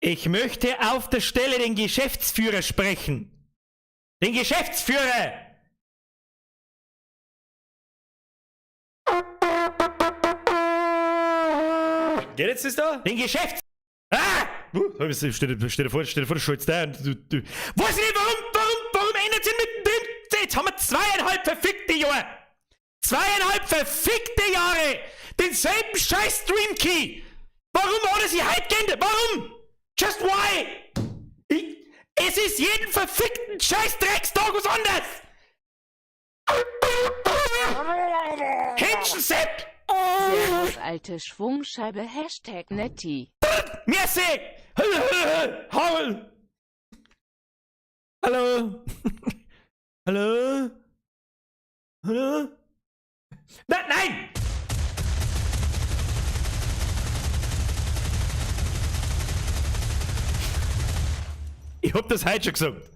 Ich möchte auf der Stelle den Geschäftsführer sprechen. Den Geschäftsführer! Geht jetzt das da? Den Geschäfts... Ah! Stell dir vor, du schaltest da und du... Weiß ich nicht, warum ändert sich mittendrin? Jetzt haben wir 2,5 verfickte Jahre! 2,5 verfickte Jahre! Denselben scheiß Stream-Key! Warum hat er sich heute geändert? Warum? Just why? Es ist jeden verfickten scheiß Dreckstag was anderes! Händchen Sepp! Servus, alte Schwungscheibe, Hashtag Netti. Merci! Hallo! Hallo! Hallo? Hallo? Nein! Nein! Ich hab das heute schon gesagt.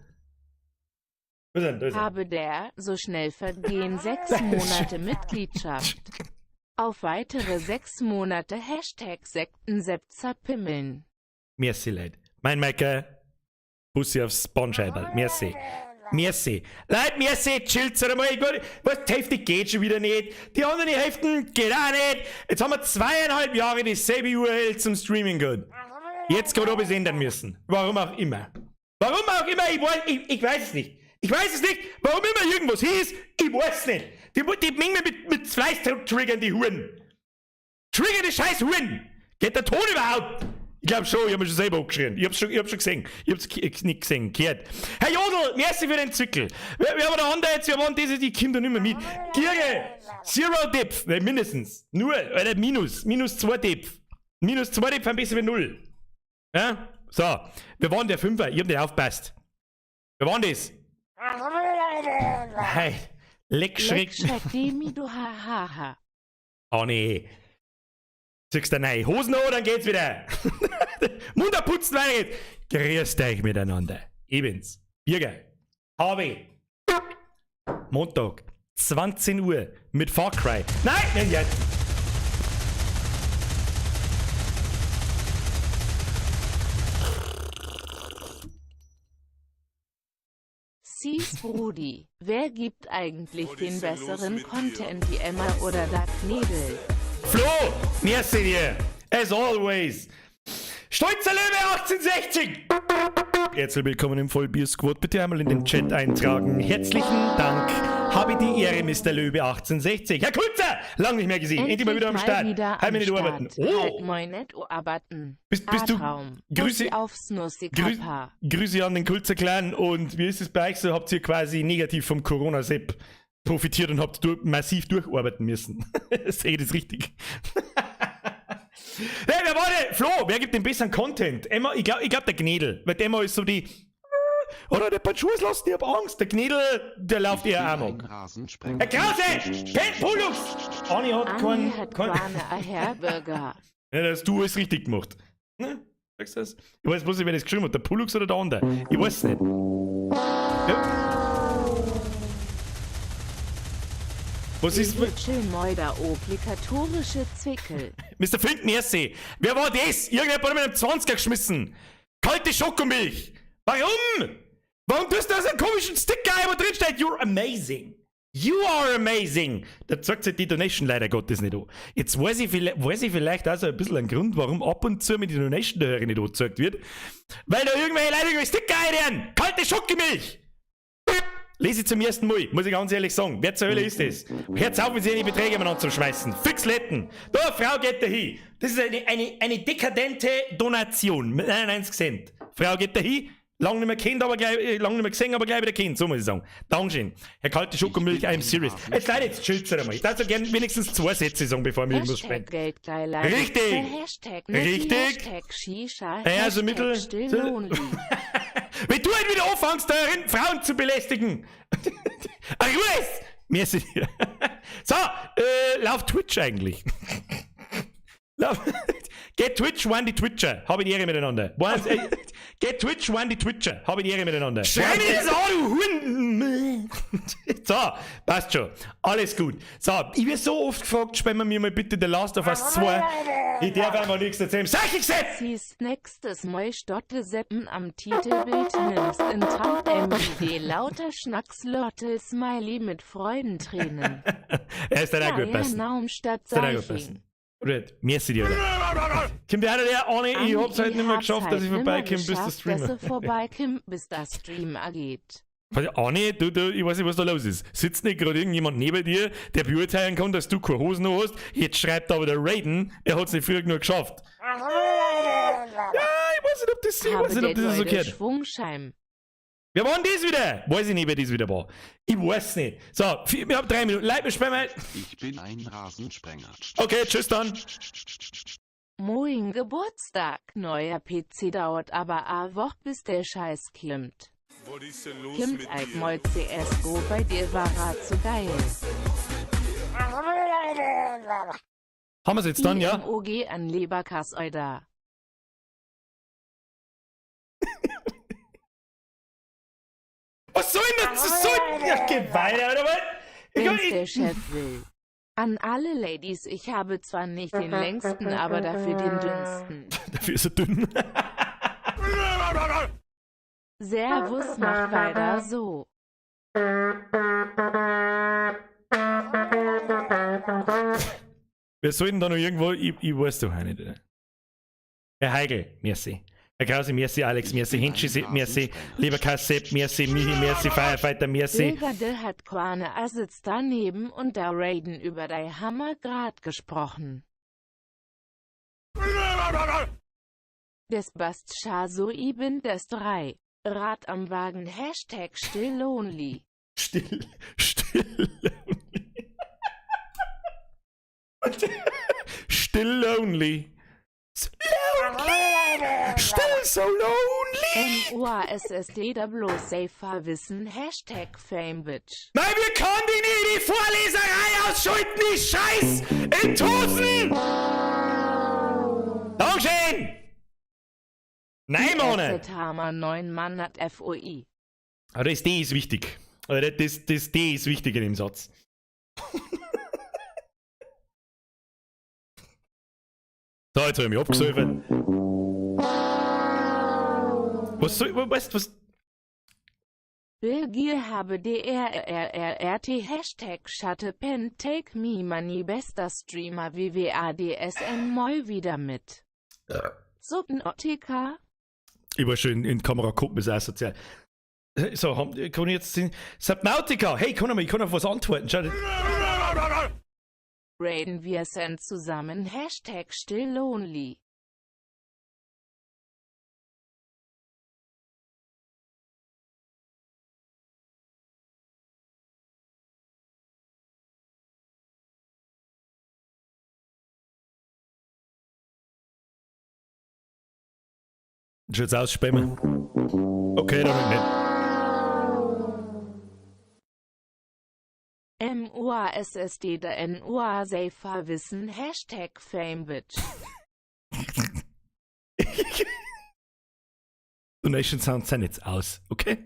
Wo ist er denn? Da ist er. Habe der so schnell vergehen 6 Monate Mitgliedschaft. Auf weitere 6 Monate Hashtag Sektensepzer pimmeln. Merci, Leute. Mein Michael, Bussi aufs Bandscheiberl. Merci. Merci. Leute, merci, chillt's einmal. Was, die Hälfte geht schon wieder nicht. Die andere Hälfte geht auch nicht. Jetzt haben wir 2,5 Jahre dieselbe URL zum Streaming gehabt. Jetzt gerade ob ich es ändern müssen. Warum auch immer. Warum auch immer, ich weiß es nicht. Ich weiß es nicht, warum immer irgendwas hieß, ich weiß es nicht. Die Menge mit Fleiß triggern, die Huren. Triggern die scheiß Huren. Geht der Ton überhaupt? Ich glaub schon, ich hab mich schon selber angeschrien. Ich hab's schon gesehen. Ich hab's nicht gesehen, gehört. Herr Jodl, merci für den Zwickel. Wir haben da andere jetzt, wir waren diese, die Kinder nicht mehr mit. Giere, Zero Depth, ne, mindestens. Nur, oder minus 2 Depth. Minus 2 Depth, ein bisschen wie 0. Ja? So, wir waren der Fünfer, ich hab nicht aufgepasst. Wir waren das. Nein, leck schreck. Leck schreck Demi, du ha ha ha. Oh nee. Ziehst du neue Hosen an, dann geht's wieder. Mund putzen, weiter geht's. Grüßt euch miteinander. Ich bin's. Birger. HW. Montag, 20 Uhr mit Far Cry. Nein, nein, jetzt. Sis Brudi, wer gibt eigentlich den besseren Content, die Emma oder der Knedel? Flo, merci dir, as always. Stolzer Löwe 1860! Herzlich willkommen im Vollbier-Squad. Bitte einmal in den Chat eintragen. Herzlichen Dank. Habe die Ehre, Mr. Löwe 1860. Herr Kulzer! Lang nicht mehr gesehen. Endlich mal wieder am Start. Halt mich nicht arbeiten. Oh. Halt moin net arbeiten. Bist du. Grüße, aufs Nussi-Kappa. Grüße an den Kulzer Clan. Und wie ist es bei euch so? Habt ihr quasi negativ vom Corona-Sepp profitiert und habt massiv durcharbeiten müssen? Sehe ich das richtig? Hey, wer war der? Flo, wer gibt den besseren Content? Emma, ich glaub der Gnedl. Weil Emma ist so die. Oder der Schuhe lassen, ich hab Angst. Der Gnedl, der läuft eher amok. Herr Krause! Pen Pollux! Anni hat keinen. Herr. Ja, das hast du alles richtig gemacht. Ne? Sagst du das? Ich weiß bloß nicht, wer das geschrieben hat. Der Pollux oder der andere? Ich weiß es nicht. Ja. Was ist. Schönmeuder obligatorische Zwickel. Mr. Fink, merci. Wer war das? Irgendjemand hat mit einem 20er geschmissen. Kalte Schokomilch. Warum? Warum tust du da so einen komischen Sticker ein, wo drin steht? You're amazing. You are amazing. Da zeigt sich die Donation leider Gottes nicht an. Jetzt weiß ich vielleicht auch so ein bisschen einen Grund, warum ab und zu mit die Donation der Hörer nicht angezeigt wird. Weil da irgendwelche Leute irgendwelche Sticker einrennen. Kalte Schokomilch. Lese ich zum ersten Mal, muss ich ganz ehrlich sagen. Wer zur Hölle ist das? Hört's auf, wenn sie die Beträge miteinander zu schmeißen. Fix Letten. Da, Frau geht da hin. Das ist eine dekadente Donation mit 99 Cent. Frau geht da hin. Lang nicht mehr kennt, aber gleich, lang nicht mehr gesehen, aber gleich wieder kennt, so muss ich sagen. Dankeschön. Herr Kalte Schokomilch, I'm serious. Jetzt leider, jetzt chillt's einmal. Ich darf so gern wenigstens 2 Sätze sagen, bevor mir irgendwas sprengt. Richtig! Richtig! Hashtag Shisha, ja, also mittel. Wenn du halt wieder anfängst, da Frauen zu belästigen! Ach, Ruhe! Merci dir. So, lauf Twitch eigentlich. Get Twitch, one die Twitcher. Hab ich die Ehre miteinander. Get Twitch, one die Twitcher. Hab ich die Ehre miteinander. Schrei mich das an, du Huren! So, passt schon. Alles gut. So, ich werde so oft gefragt, spielen wir mir mal bitte The Last of Us 2. Ich darf einmal nichts erzählen. Sag ich jetzt! Siehst nächstes Mal Stotte Seppen am Titelbild nimmst in Trump MID lauter Schnackslörtel Smiley mit Freudentränen. Er ist dann auch gut Ja, passen. Naum statt Ist dann auch gut Seiching. passen. Gut, merci dir. Alter. Kommt der einer der Anni, ich hab's halt nicht mehr hab's geschafft, halt dass ich nimmer vorbeikomme, bis der geschafft, Streamer. Dass ich vorbeikomme, bis der Stream geht. Warte, Anni, du, ich weiß nicht, was da los ist. Sitzt nicht gerade irgendjemand neben dir, der beurteilen kann, dass du keine Hosen hast? Jetzt schreibt aber der Raiden, er hat's nicht früher genug geschafft. Ja, ich weiß nicht, ob das, ich Habe weiß nicht, ob der das so Leute gehört. Schwungscheim. Wer war denn das wieder? Weiß ich nicht, wer das wieder war. Ich weiß nicht. So, wir haben 3 Minuten. Leute, wir spielen mal. Ich bin ein Rasensprenger. Okay, tschüss dann. Moin Geburtstag. Neuer PC dauert aber a Woche, bis der Scheiß klimmt. Was ist denn los Kimmt mit Alk dir? Moll CSGO, bei dir war Rad zu geil. Haben wir's jetzt dann, ja? IMOG an Leberkass Euda. Was soll denn das? Was soll denn? Ja, geh weiter, oder was? Ich, Wenn's ich, der Chef will. An alle Ladies, ich habe zwar nicht den längsten, aber dafür den dünnsten. Dafür ist er dünn. Servus, mach weiter so. Wir sollten da noch irgendwo, ich weiß doch auch nicht. Oder? Herr Heigl, merci. Herr Krause, merci, Alex, merci, Hinschi, merci, lieber Kassett, merci, Michi, merci, Firefighter, merci. Digga, der hat Quane a sitzt daneben und da Raiden über dei Hammer grad gesprochen. Des Bast Scha so i bin des 3. Rad am Wagen Hashtag still lonely. Still, still lonely. Still lonely. Lonely. Still so lonely. MOASSD da bloß safer wissen Hashtag Famebitch. Nein, wir können die nicht die Vorleserei ausschalten, die Scheiß in Tusen! Dankeschön! Nein, Mann! Hammer 9 Mann hat FOI. Aber das D ist wichtig. Oder das D ist wichtig in dem Satz. So, jetzt hab ich mich abgesäufert. Was soll, weißt du, was? Birgir habe D R R R R T Hashtag Schatte Pen Take Me Money bester Streamer WWADSN Moi wieder mit. Subnautica? Ich war schon in Kamera gucken, ist auch sozial. So, kann ich jetzt sehen? Subnautica! Hey, ich kann auf was antworten. Schau. Raiden wir sind zusammen Hashtag still lonely. Schaut's aus, Spämmer. Okay, dann nicht. M U A S S D D N U A Safer Wissen Hashtag Famebitch. Donation Sounds sind jetzt aus, okay?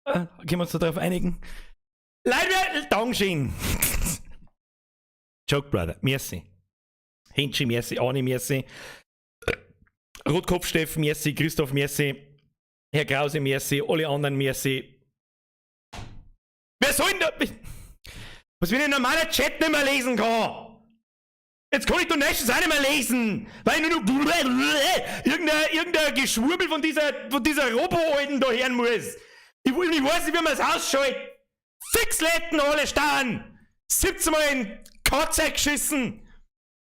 Können wir uns da darauf einigen? Leider, Dankeschön. Joke Brother, merci. Hinschi, merci, Ani, merci. Rotkopf Steff, merci, Christoph, merci. Herr Krause, merci, alle anderen, merci. Wer soll denn da... Was, wenn ich ein normaler Chat nicht mehr lesen kann? Jetzt kann ich Donations auch nicht mehr lesen, weil ich nur noch irgendein Geschwurbel von dieser Robo-Alten da hören muss. Ich weiß nicht, wie man es ausschaltet. Fixletten alle starren. 17 Mal in Katze geschissen.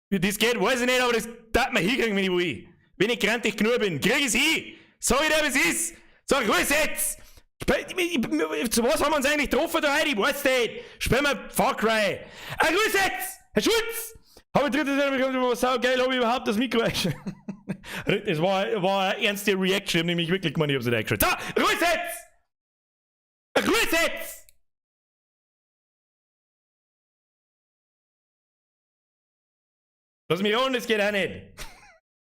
Wie das geht, weiß ich nicht, aber das darf man hinkriegen, wenn ich will. Wenn ich grantig genug bin, krieg ich's hin. Sag ich dir, wie es ist. Sag, Ruhe jetzt. Zu was haben wir uns eigentlich getroffen da heute? Ich weiß nicht. Spielen wir Far Cry. Ein Ruhe jetzt! Herr Schulz! Hab ich drittes Mal bekommen, was sau geil, hab ich überhaupt das Mikro eingeschaltet. Das war eine ernste Reaction, ich hab nämlich wirklich gemeint, ich hab's nicht eingeschaltet. So, Ruhe jetzt! Ruhe jetzt! Lass mich an, das geht auch nicht.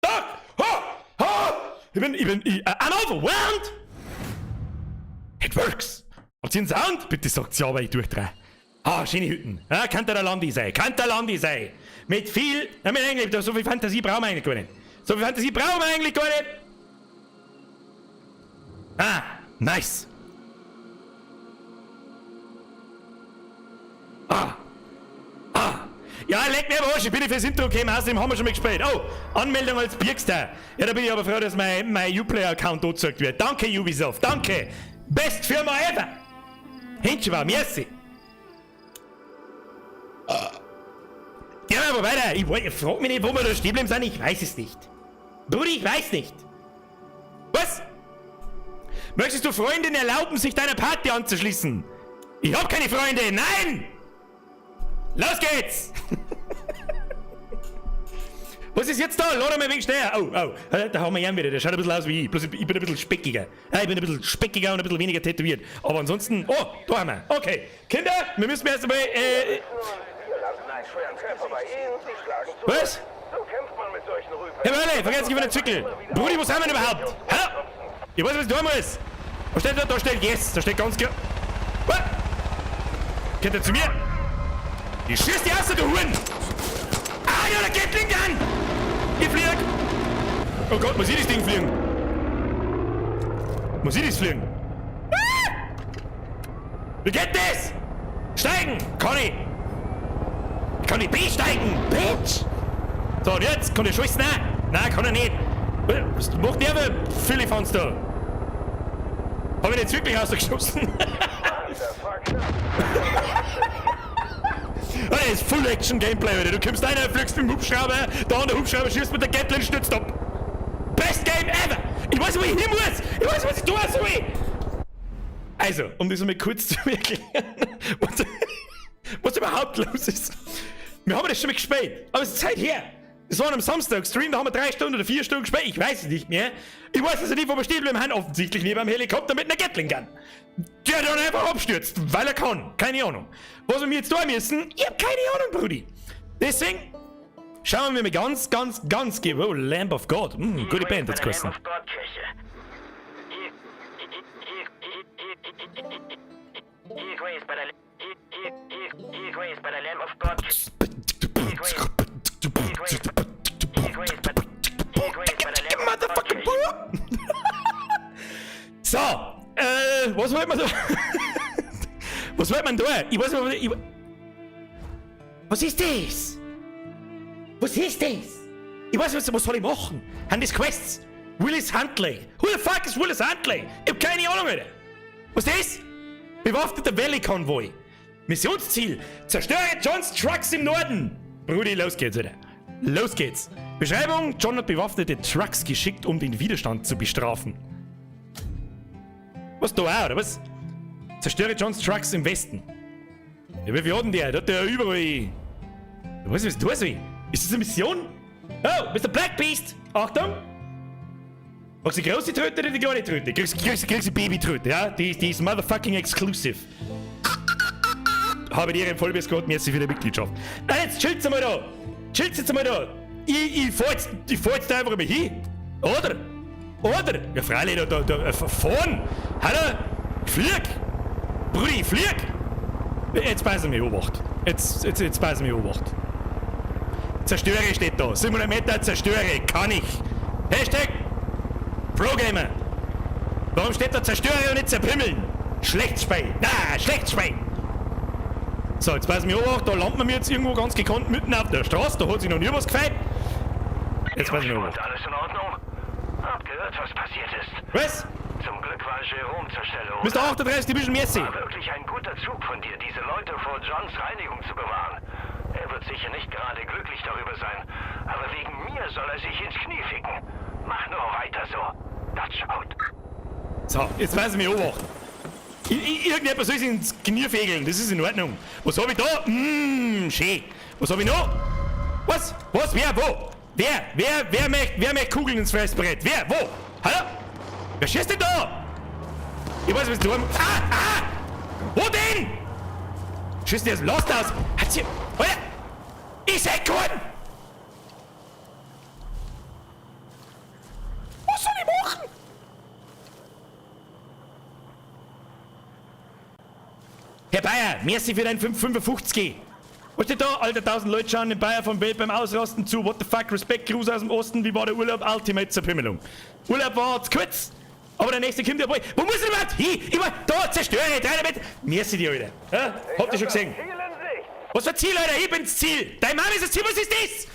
Doch! Ha! Ha! Ich bin, ich bin, ich, I'm overwhelmed! It works! Habt ihr einen Sound? Bitte sagt's ja, weil ich durchdrehe. Ah, schöne Hütten. Ja, kann der Landi sein. Kann der Landi sein. Mit viel, na, mit eigentlich, so viel Fantasie brauchen wir eigentlich gar nicht. So viel Fantasie brauchen wir eigentlich gar nicht. Ah, nice. Ah. Ah. Ja, leck mir am Arsch, ich bin nicht fürs Intro gekommen, außerdem haben wir schon mal gespielt. Oh, Anmeldung als Birkster. Ja, da bin ich aber froh, dass mein Uplay-Account angezeigt wird. Danke, Ubisoft, danke. Best Firma ever. Hinschau, merci. Ja, aber weiter. Ich frag mich nicht, wo wir da stehen bleiben sind. Ich weiß es nicht. Brudi, ich weiß nicht. Was? Möchtest du Freundinnen erlauben, sich deiner Party anzuschließen? Ich hab keine Freunde. Nein! Los geht's! Was ist jetzt da? Lad mal ein wenig schneller. Oh, oh. Da haben wir ihn wieder. Der schaut ein bisschen aus wie ich. Bloß ich bin ein bisschen speckiger. Ja, ich bin ein bisschen speckiger und ein bisschen weniger tätowiert. Aber ansonsten... Oh, da haben wir. Okay. Kinder, wir müssen erst einmal... Was? Herr Wörle, vergesst nicht von der Zwickel. Brudi, wo sind wir denn überhaupt? Hallo? Ich weiß, was ich tun muss. Was steht da? Da steht Yes. Da steht ganz klar... Was? Geht er zu mir? Ich schieß die aus, du Huren! Ah, ja, da geht Link an! Ich flieg! Oh Gott, muss ich das Ding fliegen? Muss ich das fliegen? Ah! Wie geht das? Steigen! Kann ich! Ich kann nicht besteigen! Bitch! So, und jetzt? Kann ich schießen? Nein! Nein, kann er nicht! Was macht der für Philippans da? Hab ich ihn jetzt wirklich rausgeschossen? Oh, das ist Full-Action-Gameplay, Alter. Du kommst rein, fliegst mit dem Hubschrauber, da an der Hubschrauber schießt mit der Gatling, stürzt ab. Best Game ever! Ich weiß, wo ich hin muss! Ich weiß, was ich tun soll! Also, um das einmal kurz zu erklären, was überhaupt los ist. Wir haben das schon mal gespielt, aber es ist Zeit her. Das war am Samstag Stream, da haben wir 3 Stunden oder 4 Stunden gespielt, ich weiß es nicht mehr. Ich weiß also nicht, wo wir stehen bleiben haben, offensichtlich neben einem Helikopter mit einer Gatling Gun. Der dann einfach abstürzt, weil er kann. Keine Ahnung. Was wir jetzt tun müssen, ich hab keine Ahnung, Brudi. Deswegen schauen wir mal ganz, ganz, ganz oh, Lamb of God. Gute Band hat's geheißen. Motherfucking So, was wollt man da? Was wollt man da? Ich weiß nicht, was ist das? Was ist das? Ich weiß nicht, was soll ich machen? Haben das Quests? Willis Huntley. Who the fuck is Willis Huntley? Ich hab keine Ahnung, Alter. Was ist das? Bewaffneter Valley Konvoi. Missionsziel: Zerstöre Johns Trucks im Norden. Brudi, los geht's, Alter. Los geht's. Beschreibung: John hat bewaffnete Trucks geschickt, um den Widerstand zu bestrafen. Was da auch, oder was? Zerstöre Johns Trucks im Westen. Ja, wie viel hat denn der? Der hat ja überall. Ich weiß nicht, was du soll. Ist das eine Mission? Oh, Mr. Black Beast! Achtung! Magst du die große Tröte oder die kleine Tröte? Kriegst du Baby-Tröte, ja? Die ist motherfucking exclusive. Habe dir im Vollbiss gehabt, merci für die Mitgliedschaft. Na, jetzt chillt's einmal da! Chillt's jetzt einmal da! Ich fahr jetzt da einfach mal hin! Oder? Oder? Ja, freilich, da, fahren! Hallo? Ich flieg! Brudi, ich flieg! Jetzt passen wir Obacht. Jetzt passen wir Obacht. Zerstöre steht da. 700 Meter zerstöre. Kann ich. Hashtag ProGamer. Warum steht da zerstöre und nicht zerpimmeln? Schlecht Spiel. Na, schlecht Spiel. So, jetzt passen wir Obacht. Da landen wir jetzt irgendwo ganz gekonnt mitten auf der Straße. Da hat sich noch nie was gefällt. Jetzt passen wir Obacht. Alles in Ordnung? Hab gehört, was passiert ist. Was? Zum Glück war Jerome zur Stelle, oder? Mr. 38 Division, merci. War wirklich ein guter Zug von dir, diese Leute vor Johns Reinigung zu bewahren. Er wird sicher nicht gerade glücklich darüber sein. Aber wegen mir soll er sich ins Knie ficken. Mach nur weiter so. Dutch out. So, jetzt weiß ich mich Obacht. Irgendjemand soll sich ins Knie fegeln, das ist in Ordnung. Was hab ich da? Schön. Was hab ich noch? Was? Was? Wer? Wo? Wer? Wer möchte Kugeln ins Fressbrett? Wer? Wo? Hallo? Wer schießt denn da? Ich weiß, was du hast. Ah! Ah! Wo denn? Schießt der aus dem Last aus? Hat sie. Alter! Ich seh keinen! Bayer, merci für dein 5,55. Was steht da? Alter, 1000 Leute schauen den Bayer vom Welt beim Ausrasten zu. What the fuck? Respekt, Gruß aus dem Osten. Wie war der Urlaub? Ultimate Zerpimmelung. Urlaub war zu kurz. Aber der nächste kommt ja bald. Wo muss ich überhaupt hin? Ich war da, zerstöre, 300 Meter. Merci dir, Alter. Ja? Habt ihr schon gesehen? Was für Ziel, Alter? Ich bin's Ziel. Dein Mann ist das Ziel. Was ist das?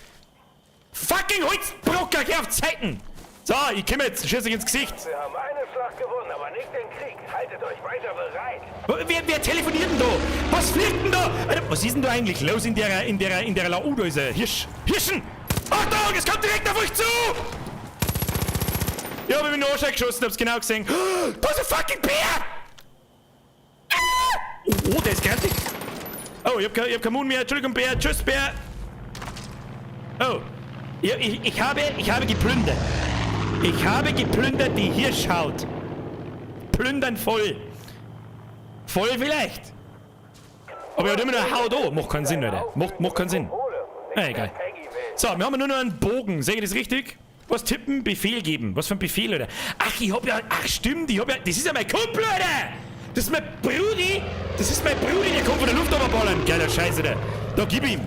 Fucking Holzbrocker, geh auf Zeiten. So, ich komm jetzt. Schieß dich ins Gesicht. Wir haben eine Schlacht gewonnen, aber nicht den Krieg. Haltet euch weiter bereit. Wer telefoniert denn da? Was fliegt denn da? Alter, was ist denn da eigentlich los in der La... Oh, da ist ein Hirsch. Hirschen! Achtung, es kommt direkt auf euch zu! Ich hab mich in den Arsch geschossen, hab's genau gesehen. Da ist ein fucking Bär! Ah! Oh, oh, der ist grantig. Oh, ich hab keinen Mund mehr. Entschuldigung, Bär. Tschüss, Bär. Oh. Ich habe geplündert. Ich habe geplündert die Hirschhaut. Plündern voll. Voll vielleicht. Aber er hat immer noch eine Haut an. Macht keinen Sinn, Alter. Macht keinen Sinn. Na, egal. So, wir haben nur noch einen Bogen. Sehe ich das richtig? Was tippen? Befehl geben. Was für ein Befehl, Alter? Ach, ich hab ja... Ach, stimmt. Ich hab ja... Das ist ja mein Kumpel, Alter! Das ist mein Brudi! Das ist mein Brudi, der kommt von der Luft runterballern. Geiler Scheiße, Alter. Da, gib ihm.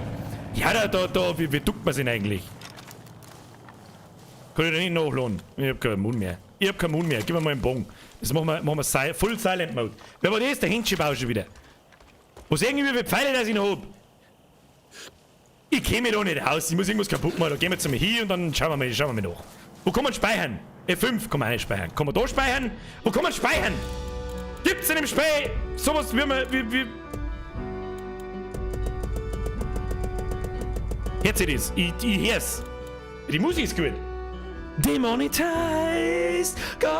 Ja, da... Wie duckt man sich eigentlich? Kann ich da nicht nachladen? Ich hab keinen Mund mehr. Ich hab keinen Mund mehr. Gib mir mal einen Bogen. Das machen wir Full Silent Mode. Wer war das? Der Händchenbau schon wieder. Was irgendwie wie viele Pfeile, dass ich noch hab? Ich käme mich da nicht aus. Ich muss irgendwas kaputt machen. Da gehen wir jetzt mal hier und dann schauen wir mal nach. Wo kann man speichern? F5 kann man nicht speichern. Kann man da speichern? Wo kann man speichern? Gibt's in dem Spiel sowas wie man... Wie... Jetzt seht ihr's. Ich hör's. Die Musik ist gut. Demonetized God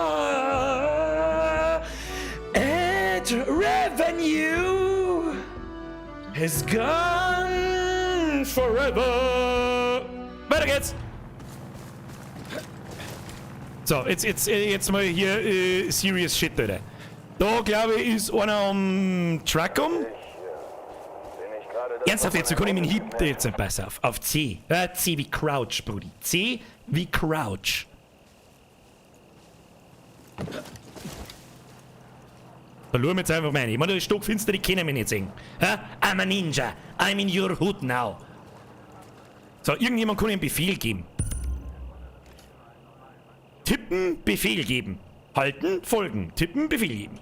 at revenue has gone forever. Weiter geht's. So, jetzt mal hier serious shit, Alter. Da, glaube ich, ist einer am Truck um. Ernsthaft jetzt, kann ich meinen Hieb jetzt pass auf. Auf C. C wie Crouch, Brudi. C wie Crouch. Da schauen wir jetzt einfach mal rein. Ich meine, das ist stockfinster, die können mich nicht sehen. Ha? I'm a Ninja. I'm in your hood now. So, irgendjemand kann ihm einen Befehl geben. Tippen, Befehl geben. Halten, folgen. Tippen, Befehl geben.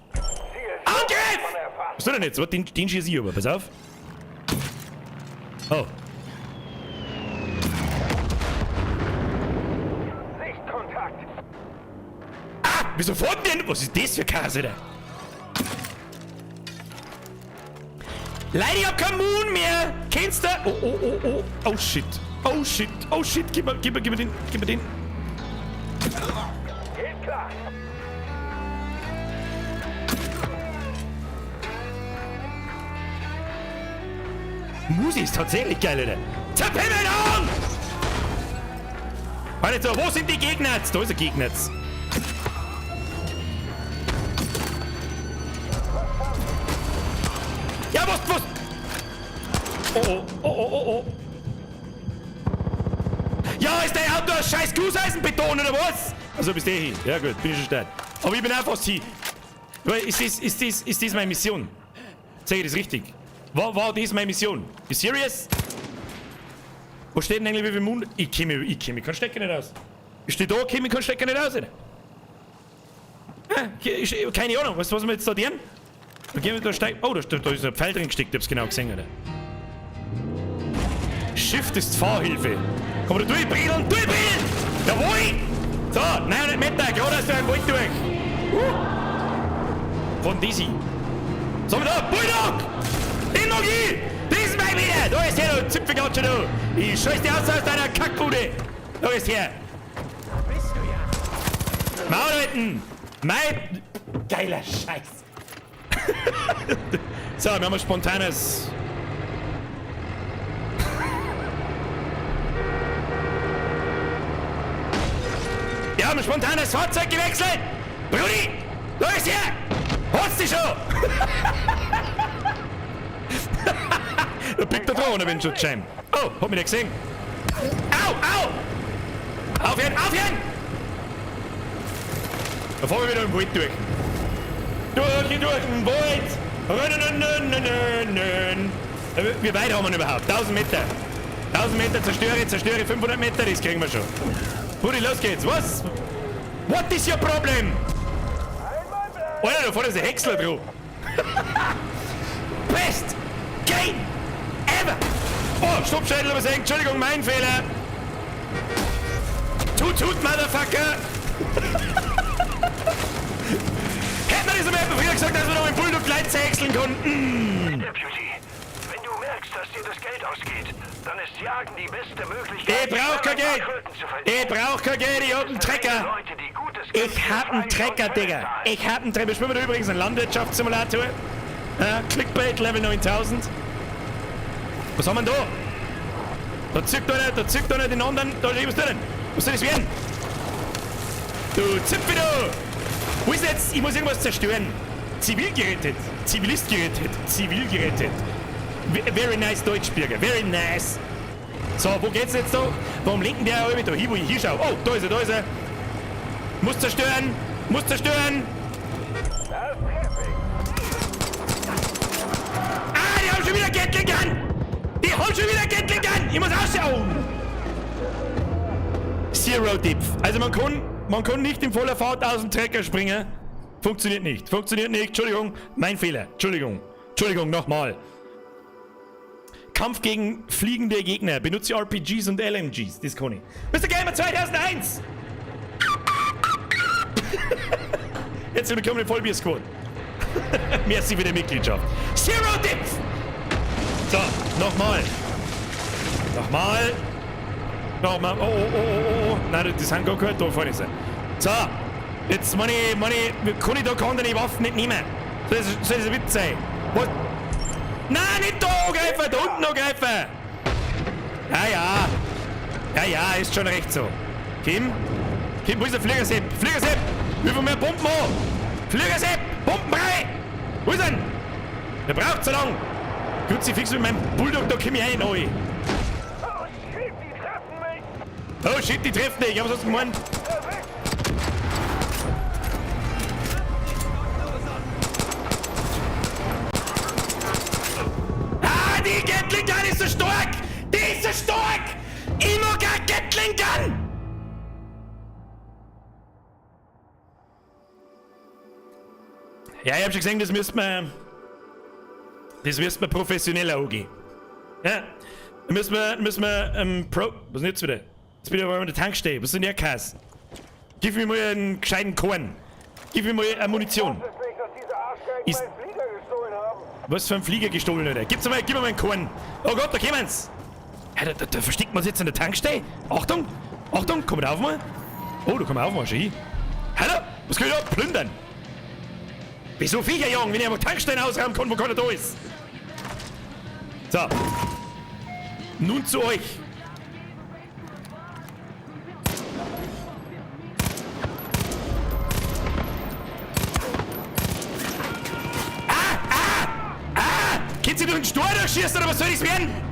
Angriff! Was soll denn jetzt? Den schieße ich aber. Pass auf. Oh. Sichtkontakt. Ah! Wieso fahren denn? Was ist das für Kase da? Leider, ich hab keinen Moon mehr! Kennst du? Oh, oh, oh, oh. Oh shit. Oh shit. Oh shit. Gib mir den. Gib mir den. Geht klar. Musi ist tatsächlich geil, Alter. Zerpimmel an! Warte so, wo sind die Gegner jetzt? Da ist der Gegner jetzt. Ja, was? Oh, oh, oh, oh, oh, oh. Ja, ist dein Auto aus scheiß Gusseisenbeton oder was? Also bist du hier. Ja gut, bin ich schon stark. Aber ich bin auch fast hier. Ist das meine Mission? Sehe ich das richtig? War das meine Mission? You serious? Wo steht denn eigentlich wie viel Mund? Ich käme keinen Stecker nicht aus. Ich stehe da, käme keinen Stecker nicht aus, Alter. Keine Ahnung, weißt du, was wir jetzt da tun? Da gehen wir da steigen. Oh, da ist ein Pfeil drin gesteckt, ich hab's genau gesehen, Alter. Shift ist Fahrhilfe. Komm da durchbrillen, durchbrillen! Jawohl! So, 900 Meter, gerade aus dem Wald durch. Von Dizzy. So, da, Bulldog! Den mag ich! Das ist mein wieder! Da ist her, du Zipfelgatscher, du! Ich scheiß dir aus deiner Kackbude! Da ist her! Bist du ja! Maul halten! Mein... Geiler Scheiß! So, wir haben ein spontanes... Wir haben ein spontanes Fahrzeug gewechselt! Brudi! Da ist her! Holst dich schon! Da pickt er dran, wenn schon Jam. Oh, hat mich nicht gesehen. Au, au! Aufhören, aufhören! Da fahren wir wieder im Wald durch. Durch den Wald! Wie weit haben wir denn überhaupt? 1000 Meter. 1000 Meter, zerstöre 500 Meter, das kriegen wir schon. Rudi, los geht's. Was? What is your problem? Alter, da vorne ist ein Häcksler drauf. Best Game ever! Oh, Stoppschädel übersehen. Entschuldigung, mein Fehler. Tut, tut, Motherfucker! Hätte man das einmal früher gesagt, dass wir noch im Bulldog gleich zerhäckseln konnten. Deputy, wenn du merkst, dass dir das Geld ausgeht, dann ist Jagen die beste Möglichkeit, Ich brauch kein Geld! Ich brauch kein Geld, ich hab einen Trecker! Ich hab einen Trecker, Digga! Ich hab einen Trecker. Wir spielen da übrigens einen Landwirtschaftssimulator. Ja, Clickbait Level 9000. Was haben wir denn da? Da zückt einer den anderen. Da ist was drin. Was soll das werden? Du Zipfi, du! Wo ist jetzt? Ich muss irgendwas zerstören. Zivil gerettet. Zivilist gerettet. Zivil gerettet. Very nice Deutschbürger. Very nice. So, wo geht's jetzt da? Warum lenken der alle da hin, wo ich hinschaue? Oh, da ist er, da ist er. Muss zerstören. Muss zerstören. Ah, die haben schon wieder Gatling Gun. Die haben schon wieder Gatling Gun. Ich muss ausschauen. Zero Depth. Also man kann nicht in voller Fahrt aus dem Trecker springen. Funktioniert nicht. Funktioniert nicht. Entschuldigung. Mein Fehler. Entschuldigung. Entschuldigung, nochmal. Kampf gegen fliegende Gegner. Benutze RPGs und LMGs. Das kann ich. Mr. Gamer 2001! Jetzt bekommen wir den Vollbier-Squad. Merci für die Mitgliedschaft. Zero Depth! So, nochmal. Nochmal. Nochmal. Oh, oh, oh, oh, oh. Nein, das sind gar keine da vorne. So, jetzt meine, kann ich da keine Waffen nicht nehmen. Soll das ein Witz sein? Was? Nein, nicht da angreifen, da unten angreifen! Ja, ja. Ja, ja, ist schon recht so. Kim? Kim, wo ist der Fliegersepp? Fliegersepp! Wie viel mehr Bomben an? Fliegersepp! Bombenbrei! Wo ist er denn? Der braucht so lang! Kruzifix mit meinem Bulldog, da komm ich rein, oi. Oh shit, die treffen mich! Oh shit, die treffen dich! Ich hab's was gemeint. Ah, die Gatling Gun ist so stark! Die ist so stark! Ich mag eine Gatling Gun! Ja, ich hab schon gesehen, das müsste man professioneller angehen. Ja, da müssen wir, Pro... Was ist denn jetzt wieder? Jetzt bin ich aber an der Tankstelle. Was ist denn der Kass? Gib mir mal einen gescheiten Korn. Gib mir mal eine Munition. Ist... Was für ein Flieger gestohlen, Alter? Gib's mir mal, gib mir mal einen Korn. Oh Gott, da kommen's! Ja, da versteckt man sich jetzt an der Tankstelle. Achtung! Achtung, komm da auf mal. Oh, da komm auf mal, schau. Hallo? Was kann ich da plündern? Wieso Viecher jagen, wenn ich einfach Tankstellen ausrauben kann, wo keiner da ist? So. Nun zu euch. Ah! Ah! Ah! Könnt ihr durch den Stor durchschießen oder was soll das werden?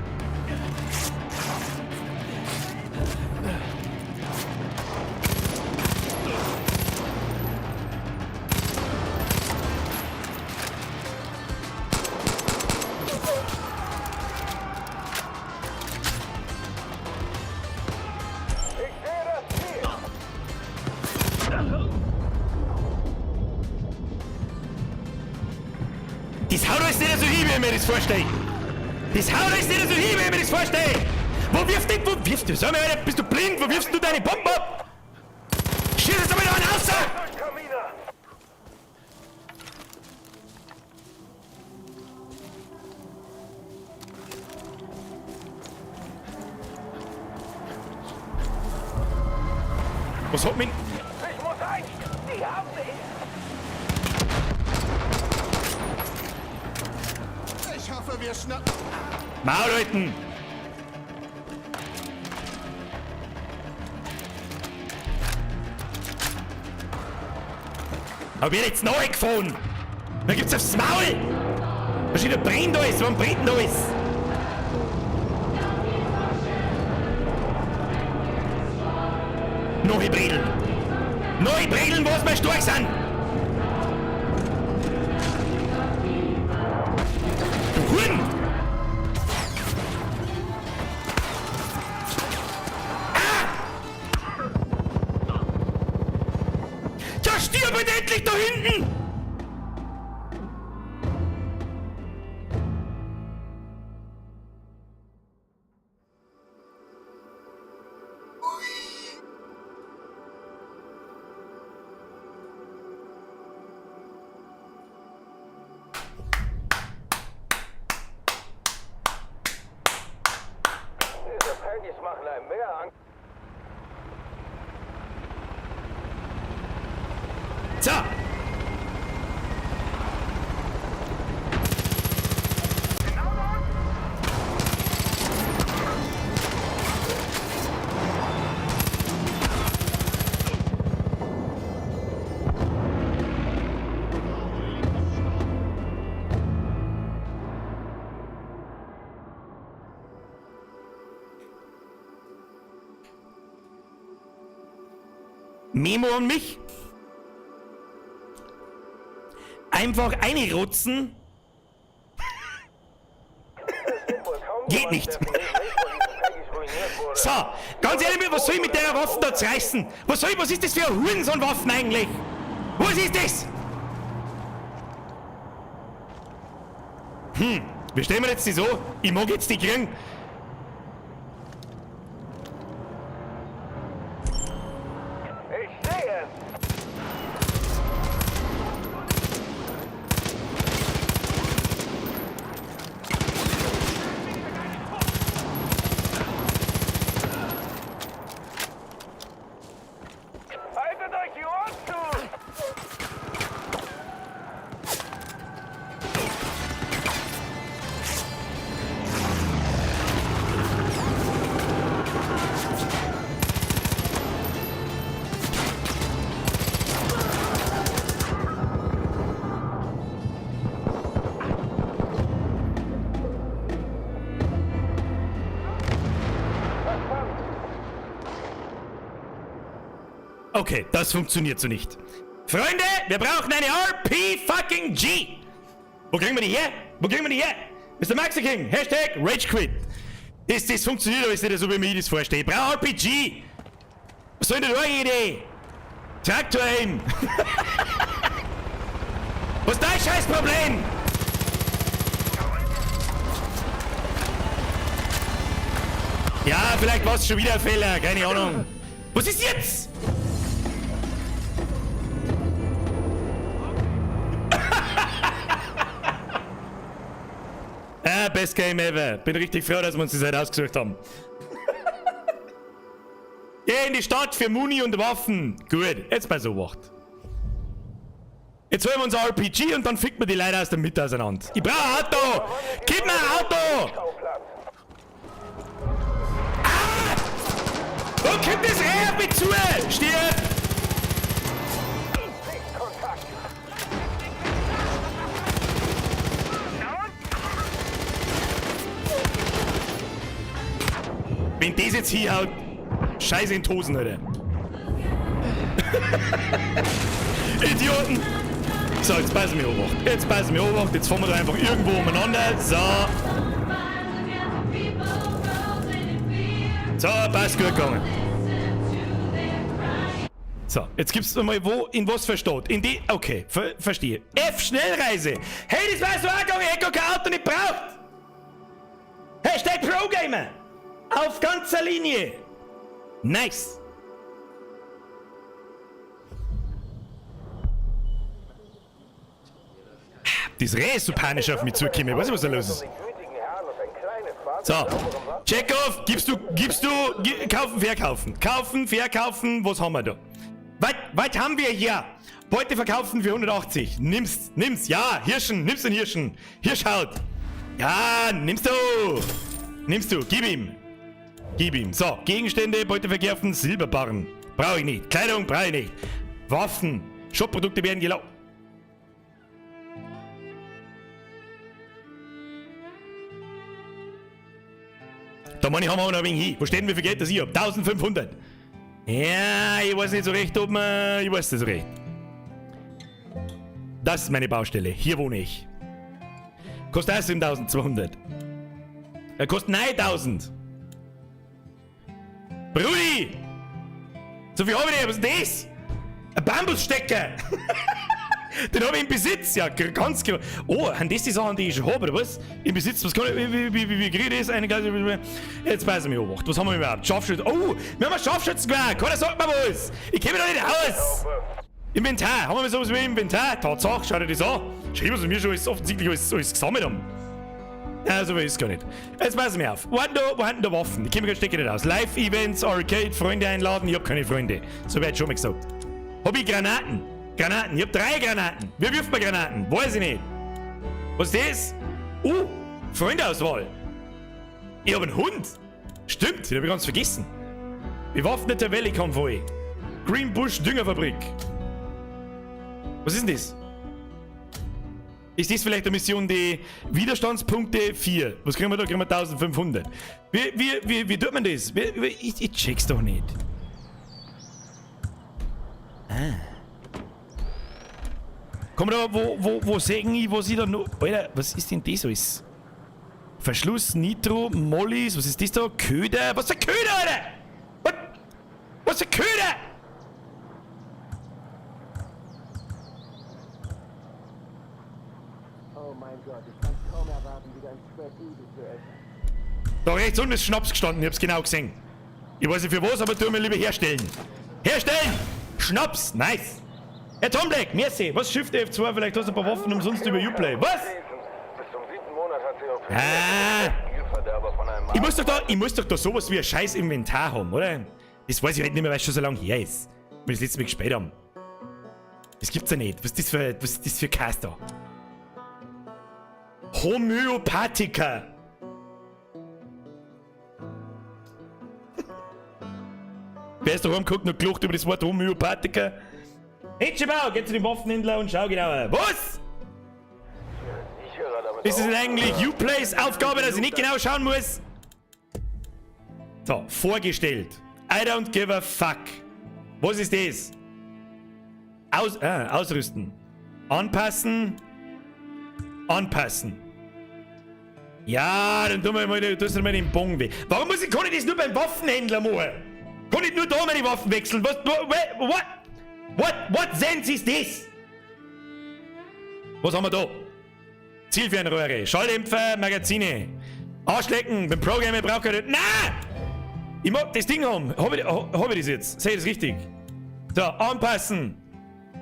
Das haut alles nicht so hin, wie ich mir das vorstelle. Das haut alles nicht so hin, wie ich mir das vorstelle. Wo wirft denn, wo wirfst du? Sag mal, Alter, bist du blind? Wo wirfst du deine Bomben ab? Schieß jetzt einmal da einen raus! Was hat mich... Ich muss ein... Die haben mich! Ich hoffe, wir schnappen... Maul halten! Aber wird jetzt neu gefahren! Da gibt's aufs Maul! Was steht da brennt alles? Warum brennt denn alles? Neue Bredeln! Neue Bredeln, was wir stark sind! bitte endlich da hinten! Diese Peggies machen einem mehr Angst. So! Memo an mich. Einfach einrotzen. Geht nicht. So, ganz ehrlich, was soll ich mit der Waffe da zerreißen? Was soll ich, was ist das für ein Hurensohn-Waffen eigentlich? Was ist das? Wir stellen jetzt die so, ich mag jetzt die kriegen. Ich sehe es. Haltet euch die Ohren zu! Okay, das funktioniert so nicht. Freunde, wir brauchen eine RP fucking G. Wo kriegen wir die her? Wo kriegen wir die her? Mr. Maxi King, Hashtag RageQuit. Das funktioniert alles nicht so, wie mir das vorstelle. Ich brauche RPG. Was soll denn da eure Idee? Traktor aim. Was ist dein Scheißproblem? Ja, vielleicht war's schon wieder ein Fehler, keine Ahnung. Was ist jetzt? Ah, best game ever. Bin richtig froh, dass wir uns die Seite ausgesucht haben. Geh in die Stadt für Muni und Waffen. Gut, jetzt bei so Wacht. Jetzt holen wir uns ein RPG und dann ficken wir die Leute aus der Mitte auseinander. Ich brauch ein Auto! Gib mir ein Auto! Ah! Wo kommt das Reh auf mich zu? Stirb! Wenn das jetzt hinhaut, scheiße in die Hosen, Alter. Idioten! So, jetzt passen wir Obacht. Jetzt passen wir Obacht. Jetzt fahren wir da einfach irgendwo umeinander. So. So, passt gut gegangen. So, jetzt gibt's nochmal wo, in was versteht? In die, okay, verstehe. F, Schnellreise. Hey, das war so auch gegangen, ich hätte gar kein Auto nicht braucht. Hashtag ProGamer. Auf ganzer Linie. Nice. Das Reh ist so panisch auf mich zugekommen. Ich weiß nicht, was da los ist. So, Chekhov, gibst du, kaufen, verkaufen. Kaufen, verkaufen, was haben wir da? Was haben wir hier? Beute verkaufen für 180. Nimm's, nimm's, ja, Hirschen, nimmst den Hirschen. Hirschhaut. Ja, nimmst du. Nimmst du, gib ihm. Gib ihm. So, Gegenstände, Beute verkaufen, Silberbarren. Brauche ich nicht. Kleidung brauche ich nicht. Waffen. Shop-Produkte werden gelaufen. Da meine ich, haben wir noch ein wenig hin. Wo steht denn, wie viel Geld das ich hab? 1500. Ja, ich weiß nicht so recht, ob man... Ich weiß nicht so recht. Das ist meine Baustelle. Hier wohne ich. Kostet auch 7200. Er kostet 9000. Brudi! So viel hab ich nicht. Was ist denn das? Ein Bambusstecker! Den hab ich im Besitz, ja, ganz genau. Oh, sind das die Sachen, die ich schon hab, oder was? Im Besitz, was kann ich, wie krieg ich das? Eine ganze, jetzt passen wir Obacht. Was haben wir überhaupt? Scharfschützen. Oh, wir haben ein Scharfschützengewehr. Keiner sagt mir was. Ich kenn mich da nicht aus. Inventar. Haben wir sowas wie Inventar? Tatsache, schau dir das an. Schau, was wir schon alles, offensichtlich alles gesammelt haben. Ja, so ist es gar nicht. Jetzt passen wir auf. Wo haben da Waffen? Ich kenn mich grad stecken nicht aus. Live-Events, Arcade, Freunde einladen. Ich hab keine Freunde. So wird schon mal gesagt. Hab ich Granaten? Granaten. Ich hab 3 Granaten. Wie wirft man Granaten? Weiß ich nicht. Was ist das? Freundeauswahl. Ich hab einen Hund. Stimmt, den hab ich ganz vergessen. Bewaffneter Valley-Konvoi. Greenbush Düngerfabrik. Was ist denn das? Ist das vielleicht eine Mission, die Widerstandspunkte 4? Was kriegen wir da? Kriegen wir 1500. Wie tut man das? Ich check's doch nicht. Ah. Komm da, wo sehen ich, was ich da noch... Alter, was ist denn das alles? Verschluss, Nitro, Mollys, was ist das da? Köder? Was für Köder, Alter? What? Was für Köder? Oh mein Gott, ich kann kaum erwarten, wieder ein Square Doodle zu essen. Da rechts unten ist Schnaps gestanden, ich hab's genau gesehen. Ich weiß nicht für was, aber tu mir lieber herstellen. Herstellen! Schnaps, nice! Herr Tom Black, merci. Was Shift F2? Vielleicht hast du ein paar Waffen umsonst über Uplay. Was? Ah. Ich muss doch da sowas wie ein scheiß Inventar haben, oder? Das weiß ich halt nicht mehr, weil es schon so lange her ist. Wenn wir das letzte Mal gespielt haben. Das gibt's ja nicht. Was ist das für, was ist das für Cast da? Homöopathika. Wer ist da rumgeguckt und gelacht über das Wort Homöopathika? Hitchebau, geh zu dem Waffenhändler und schau genauer. Was? Ist es denn eigentlich Uplays Aufgabe, dass ich nicht genau schauen muss? So, vorgestellt. I don't give a fuck. Was ist das? Ausrüsten. Anpassen. Anpassen. Ja, dann tun wir mal, tust du mal den Bon weg. Warum kann ich das nur beim Waffenhändler machen? Kann ich nur da meine Waffen wechseln? Was, what? What? What sense is this? Was haben wir da? Zielfernrohre, Schalldämpfer, Magazine. Arschlecken, beim Programmer braucht keiner. Nein! Ich mag das Ding haben. Hab ich das jetzt? Seh ich das richtig? So, anpassen.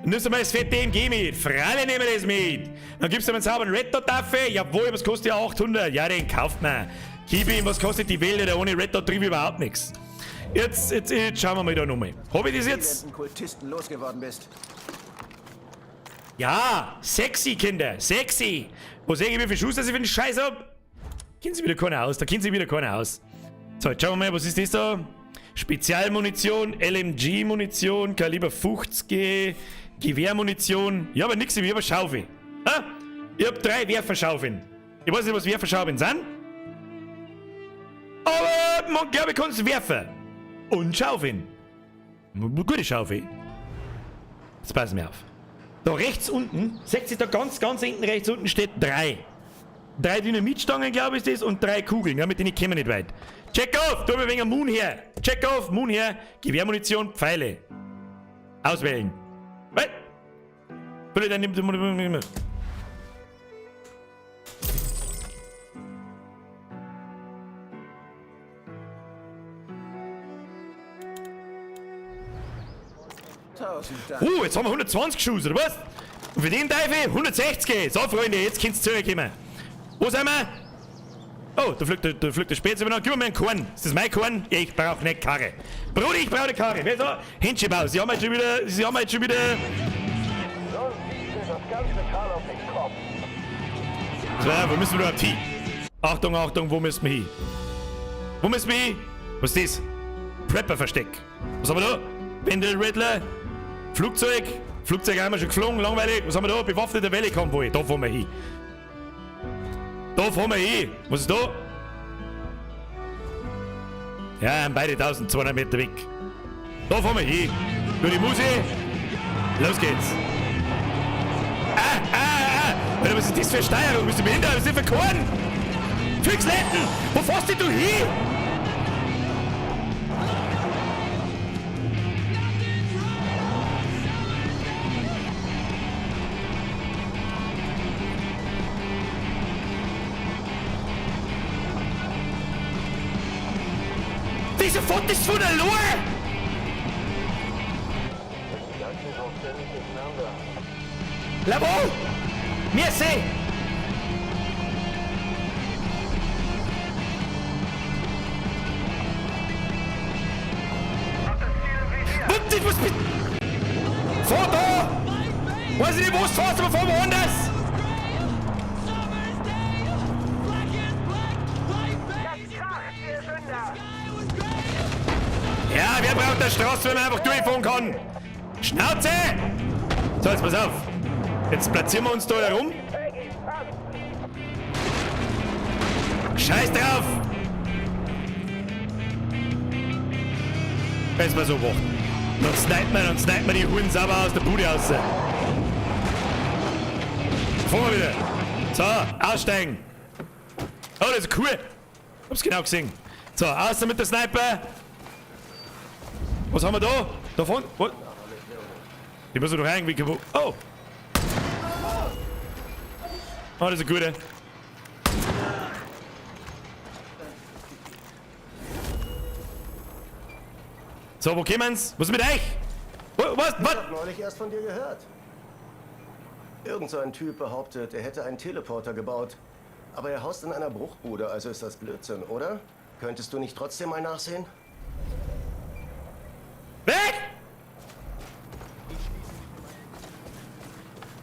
Nimmst du mal das fette MG mit. Freilich nehmen wir das mit. Dann gibst du mir einen sauberen Red Dot dafür. Jawohl, was kostet ja 800? Ja, den kauft man. Gib ihm, was kostet die Welt? Da ohne Red Dot drüben überhaupt nichts. Jetzt schauen wir mal da nochmal. Hab ich das jetzt? Wenn du Kultisten losgeworden bist. Ja, sexy, Kinder, sexy. Wo sehe ich, wie viel Schuss dass ich für den Scheiß hab? Kennt sich wieder keiner aus, da kennt sich wieder keiner aus. So, jetzt schauen wir mal, was ist das da? Spezialmunition, LMG-Munition, Kaliber 50, Gewehrmunition. Ich hab aber nix, ich hab eine Schaufel. Ah? Ich hab 3 Werferschaufeln. Ich weiß nicht, was Werferschaufeln sind. Aber man glaube, ich kann's werfen. Und Schaufeln. Gute Schaufel. Jetzt passen wir auf. Da rechts unten, seht ihr da ganz, ganz hinten rechts unten steht 3. 3 Dynamitstangen, glaube ich, ist das, und 3 Kugeln. Ja, mit denen kommen wir nicht weit. Check auf! Tu mir wegen Moon her! Check auf! Moon her! Gewehrmunition, Pfeile. Auswählen. Was? Oh, jetzt haben wir 120 Schuss, oder was? Und für den Teufel 160. So, Freunde, jetzt könnt's zurückkommen. Wo sind wir? Oh, da fliegt der Spätzle noch. Gib mir einen Korn. Ist das mein Korn? Ich brauch nicht Karre. Bruder, ich brauch eine Karre. Wer ist da? Händchenbau. Sie haben jetzt schon wieder. Sie haben jetzt schon wieder. So, wo müssen wir überhaupt hin? Achtung, Achtung, wo müssen wir hin? Wo müssen wir hin? Was ist das? Prepper-Versteck. Was haben wir da? Wendell Riddler. Flugzeug. Flugzeug haben wir schon geflogen, langweilig. Was haben wir da? Bewaffneter Valley-Konvoi. Da fahren wir hin. Da fahren wir hin. Was ist da? Ja, beide 1200 Meter weg. Da fahren wir hin. Nur die Musik. Los geht's. Ah, ah, ah. Alter, was ist das für eine Steuerung? Bist du behindert? Was ist das für Korn? Füchsletten! Wo fährst denn du hin? Wieso fährt das von allein? Jawohl! Merci! Was, ich muss mit... Fahr da! Weiß ich nicht, wo du fährst, aber fahr woanders! Ja, wer braucht eine Straße, wenn man einfach durchfahren kann? Schnauze! So, jetzt pass auf. Jetzt platzieren wir uns da herum. Scheiß drauf! Jetzt mal so warten. Dann snipen wir die Huren sauber aus der Bude raus. Fahren wir wieder. So, aussteigen. Oh, das ist cool. Hab's genau gesehen. So, außer mit der Sniper. Was haben wir da? Da vorne? What? Die müssen doch irgendwie kaputt. Oh! Oh, das ist eine gute. So, wo kommen's? Was ist mit euch? Was? Was? Ich hab neulich erst von dir gehört. Irgend so ein Typ behauptet, er hätte einen Teleporter gebaut. Aber er haust in einer Bruchbude, also ist das Blödsinn, oder? Könntest du nicht trotzdem mal nachsehen? Weg!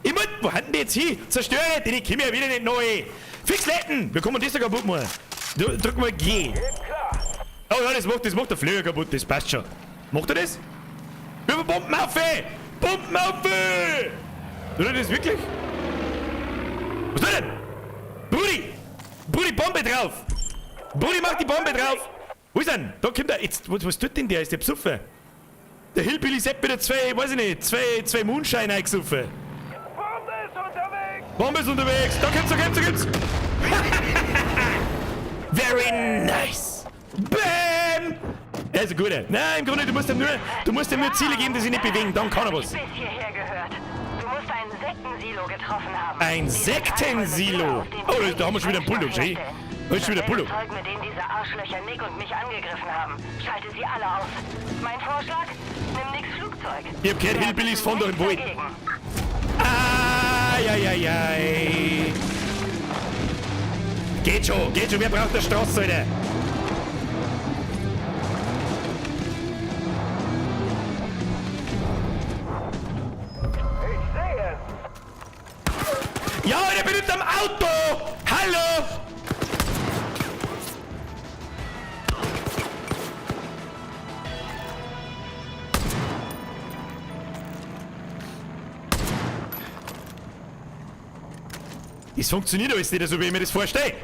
Ich muss, wo hatten die jetzt hin? Zerstöre die, die kommen ja wieder nicht neu. Fix letten! Wir kommen das da kaputt machen. Drück mal G. Oh ja, das macht der Flieger kaputt, das passt schon. Macht er das? Wir Bomben auf! Bomben auf! Tut er das wirklich? Was tut er denn? Brudi! Brudi, Bombe drauf! Brudi, mach die Bombe drauf! Wo ist er denn? Da kommt er. Jetzt, was tut denn der? Ist der besoffen? Der Hillbilly Sepp wieder zwei, weiß ich nicht, zwei Moonshine eingesoffen. Bombe ist unterwegs! Bombe ist unterwegs! Da kommt's, da kommt's, da kommt's! Very nice! Bam! Er ist ein guter. Nein, im Grunde, du musst ihm nur Ziele geben, die sich nicht bewegen, dann kann er was. Bis hierher gehört. Du musst ein Sektensilo getroffen haben. Ein Diese Sektensilo? Teil Oh, da haben wir schon wieder einen Bulldog, schau. Da ist schon wieder Bulldog. Zeug, mit dem diese Arschlöcher Nick und mich angegriffen haben. Schalte sie alle aus. Mein Vorschlag? Nimm Nicks Flugzeug. Ich hab gehört, Hillbillies fahren doch im Wald. Ai, ai, ai, ai. Geht schon, geht schon. Wer braucht eine Straße, Alter? Ich sehe es. Ja, Alter, bin hinterm Auto! Hallo! Das funktioniert alles nicht so, wie ich mir das vorstelle.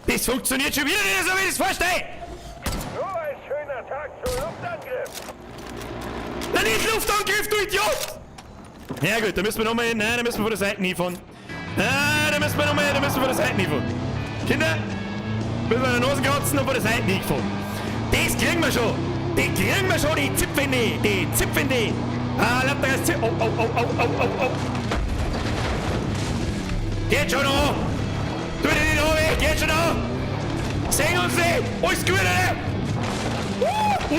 Das funktioniert schon wieder nicht so, wie ich das vorstelle. So ein schöner Tag zum Luftangriff. Na, nicht Luftangriff, du Idiot! Ja gut, da müssen wir nochmal hin. Nein, da müssen wir von der Seite hinfahren. Nein, da müssen wir nochmal hin, da müssen wir von der Seite hinfahren. Kinder, müssen wir an der Nase kratzen und von der Seite hinfahren. Das kriegen wir schon. Die kriegen wir schon, die Zipfende. Die Zipfende. Ah, lauter als Zip. Oh, oh, oh, oh, oh, oh, oh. Geht schon noch! Tu dich nicht an, geht schon noch! Sehen uns nicht! Alles gut, oder?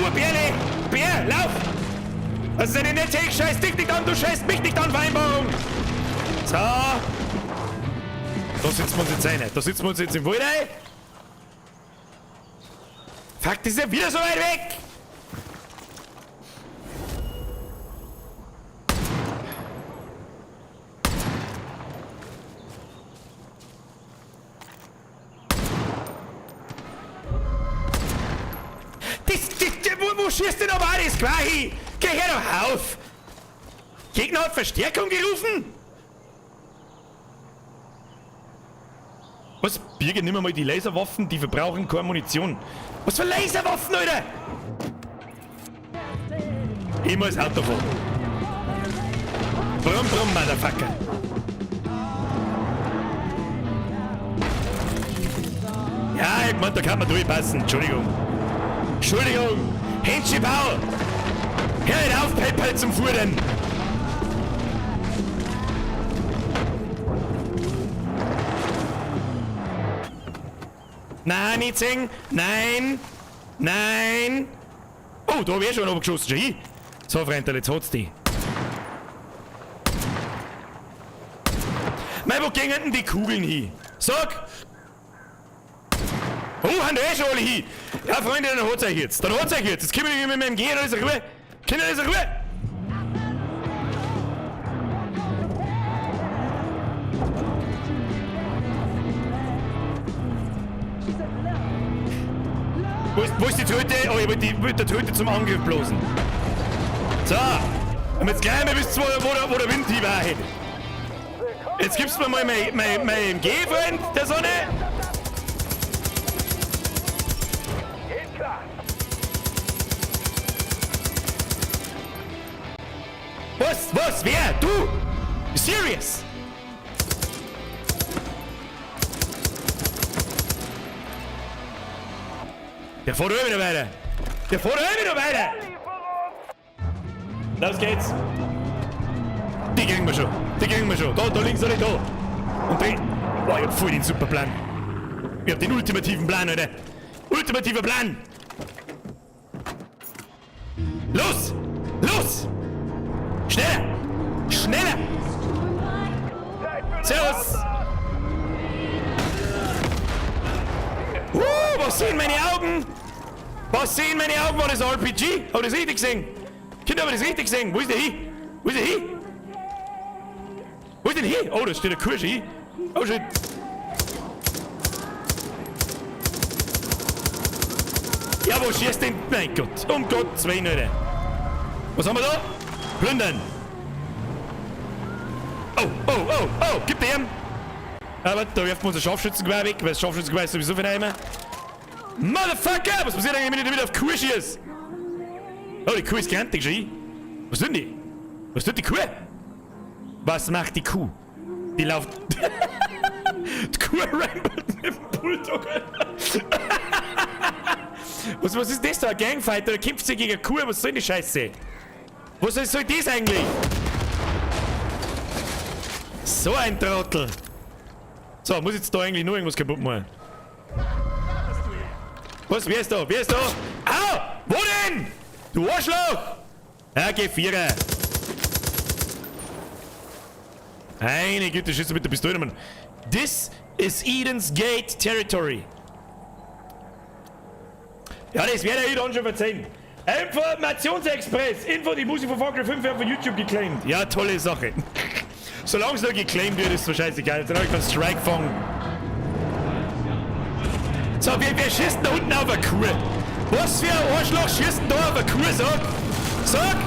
Bärle! Bär, lauf! Das ist eine nette, ich scheiß dich nicht an, du scheißt mich nicht an, Vereinbarung! So! Da sitzen wir uns jetzt rein. Da sitzen wir uns jetzt im Wald rein. Fuck, das ist ja wieder so weit weg! Wo schießt denn aber alles quasi? Geh her doch auf! Gegner hat Verstärkung gerufen? Was? Birger, nimm mal die Laserwaffen, die verbrauchen keine Munition. Was für Laserwaffen, Alter? Ich muss Auto fahren. Brumm, brumm, Motherfucker. Ja, ich mein, da kann man durchpassen. Entschuldigung. Entschuldigung! Händchen-Bau! Hör auf, PayPal zum Fuhren! Nein, nicht singen! Nein! Nein! Oh, da hab ich eh schon runtergeschossen. Schau hin. So, Freundl, jetzt hat's die. Mei, wo gingen denn die Kugeln hin? Sag! Oh, haben da eh schon alle hin! Ja, Freunde, dann hat's euch jetzt. Dann hat's euch jetzt. Jetzt kommen wir mit meinem MG und alles Ruhe. Kinder, alles Ruhe! Wo ist die Tröte? Oh, ich wollte die Tröte zum Angriff bloßen. So. Und jetzt gleich mal bis wo der Wind hin war. Jetzt gibst du mir mal mein MG, Freund, der Sonne. Was? Was? Wer? Du? You serious? Der fährt auch wieder weiter. Der fährt auch wieder weiter. Los geht's. Die kriegen wir schon. Die kriegen wir schon. Da links oder da. Und die. Boah, ich hab voll den super Plan. Ich hab den ultimativen Plan, Alter. Ultimativer Plan. Los! Los! Schneller! Schneller! Servus! Was sehen meine Augen? Was sehen meine Augen? War das ein RPG? Hab ich das richtig gesehen? Kinder, hab ich das richtig gesehen? Wo ist der hin? Wo ist der hin? Wo ist denn hin? Oh, da steht der Kurs hin. Oh shit. Ja, wo schießt denn? Mein Gott. Um Gottes Willen, Alter. Was haben wir da? Plündern. Oh, oh, oh, oh. Gib dem. Aber da werfen wir unser Scharfschützengewehr weg, weil das Scharfschützengewehr ist sowieso für den Eimer. Motherfucker! Was passiert eigentlich, wenn ich wieder auf Kuh schieße? Oh, die Kuh ist grantig, schau. Was tut die? Was tut die Kuh? Was macht die Kuh? Die läuft. Die Kuh rambelt mit dem Bulldog. Was ist das da? Ein Gangfighter? Da kämpft sich gegen eine Kuh? Was soll denn die Scheiße? Was soll das eigentlich? So ein Trottel. So, muss ich jetzt da eigentlich nur irgendwas kaputt machen? Was? Wer ist da? Wer ist da? Au! Wo denn? Du Arschloch! Ja, geh Vierer. Meine Güte, schießt du mit der Pistole, Mann. This is Eden's Gate Territory. Ja, das werde ich dann schon verzeihen. Informationsexpress. Info, die Musik von Far Cry 5 wird von YouTube geclaimt. Ja, tolle Sache. Solange es nur geclaimt wird, ist es scheißegal. Dann hab ich keinen Strike gefangen. So, wer schießt denn da unten auf eine Kuh? Was für ein Arschloch schießt denn da auf eine Kuh? Sag! Sag!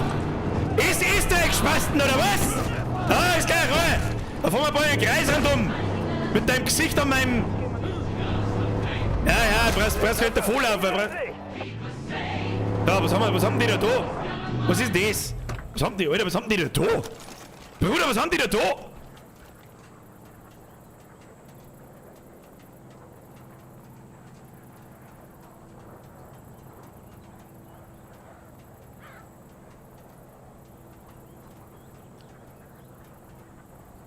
Ist der Gespasten oder was? Ah, ist keine Ruhe! Da fahren wir ein paar in den Kreis rundum! Mit deinem Gesicht an meinem... Ja, ja, brauchst nicht davonlaufen. Ja, was haben die da da? Was ist das? Was haben die, Alter, was haben die da da? Bruder, was haben die da da?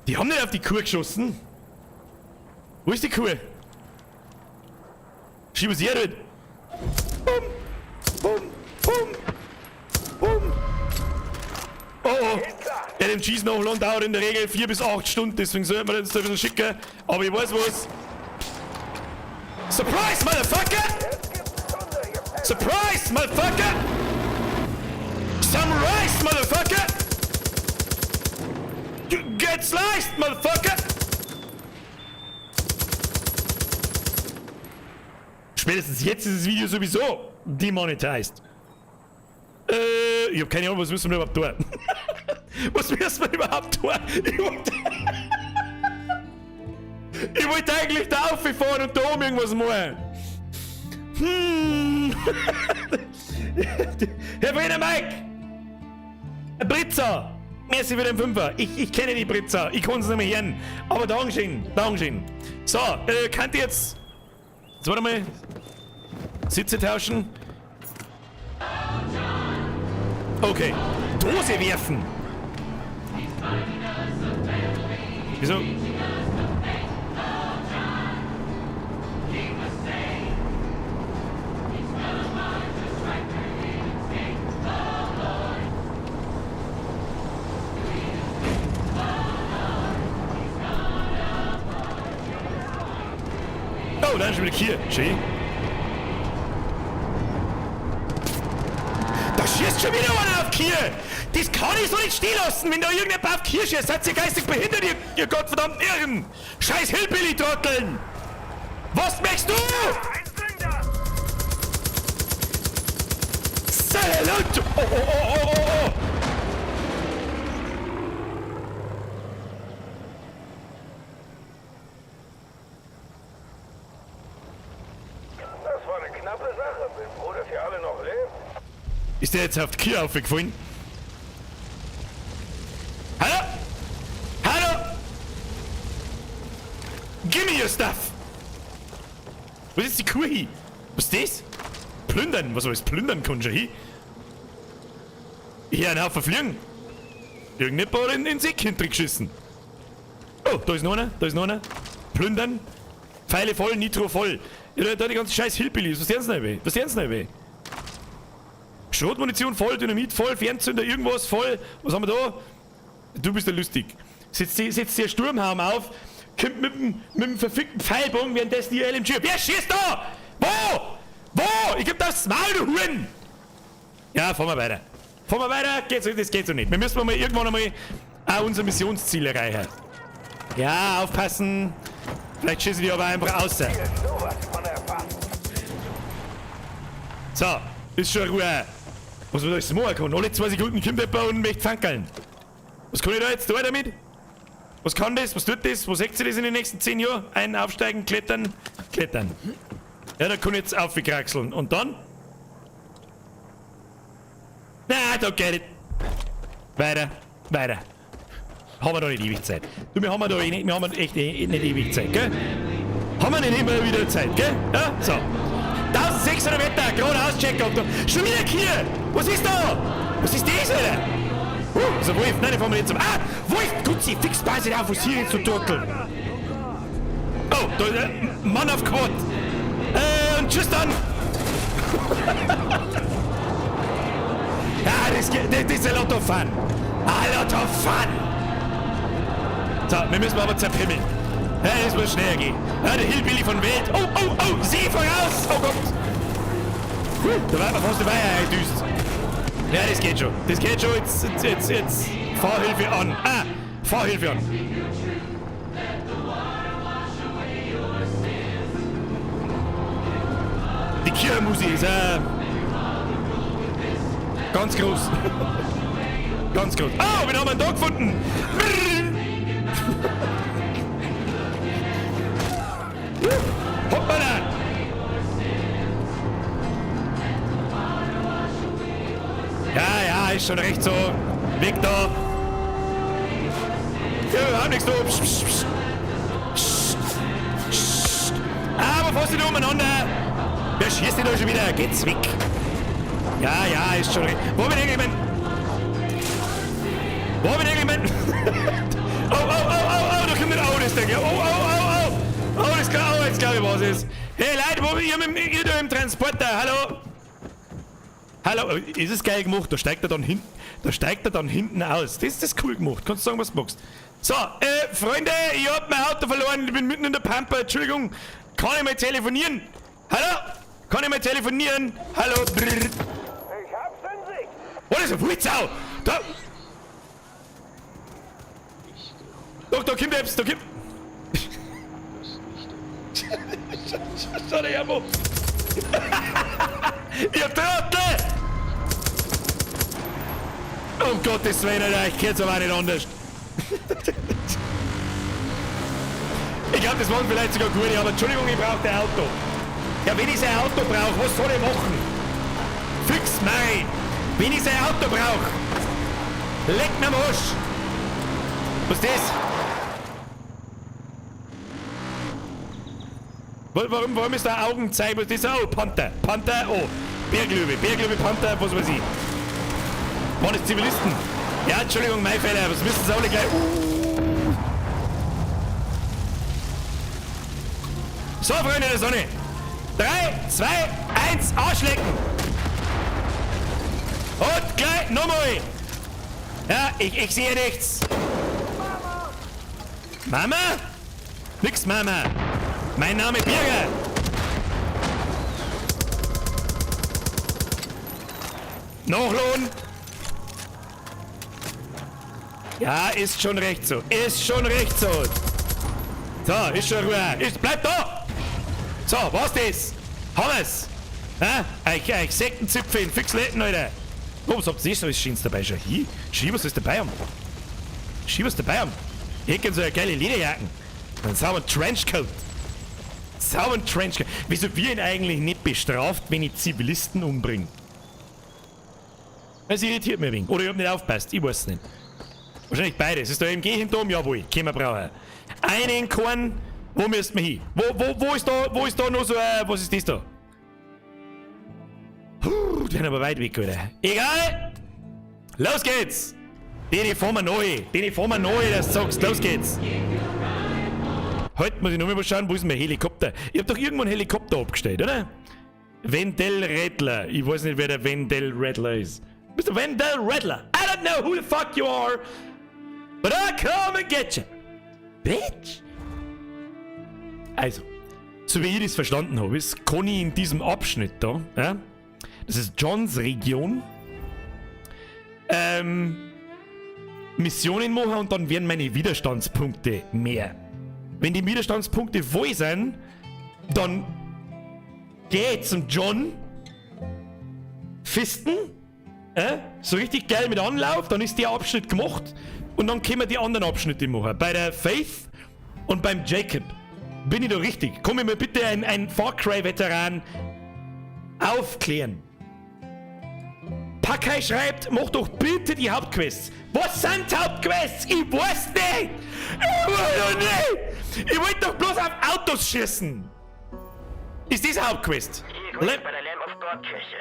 Die haben nicht auf die Kuh geschossen. Wo ist die Kuh? Schieben sie her, dort. Bum, bum, bum, bum. Oh, oh. Ja, dem Schießen nachladen dauert in der Regel 4 bis 8 Stunden, deswegen sollte man das ein bisschen schicken. Aber ich weiß was. Surprise, Motherfucker! Surprise, Motherfucker! Some rice, Motherfucker! You get sliced, Motherfucker! Spätestens jetzt ist das Video sowieso demonetized. Ich hab keine Ahnung, was müssen wir überhaupt tun? Was müssen wir überhaupt tun? Ich wollte eigentlich da auffahren und da oben irgendwas machen. Herr Brenner Mike! Britzer! Merci für den Fünfer. Ich kenne die Britzer. Ich kann's nicht mehr hören. Aber Dankeschön. Dankeschön. So, könnt ihr jetzt... Jetzt warte mal. Sitze tauschen. Okay. Dose werfen. Wieso? Oh, da ist schon wieder hier. Schön. Da schießt schon wieder einer auf Kier! Das kann ich so nicht stehen lassen, wenn da irgendjemand auf Kier schießt. Seid ihr geistig behindert, ihr gottverdammten Irren! Scheiß Hillbilly-Trotteln! Was möchtest du? Salut! Oh, oh, oh, oh, oh, oh! Das war eine knappe Sache. Bin froh, dass ihr alle noch lebt. Ist der jetzt auf die Kier aufgefallen? Hallo? Hallo? Give me your stuff! Was ist die Kuh hier? Was ist das? Plündern? Was alles plündern kann schon hier? Hier ein Haufen Fliegen. Irgendjemand hat in den Sack hintergeschissen. Oh, da ist noch einer, da ist noch einer. Plündern. Pfeile voll, Nitro voll. Ja, da die ganze scheiß Hillbillies. Was ist denn weh? Was ist denn weh? Schrotmunition voll, Dynamit voll, Fernzünder, irgendwas voll. Was haben wir da? Du bist ja lustig. Setzt der Sturmhaum auf, kommt mit dem verfickten Pfeilbogen währenddessen die LMG. Wer schießt da? Wo? Wo? Ich geb das Maul, du Huren! Ja, fahren wir weiter. Fahren wir weiter, das geht so nicht. Wir müssen mal irgendwann einmal auch unser Missionsziel erreichen. Ja, aufpassen. Vielleicht schießen die aber einfach aus. So, ist schon Ruhe. Was man da jetzt machen kann. Alle 2 Sekunden kommt jemand und möchte fankeln. Was kann ich da jetzt da damit? Was kann das? Was tut das? Wo seht ihr das in den nächsten 10 Jahren? Ein, aufsteigen, klettern, klettern. Ja, da kann ich jetzt aufkraxeln. Und dann? Na, da geht es. Weiter, weiter. Haben wir da nicht ewig Zeit. Du, wir haben da eh nicht, wir haben echt nicht ewig Zeit, gell? Haben wir nicht immer wieder Zeit, gell? Ja, so. 1600 Meter, geradeaus, Check-up. Schon wieder Kier! Was ist da? Was ist das, Alter? Ist ein Wolf. Nein, den fahren wir nicht zum. Ah! Wolf! Gutzi, fix pass auf, was hier jetzt zu turteln. Oh, da ist ein Mann auf Quad. Und tschüss dann! Ja, das ist a lot of fun. A lot of fun! So, wir müssen aber zerpimmeln. Ja, das muss schneller gehen. Ja, der Hillbilly von Welt. Oh, oh, oh, See voraus! Oh Gott! Da war man fast dabei eingedüst. Ja, das geht schon. Das geht schon. Jetzt. Fahrhilfe an. Ah, Fahrhilfe an. Die Kirchenmusik ist ganz groß. Ganz groß. Oh, wir haben einen Tag gefunden. Hoppala! Ja, ja, ist schon recht so. Weg da. Ja, wir haben nichts da. Psst, psst, psst. Psst. Aber fast nicht umeinander. Wer schießt denn da schon wieder? Geht's weg. Ja, ja, ist schon recht. Wo bin ich eigentlich mein... Wo bin ich eigentlich mein... Oh, oh, oh, oh, oh, da kommt ein Auto, das Ding. Oh, oh, oh, oh. Oh, das kann, oh, jetzt glaube ich, was ist. Hey, Leute, wo bin ich? Ihr da im Transporter, hallo? Hallo, ist es geil gemacht? Da steigt er dann hinten, da steigt er dann hinten aus. Das ist cool gemacht. Kannst du sagen, was du magst. So, Freunde, ich hab mein Auto verloren. Ich bin mitten in der Pampa. Entschuldigung. Kann ich mal telefonieren? Hallo? Kann ich mal telefonieren? Hallo? Brrr. Ich hab's in Sicht. Oh, das ist ein Wulzau! Da! Doch, da kommt etwas, da kommt... Schau dir her, wo! Ihr Trottel! Um Gottes Willen, Alter, ich kenn's aber nicht anders. Ich glaube, das waren vielleicht sogar gute, aber Entschuldigung, ich brauche ein Auto. Ja, wenn ich sein Auto brauche, was soll ich machen? Fix mei! Wenn ich sein Auto brauche! Leck mir am Arsch! Was ist das? Warum ist da Augenzeichen? Was ist das? Oh, Panther! Panther, oh! Berglöwe, Berglöwe, Panther, was weiß ich. Waren das Zivilisten? Ja, Entschuldigung, mein Fehler, aber das müssen sie alle gleich. So, Freunde der Sonne. 3, 2, 1, Arschlecken! Und gleich nochmal! Ja, ich sehe nichts. Mama? Nix, Mama. Mein Name Birger. Nachladen. Ja, ist schon recht so. Ist schon recht so. So, ist schon Ruhe. Ist, bleib da! So, was das? Haben wir's? Hä? Euch Sektenzipfel in Fixletten, Alter. Oh, was habt ihr so alles Schönes dabei? Schau hier. Schau, was ist dabei haben. Schau, was dabei haben. Ich hätte so eine geile Lederjacken. Einen sauberen Trenchcoat. Sauberen Trenchcoat. Wieso wir ihn eigentlich nicht bestraft, wenn ich Zivilisten umbringe? Das irritiert mich ein wenig. Oder ich hab nicht aufgepasst. Ich weiß es nicht. Wahrscheinlich beides. Ist da MG hinterm? Jawohl. Können wir brauchen. Einen Korn. Wo müssen wir hin? Wo ist da noch so ein, was ist das da? Puh, die sind aber weit weg, Alter. Egal! Los geht's! Den fahren wir neu. Den fahren wir neu, dass du sagst. Los geht's! Heute muss ich noch mal schauen, wo ist mein Helikopter? Ich hab doch irgendwo einen Helikopter abgestellt, oder? Wendell Rattler. Ich weiß nicht, wer der Wendell Rattler ist. Mr. Wendell Rattler. I don't know who the fuck you are, but I come and get you. Bitch! Also, so wie ich das verstanden habe, ist, kann ich in diesem Abschnitt da, ja, das ist Johns Region, Missionen machen und dann werden meine Widerstandspunkte mehr. Wenn die Widerstandspunkte voll sind, dann geh ich zum John, fisten, so richtig geil mit Anlauf, dann ist der Abschnitt gemacht und dann können wir die anderen Abschnitte machen. Bei der Faith und beim Jacob. Bin ich da richtig? Komm mir bitte ein Far Cry-Veteran aufklären. Pakai schreibt, mach doch bitte die Hauptquests. Was sind Hauptquests? Ich weiß nicht! Ich weiß doch nicht! Ich wollte doch bloß auf Autos schießen! Ist das eine Hauptquest? Hier grüßt bei der Lamb of God Kirche.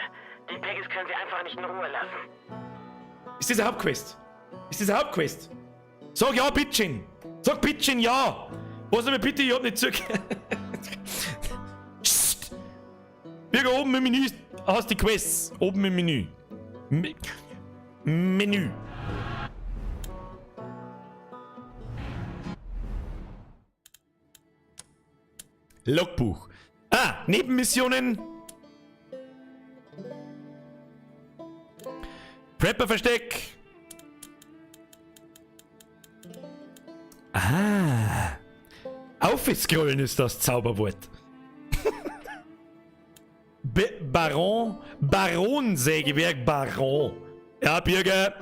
Die Peggies können sie einfach nicht in Ruhe lassen. Ist das eine Hauptquest? Ist das eine Hauptquest? Sag ja, bitteschön! Sag bitteschön ja! Was aber bitte, ich hab nicht zugehört. Psst! Birger, oben im Menü hast die Quests. Oben im Menü. Menü. Logbuch. Ah, Nebenmissionen. Prepper-Versteck. Ah. Aufscrollen ist das Zauberwort. Baron, Baron-Sägewerk, Baron. Ja, Birger,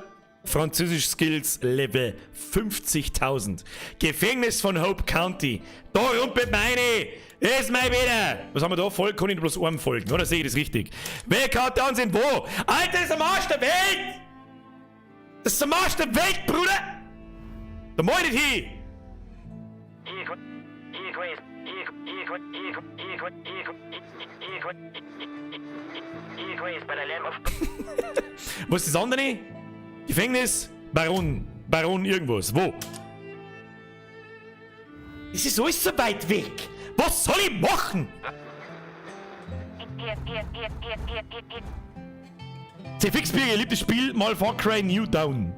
Französisch Skills Level 50.000. Gefängnis von Hope County. Da rumpelt meine. Das ist mein wieder. Was haben wir da? Folgen kann ich bloß einem folgen, oder? Sehe ich das richtig? Wer kann dann sind wo? Alter, das ist am Arsch der Welt! Das ist am Arsch der Welt, Bruder! Da mach ich nicht hin! Was ist das andere? Gefängnis? Baron. Baron irgendwas. Wo? Es ist alles so weit weg. Was soll ich machen? C-Fix-Birger, liebtes Spiel, mal Far Cry New Dawn.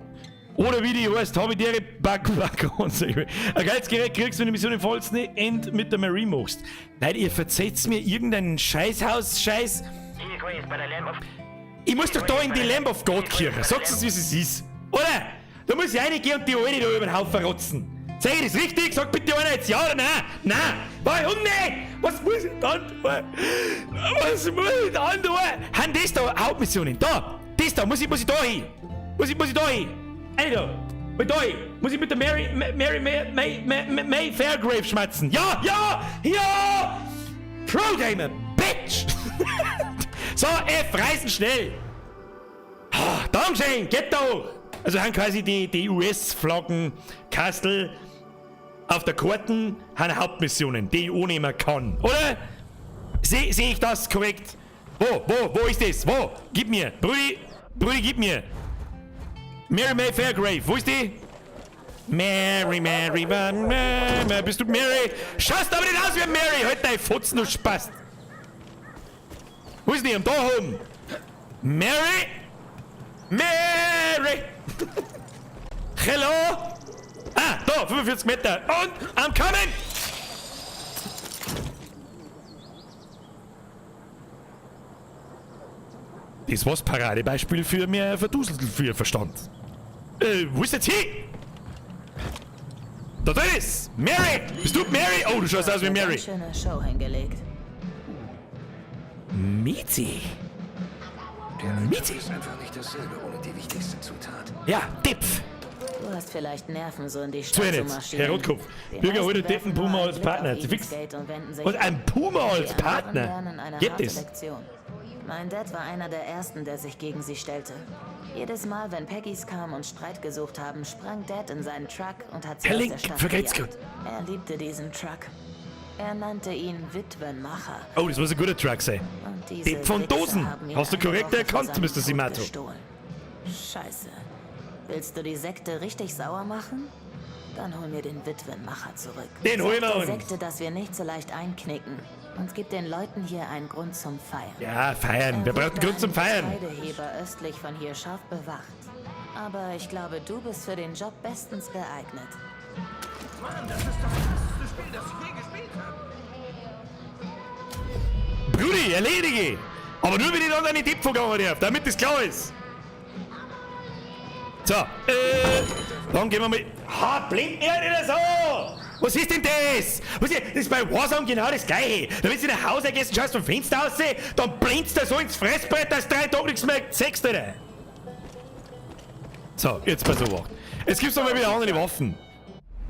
Oder wie die heißt, habe ich dir Back. Ein geiles Gerät kriegst du, wenn du die Mission im vollsten End mit der Marie machst. Nein, ihr verzeiht mir irgendeinen Scheißhaus-Scheiß. Ich muss doch da in die Lamb of God Kirche. Sag's es, wie es ist. Oder? Da muss ich reingehen und die Alte da über den Haufen rotzen. Sag ich das richtig? Sag bitte einer jetzt ja oder nein? Nein! Warum nicht? Was muss ich dann tun? Was muss ich dann tun? Haben das da Hauptmissionen? Da! Das da! Muss ich da hin? Muss ich da hin? Eine da! Muss ich da hin? Muss ich mit der Mary May Fairgrave schmatzen? Ja! Ja! Ja! Pro-Gamer! Bitch! So, F, reißen schnell! Ah, Dankeschön, geht doch! Also haben quasi die U S-Flaggen Kastel auf der Karten haben Hauptmissionen, die ich annehmen kann, oder? Seh ich das korrekt? Wo ist das? Wo? Gib mir! Brudi, Brudi, gib mir! Mary May Fairgrave, wo ist die? Mary, Mary, Mary, Mary, bist du Mary? Schaust aber nicht aus wie Mary! Halt dein Fotzen, du Spast! Wo ist die? Und da oben! Mary! Mary! Hello! Ah, da, 45 Meter. Und, I'm coming! Das war's Paradebeispiel für mehr Verdusel für Verstand. Wo ist jetzt hin? Da drin ist! Mary! Bist du Mary? Oh, du schaust aus wie Mary. Schöne Show hingelegt. Mizi. Mizi. Ist einfach nicht dasselbe ohne die wichtigste Zutat. Ja, Dipf. Du hast vielleicht Nerven, so in die Zu Stadt zu jetzt, marschieren. Herr Rotkopf. Die Bürger, hol meisten den Deppen werfen nur Puma einen als Blick Partner. auf Sie fix. Eden's Gate und wenden sich Und ab. ein Puma als Die anderen Partner. lernen eine Gibt harte es. Lektion. Mein Dad war einer der ersten, der sich gegen sie stellte. Jedes Mal, wenn Peggys kamen und Streit gesucht haben, sprang Dad in seinen Truck und hat sie Herr aus Link, der Stadt vergelt's gejagt. Er liebte diesen Truck. Er nannte ihn Witwenmacher. Oh, das muss ein guter Truck sein. Und diese Depp von Wichser Dosen. haben ihn Hast du eine korrekt Woche vor erkannt, seinem Mr. Tod Simato. gestohlen. Scheiße. Willst du die Sekte richtig sauer machen? Dann hol mir den Witwenmacher zurück. Den holen Sag wir der uns. Sekte, dass wir nicht so leicht einknicken. Und gib den Leuten hier einen Grund zum Feiern. Ja, feiern. Wer braucht einen Grund zum Feiern? Getreideheber östlich von hier scharf bewacht. Aber ich glaube, du bist für den Job bestens geeignet. Mann, das ist das krasseste Spiel, das ich je gespielt habe. Brudi, erledige! Aber nur, wenn ich dann eine Tipp vergangen darf, damit das klar ist. So, dann gehen wir mal. Ha, blinkt mir nicht so! Was ist denn das? Was ist, das ist bei Warzone genau das Gleiche. Da willst du nach Hause gehst und schaust vom Fenster raus, dann blindst du so ins Fressbrett, dass du 3 Tage nichts mehr siehst, Alter. So, jetzt pass auf. Jetzt gibt's noch mal wieder andere Waffen.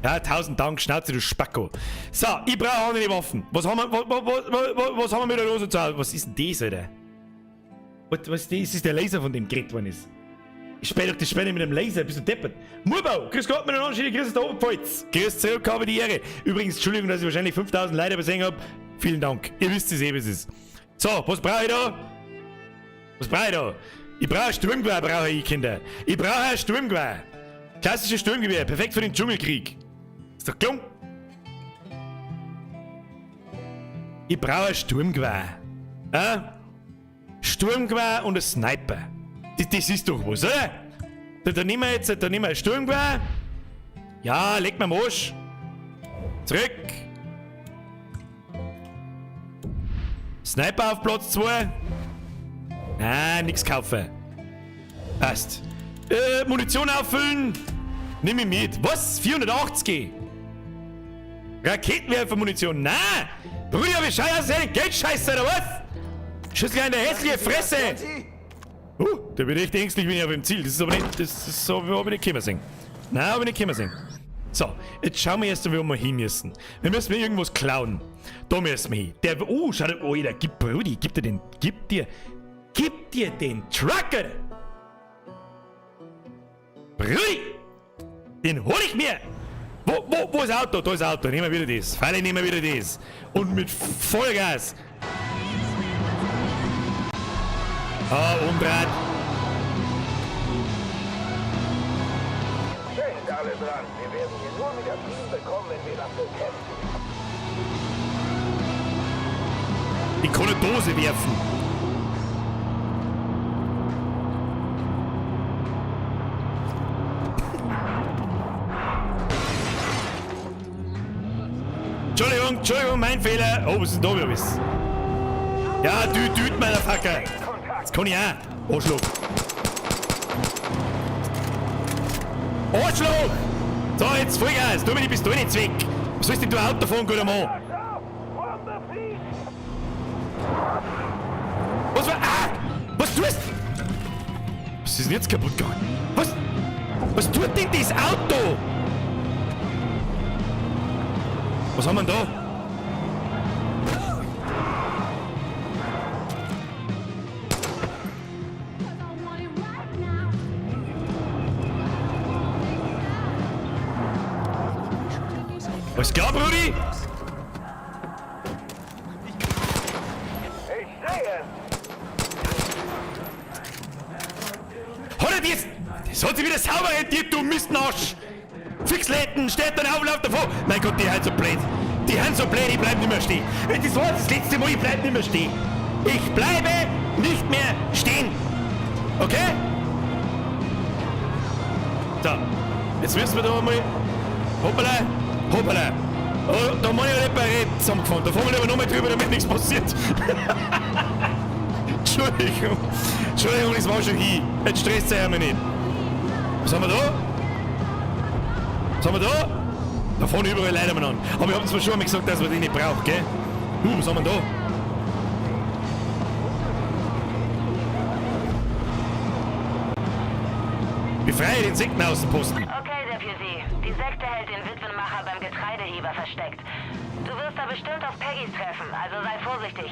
Ja, 1000 Dank, Schnauze, du Spacko. So, ich brauche andere Waffen. Was haben wir, was haben wir mit der Rose zu Hause? Was ist denn das, Alter? Was ist das? Ist das der Laser, von dem geredet worden ist? Ich sperre doch das Sperre mit dem Laser, bist du deppert? Murbau, grüß Gott, meine Anschläge, grüß aus der Oberpfalz. Grüß zurück, habe die Ehre. Übrigens, Entschuldigung, dass ich wahrscheinlich 5000 Leute übersehen hab. Vielen Dank. Ihr wisst es eh, wie es ist. So, was brauche ich da? Was brauche ich da? Ich brauche ein Sturmgewehr, brauche ich, Kinder. Ich brauche ein Sturmgewehr. Klassisches Sturmgewehr, perfekt für den Dschungelkrieg. Ist doch klar? Ich brauche ein Sturmgewehr. Ja? Sturmgewehr und ein Sniper. Das ist doch was, oder? Da nehmen wir jetzt, da nehmen wir ein Sturmgewehr. Ja, leg mir am Arsch. Zurück. Sniper auf Platz 2. Ah, nix kaufen. Passt. Munition auffüllen. Nimm ich mit. Was? 480? Raketenwerfermunition. Na! Brüder, wie scheiße, Geldscheiße oder was? Schüssel in der hässliche Fresse! Da bin ich echt ängstlich, wenn ich auf dem Ziel. Das ist aber nicht, das ist so, hab ich nicht kommen sehen. Nein, hab ich nicht kommen sehen. So, jetzt schauen wir erst einmal, wo wir hin müssen. Wir müssen mir irgendwas klauen. Da müssen wir hin. Der, oh, schau dir, oh, der, gib, Brudi, gib dir den, gib dir den Trucker! Brudi! Den hol ich mir! Wo ist das Auto? Da ist das Auto. Nehmen wir wieder das. Freilich nehmen wir wieder das. Und mit Vollgas. Ah, umdreht. Denkt alle dran, wir werden hier nur wieder Frieden bekommen, wenn wir dafür kämpfen. Ich kann eine Dose werfen. Entschuldigung, Entschuldigung, mein Fehler. Oh, was ist denn da wieder was? Ja, düt, Motherfucker. Das kann ich auch. Arschloch. Arschloch! So, jetzt Vollgas. Tu mir die Pistole nicht weg. Was sollst denn du Auto fahren, guter Mann? Was war... Ah! Was tust du? Was ist denn jetzt kaputt gegangen? Was? Was tut denn das Auto? Was haben wir denn da? Alles klar, Brudi? Ich sehe es. Hat er das? Das hat sich wieder sauber rentiert, du Mistnarsch! Fixläden, steht dann auf und lauf davon! Mein Gott, die sind so blöd! Die sind so blöd, ich bleib nicht mehr stehen! Das war das letzte Mal, ich bleib nicht mehr stehen! Ich bleibe nicht mehr stehen! Okay? So, jetzt müssen wir da mal... Hoppala, hoppala! Oh, da muss ich ja nicht bei Red zusammengefahren. Da fahren wir aber nochmal drüber, damit nichts passiert. Entschuldigung. Entschuldigung, das war schon hin. Jetzt stresst euch einmal nicht. Was haben wir da? Was haben wir da? Da vorne überall Leute umeinander. Aber ich hab zwar schon einmal gesagt, dass man die nicht braucht, gell? Was haben wir da? Befreie den Sektenaußenposten. Okay, Deputy. Die Sekte hält den Witwenmacher beim Getreideheber versteckt. Du wirst da bestimmt auf Peggys treffen, also sei vorsichtig.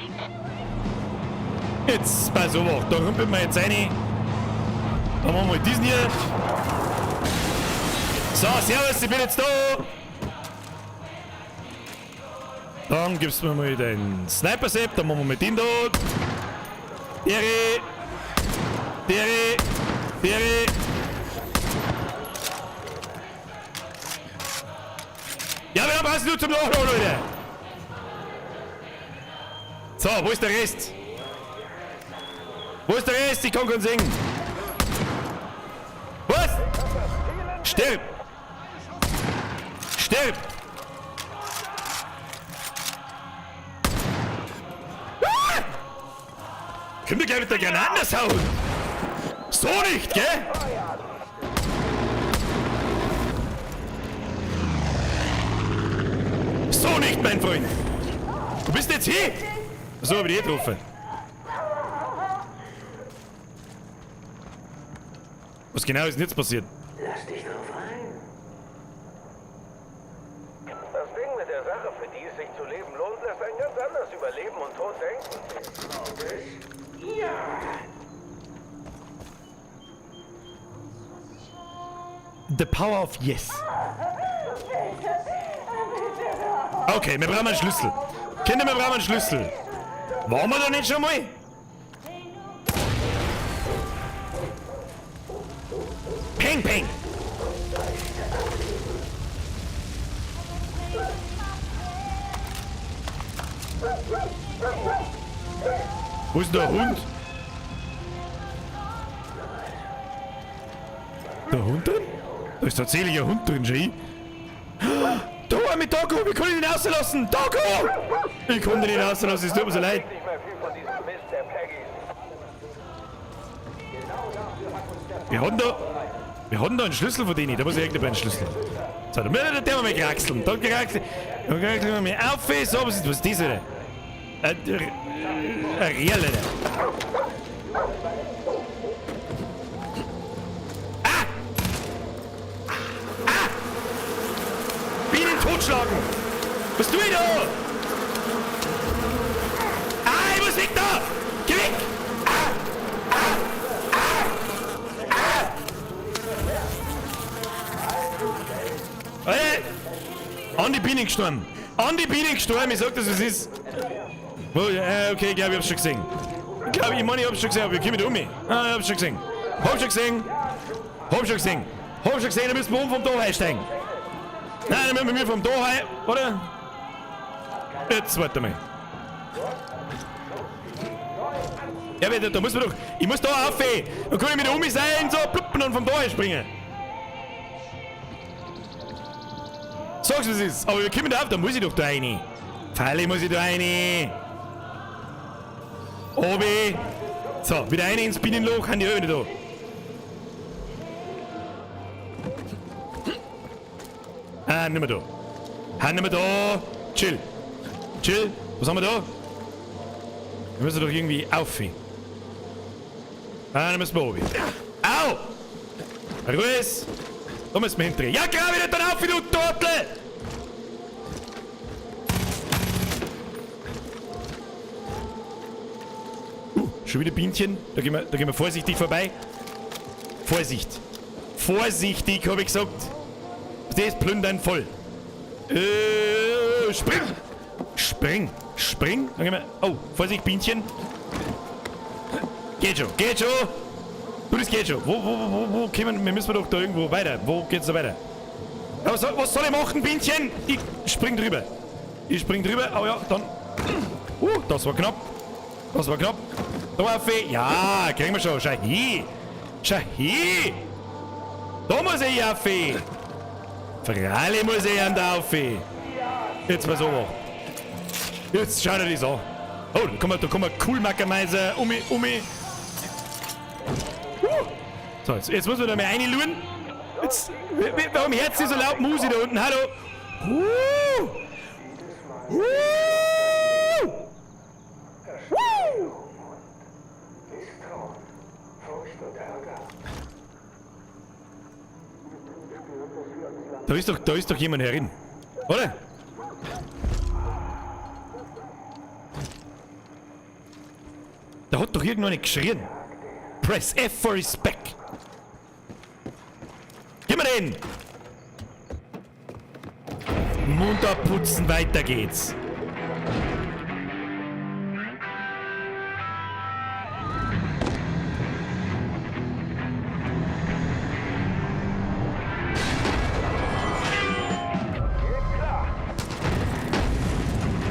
Jetzt pass auf, da rumpeln wir jetzt rein. Dann machen wir diesen hier. So, servus, ich bin jetzt da. Dann gibst du mir mal den Sniper-Sepp, dann machen wir mit dem da. Dere. Dere. Dere. Ja, wir haben was nur zum Nachladen, Leute. So, wo ist der Rest? Wo ist der Rest? Ich kann keinen singen. Was? Stirb! Stirb! Ah! Können wir gleich mit der Granate hauen? So nicht, gell? So nicht, mein Freund! Du bist jetzt hier! So hab ich dich getroffen. Was genau ist denn jetzt passiert? Lass dich drauf ein. Das Ding mit der Sache, für die es sich zu leben lohnt, lässt einen ganz anders über Leben und Tod denken. Ja. The power of yes. Okay, wir brauchen einen Schlüssel. Kinder, wir brauchen einen Schlüssel. Waren wir da nicht schon mal? Peng, peng. Wo ist denn der Hund? Der Hund drin? Da ist tatsächlich ein Hund drin, schau. Da, mit Dogo, wir können ihn nicht rauslassen. Dogo! Ich konnte ihn nicht rauslassen, es tut mir so leid. Wir haben da einen Schlüssel von denen, da muss ich irgendeinen einen Schlüssel. So, da müssen wir mal kraxeln. Da kraxeln. Da kraxeln wir mal auf. So, was ist das denn? Ein Real, Alter. Ah! Ah! Bienen totschlagen! Was tue ich da? Ah, ich muss weg da! Geh weg! Ah! Ah! Ah! Ah! Alter! An die Bienen gestorben! An die Bienen gestorben, ich sag das, was ist! Oh, okay, ich glaube, ich hab's schon gesehen. Ich glaube, ich meine, ich hab's schon gesehen, aber wir kommen nicht um mich. Ah, ich hab's schon gesehen. Hab schon gesehen. Hab schon gesehen. Hab schon gesehen, da müssen wir oben vom Tor einsteigen. Nein, dann müssen wir vom Tor ein, oder? Jetzt, warte mal. Ja, aber da muss man doch. Ich muss da auf, ey. Dann kann ich mit der Umi sein, so pluppen und vom Tor springen. Sag's, was ist. Aber wir kommen da auf, da muss ich doch da rein. Freilich muss ich da rein. Obi. So, wieder rein ins Bienenloch, haben die Öne da. Ah, nicht mehr da. Ah, nicht mehr da. Chill. Chill. Was haben wir da? Wir müssen doch irgendwie auf. Ah, da müssen wir oben. Au! Ruhe ist. Da müssen wir hindrehen. Ja, grab ich nicht dann auf, du Turtel! Schon wieder Bienchen. Da gehen wir vorsichtig vorbei. Vorsicht. Vorsichtig, hab ich gesagt. Das plündern voll. Spring! Spring! Spring! Dann gehen wir. Oh, Vorsicht, Bienchen. Geht schon, geht schon! Du, das geht schon. Wo kommen wir? Müssen wir doch da irgendwo weiter. Wo geht's da weiter? Ja, was soll ich machen, Bienchen? Ich spring drüber. Ich spring drüber. Oh ja, dann. Das war knapp. Das war knapp. Da auf. Ja, kriegen wir schon. Schau hin. Schau hin. Da muss ich auf. Freilich muss ich an der auf. Jetzt mal so. Jetzt schau dir das an. Oh, da kommen wir cool Mackermeiser. Umi, umi. So, jetzt müssen wir da mal reinluren. Jetzt, warum hört sie so laut Musik da unten? Hallo? Da ist doch jemand herin, oder? Da hat doch irgendwann geschrien. Press F for respect. Gib mir den! Munter putzen, weiter geht's.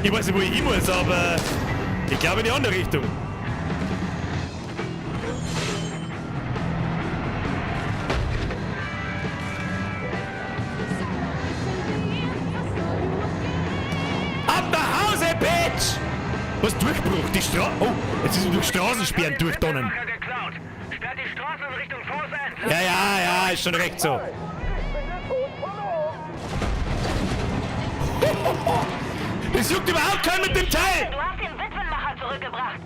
Ich weiß nicht, wo ich hin muss, aber ich glaube in die andere Richtung. Ab nach Hause, Bitch! Was Durchbruch? Die Stra-, oh, jetzt ist er durch Straßensperren durchdonnen. Ja, ja, ja, ist schon recht so. Das juckt überhaupt keinen mit dem Teil! Du hast den Witwenmacher zurückgebracht.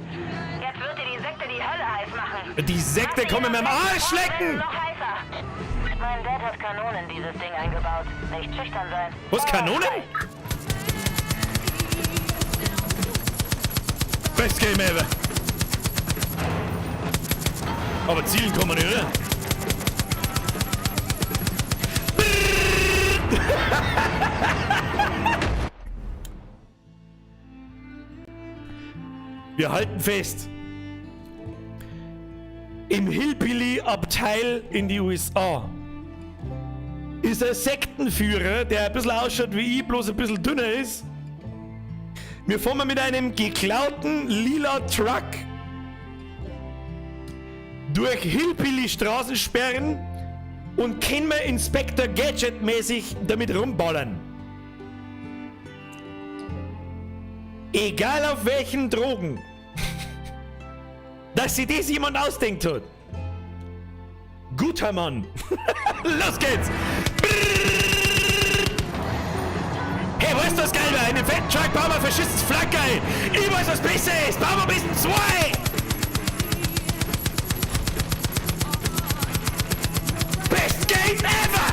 Jetzt wird dir die Sekte die Hölle heiß machen. Die Sekte kommt mir am Arsch lecken! Noch heißer. Mein Dad hat Kanonen in dieses Ding eingebaut. Nicht schüchtern sein. Was, Kanonen? Best Game ever. Aber zielen kann man nicht, oder? Wir halten fest. Im Hillbilly-Abteil in die USA ist ein Sektenführer, der ein bisschen ausschaut wie ich, bloß ein bisschen dünner ist. Wir fahren mit einem geklauten lila Truck durch Hillbilly-Straßensperren und können wir Inspector Gadget-mäßig damit rumballern. Egal auf welchen Drogen. Dass sich das jemand ausdenkt hat. Guter Mann. Los geht's. Hey, weißt du, was geil war? In dem fetten Truck bauen wir verschissenes Flak geil. Ich weiß, was besser ist. Bauen wir am besten zwei. Best Game ever.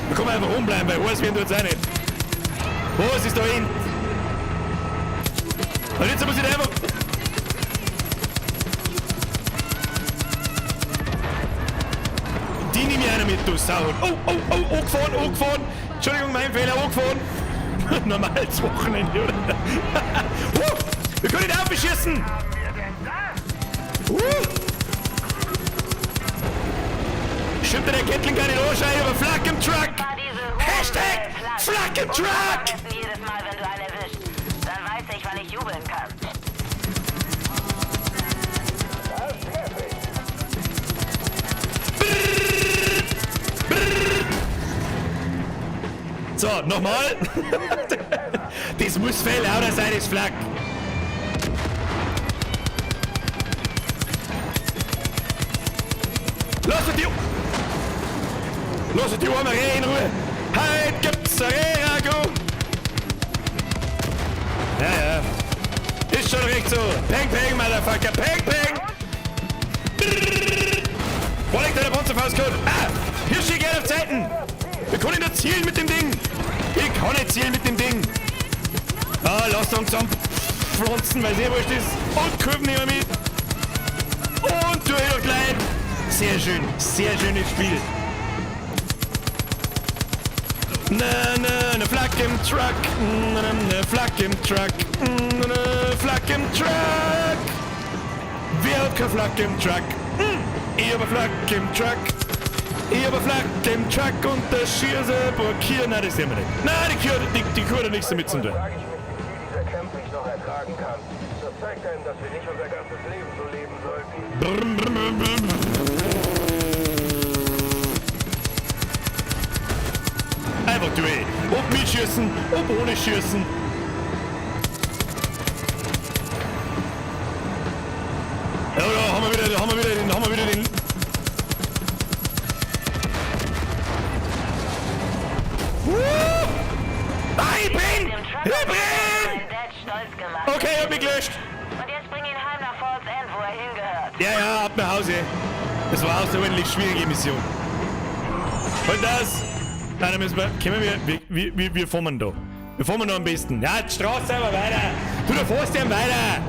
Da kann man einfach rumbleiben, weil heiß werden tut's auch nicht. Was ist da hin? Und jetzt muss ich da einfach... Die nehme ich einer mit, du Sau. Oh, oh, oh, angefahren, angefahren. Entschuldigung, mein Fehler, angefahren. Normales Wochenende, oder? Wir können ihn aufschießen. Stimmt der Gatling gar nicht anschreien, aber Flak im Truck! Hashtag Flak im Truck! Jedes Mal, wenn du einen erwischst, dann weiß ich, wann ich jubeln kann. So, nochmal. Das muss viel lauter sein, das Flak. Lass die arme Rehe in Ruhe. Heute gibt's ein Reh-Ragout. Ja, ja. Ist schon recht so. Peng, peng, Motherfucker. Peng, peng. Wo liegt deine Panzerfaust, Code? Ah! Hier steht gerne auf Zeiten. Wir können nicht zielen mit dem Ding. Ich kann nicht zielen mit dem Ding. Ah, lass uns zusammenpflanzen, weil es eh wurscht ist. Und Kurven nehmen wir mit. Und durch noch gleich. Sehr schön. Sehr schönes Spiel. Na, na, na, Flak im Truck. Na, na, na, Flak im Truck. Na, na, Flak im Truck. Wer hat kein Flak im Truck? Ich hab ein Flak im Truck. Ich hab ein Flak im Truck und der Schieße blockiert. Nein, das sehen wir nicht. Nein, die Kuh hat nichts damit zu tun. Frage ich mich, wie viel dieser Kämpfe ich noch ertragen kann. Das zeigt einem, dass wir nicht unser ganzes Leben so leben sollten. Brr, brr, brr, brr. Schießen, ob ohne Schießen. Ja, da haben wir wieder, da haben wir wieder den, haben wir wieder den. Ah, ich brenn! Ich brenn! Okay, ich hab mich gelöscht. Und jetzt bring ihn heim nach Falls End, wo er hingehört. Ja, ja, ab nach Hause. Das war außerordentlich schwierige Mission. Und das? Nein, da müssen wir. Können wir. Wir fahren da. Wir fahren da am besten. Ja, die Straße aber weiter. Du, da fährst ja weiter.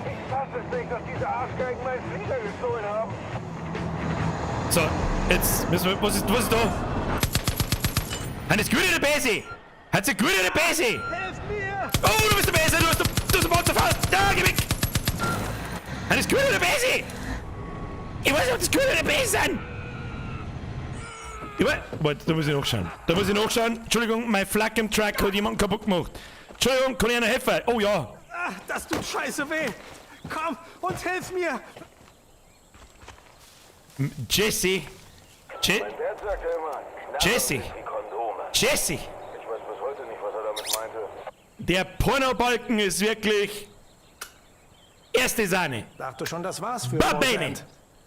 Ich fass es nicht, dass diese Arschgeigen meinen Flieger gestohlen haben. So, jetzt müssen wir. Was ist da? Hat es gut oder böse? Hat sie gut oder böse? Helft mir! Oh, du bist der Böse, du hast den Panzer fast. Da, geh weg! Hat es gut oder böse? Ich weiß nicht, ob das gut oder böse sind. Ich weiß, warte, da muss ich nachschauen. Da muss ich nachschauen. Entschuldigung, mein Flak im Truck hat jemanden kaputt gemacht. Entschuldigung, kann ich einer helfen? Oh ja. Ah, das tut scheiße weh! Komm und hilf mir! Jesse. Jesse. Jesse. Ich weiß bis heute nicht, was er damit meinte. Der Pornobalken ist wirklich erste Sahne. Dachte schon, das war's für Va bene.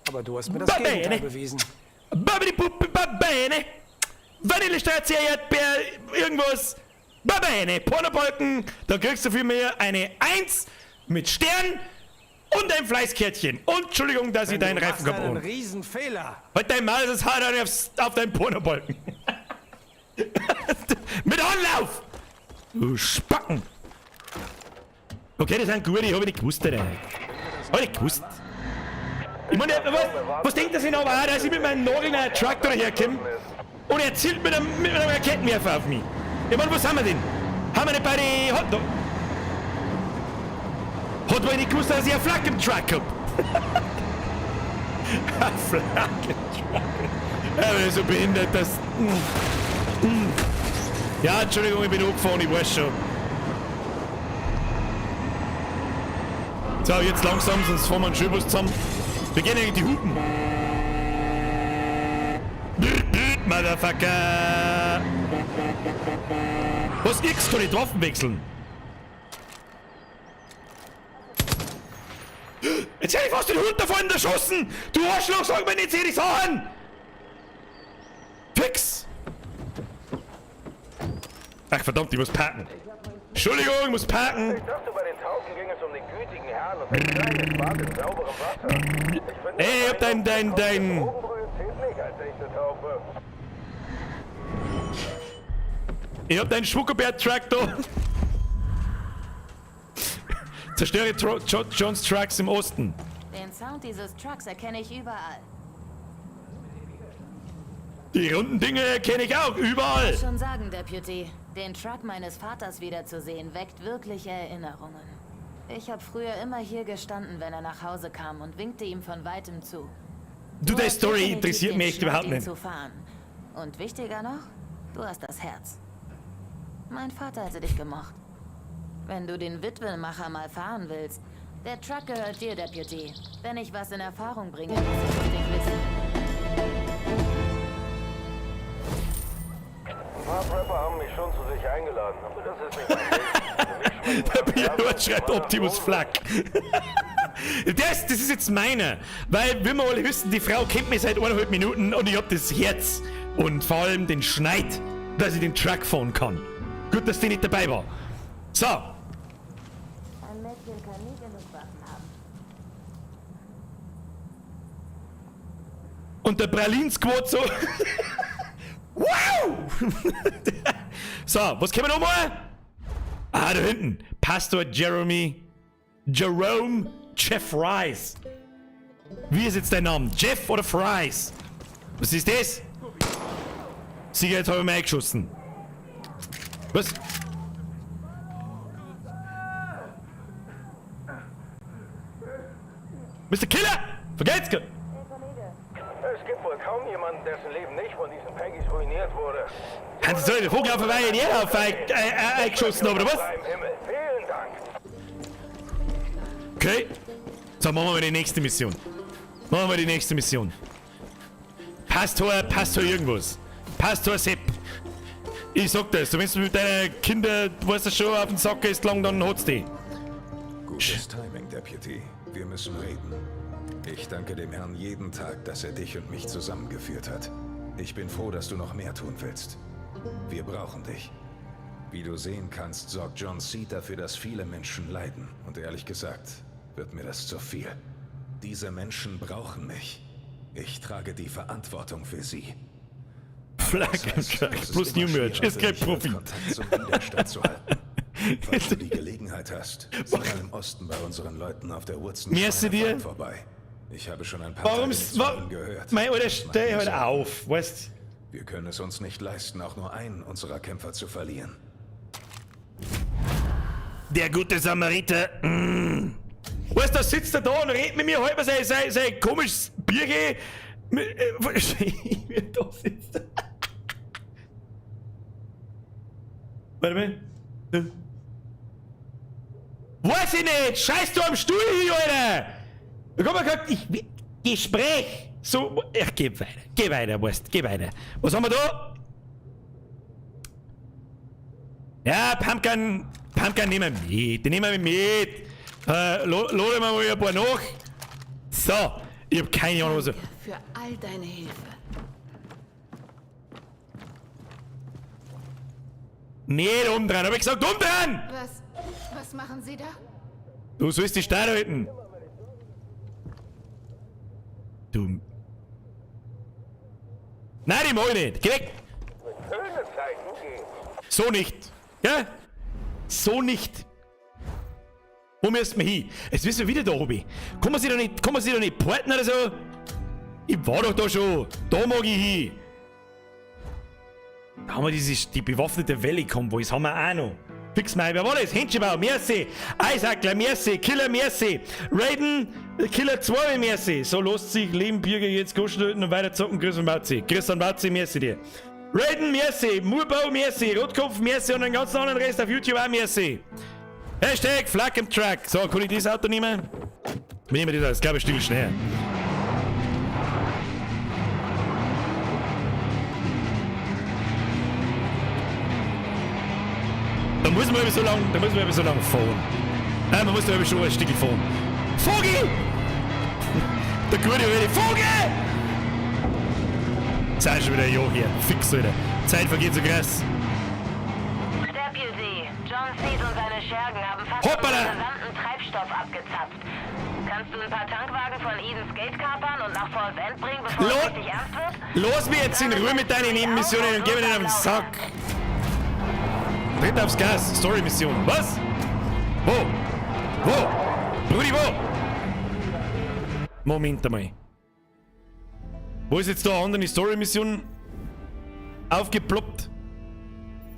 Aber du hast mir das Va bene. Gegenteil bewiesen. Babidi-pupi, va bene. Vanillestarze, Erdbeer, irgendwas. Va bene. Pornobalken, da kriegst du für mir eine 1 mit Stern und ein Fleißkärtchen. Und Entschuldigung, dass ich deinen Du Reifen machst einen kaputt mache. Riesenfehler. Halt dein Maul, das haut einer auf deinen Pornobalken. Mit Anlauf! Du Spacken! Okay, das sind gute, hab ich nicht gewusst, Alter. Hab ich nicht gewusst. Ich meine, was denkt er sich aber auch, dass ich mit meinem nagelneuen Truck da herkomme und er zielt mit einem Raketenwerfer auf mich? Ich meine, was haben wir denn? Haben wir nicht bei den Hot Dog? Hat wohl nicht gewusst, dass ich einen Flak im Truck hab? Ein Flak im Truck. Er ist so behindert, dass. Ja, Entschuldigung, ich bin angefahren, ich weiß schon. So, jetzt langsam, sonst fahren wir einen Schulbus zusammen. Wir gehen eigentlich die Hupen. Motherfucker! Was X kann ich Waffen wechseln? Jetzt hätte ich fast den Hund davon erschossen! Du Arschloch, sag mir nicht die Sachen! Fix! Ach verdammt, ich muss parken. Entschuldigung, ich muss parken. Ich dachte, bei den Taufen ging es um den gütigen Herrn und ein kleines Bad in sauberem Wasser. Ich finde, Ey, ich hab dein. Drogenbrühe zählt nicht als echte Taufe. Ich hab deinen Schwuckerbär-Truck da. Zerstöre Jones Trucks im Osten. Den Sound dieses Trucks erkenne ich überall. Die runden Dinge erkenne ich auch überall. Ich muss schon sagen, Deputy, den Truck meines Vaters wiederzusehen, weckt wirkliche Erinnerungen. Ich habe früher immer hier gestanden, wenn er nach Hause kam und winkte ihm von weitem zu. Du, deine hast Story definitiv interessiert den mich echt überhaupt ihn nicht. Zu fahren. Und wichtiger noch, du hast das Herz. Mein Vater hätte dich gemocht. Wenn du den Witwenmacher mal fahren willst, der Truck gehört dir, Deputy. Wenn ich was in Erfahrung bringe, lass ich dich wissen. Ein paar Prepper haben mich schon zu sich eingeladen, aber das ist nicht mein Ding. Der Pilot schreibt Optimus Flak. Das ist jetzt meiner. Weil, wie wir alle wissen, die Frau kennt mich seit 1,5 Minuten und ich hab das Herz und vor allem den Schneid, dass ich den Truck fahren kann. Gut, dass die nicht dabei war. So. Ein Mädchen kann nie genug Waffen haben. Und der Pralin-Squad so. Wow! So, was können wir nochmal? Ah, da hinten. Pastor Jerome Jeff Fries. Wie ist jetzt dein Name? Jeff oder Fries? Was ist das? Sicher, jetzt habe ich mir eingeschossen. Was? Mr. Killer! Vergelt's! Es gibt wohl kaum jemanden, dessen Leben nicht von diesen Peggys ruiniert wurde. Haben Sie so den Vogel auf den Erdhaufen eingeschossen, oder was? Vielen Dank. Okay. So, machen wir mal die nächste Mission. Machen wir die nächste Mission. Pastor irgendwas. Pastor Sepp. Ich sag das, du, wenn du mit deinen Kindern, weißt du schon, auf den Sack gehst lang, dann hat's die. Gutes Timing, Deputy. Wir müssen reden. Ich danke dem Herrn jeden Tag, dass er dich und mich zusammengeführt hat. Ich bin froh, dass du noch mehr tun willst. Wir brauchen dich. Wie du sehen kannst, sorgt John Seed dafür, dass viele Menschen leiden. Und ehrlich gesagt, wird mir das zu viel. Diese Menschen brauchen mich. Ich trage die Verantwortung für sie. Flagg Das heißt, Truck es ist plus immer New Merch. schwerer Ist für kein mich, Profit. Kontakt zum Widerstand zu halten. Falls du die Gelegenheit hast, sieh mal im Osten bei unseren Leuten auf der Woodson Merci dir. Schweinefarm vorbei. Ich habe schon ein paar Warum? Tage nichts von ihnen gehört. Mein Alter, Das macht steh mir halt Sorgen. auf, weißt? Wir können es uns nicht leisten, auch nur einen unserer Kämpfer zu verlieren. Der gute Samariter. Mm. Weißt du, da sitzt er da und redet mit mir halber sein komisches Bierchen. Da sitzt er. Warte mal. Weiß ich nicht! Scheiß du am Stuhl hier, Alter! Da kommt man gesagt, ich. Gespräch! So, ach, geh weiter. Geh weiter, weißt, geh weiter. Was haben wir da? Ja, Pumpkin nehmen wir mit. Den nehmen wir mit. Lade wir mal ein paar nach. So, ich hab keine Ahnung, was. Danke für all deine Hilfe. Nicht umdrehen, hab ich gesagt, umdrehen! Was machen Sie da? Du sollst die Stadt halten. Du. Nein, die mach ich nicht. Geh weg! So nicht. Ja? So nicht. Wo müssen wir hin? Jetzt müssen wir wieder da oben. Kann man sich da nicht, kann man sich da nicht porten oder so? Ich war doch da schon. Da mag ich hin. Da haben wir die bewaffnete Valley Convoys, haben wir auch noch. Fix mal, wer war das? Händchenbau, merci. Eisackler, merci. Killer, merci. Raiden, Killer 2, merci. So lässt sich Leben, Birger jetzt kuscheln und weiter zocken. Grüß und Watzi. Grüß und Watzi, merci dir. Raiden, merci. Murbau, merci. Rotkopf, merci. Und den ganzen anderen Rest auf YouTube auch merci. Hashtag Flak im Truck. So, kann ich dieses Auto nehmen? Wir nehmen das, das glaube ich, still schnell. Da muss man so lang, da muss man so lang fahren. Nein, man muss da schon ein Stück fahren. Vogel! Der gute alte Vogel! Zeit schon wieder ein Jahr her. Fix, Alter. Zeit vergeht so krass. Deputy, John Seed und seine Schergen haben fast Hoppala! unseren gesamten Treibstoff abgezapft. Kannst du ein paar Tankwagen von Eden's Gate kapern und nach Falls End bringen, bevor es richtig ernst wird? Lass mich jetzt in Ruhe mit deinen Nebenmissionen und geh mir nicht auf den Sack. Tritt aufs Gas, Story-Mission. Was? Wo? Wo? Brudi, wo? Moment einmal. Wo ist jetzt da eine andere Story-Mission aufgeploppt?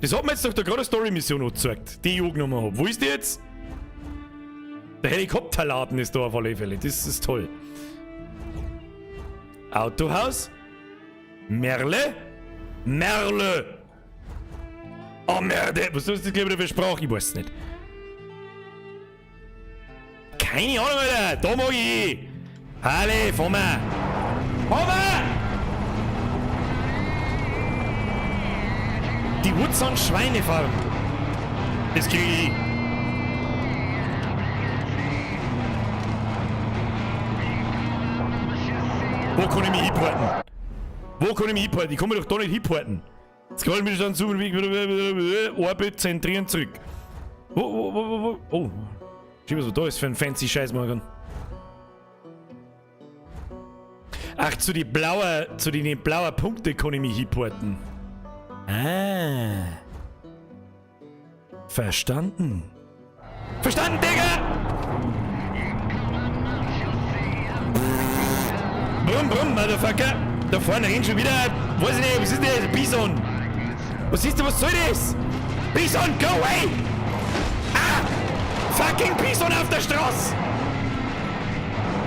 Das hat mir jetzt doch da gerade eine Story-Mission angezeigt, die ich angenommen habe. Wo ist die jetzt? Der Helikopterladen ist da auf alle Fälle. Das ist toll. Autohaus? Merle? Merle! Oh, Merde! Was ist das wieder für Sprache? Ich weiß es nicht. Keine Ahnung, Alter! Da mag ich hin! Halle, fahr mal! Fahr mal! Die Woodson Schweinefarm. Das krieg ich hin. Wo kann ich mich hinporten? Wo kann ich mich hinporten? Ich kann mich doch da nicht hinporten. Jetzt kann ich mich dann zu Orbit zentrieren zurück. Wo? Oh. Schau, was da ist für ein fancy Scheiß, Morgan. Ach, zu den blauen Punkten kann ich mich hinporten. Ah. Verstanden. Verstanden, Digga! Brumm, brumm, Motherfucker. Da vorne rennt schon wieder, weiß ich nicht, was ist denn das? Bison. Was ist denn, was soll das? Bison, go away! Ah! Fucking Bison auf der Straße!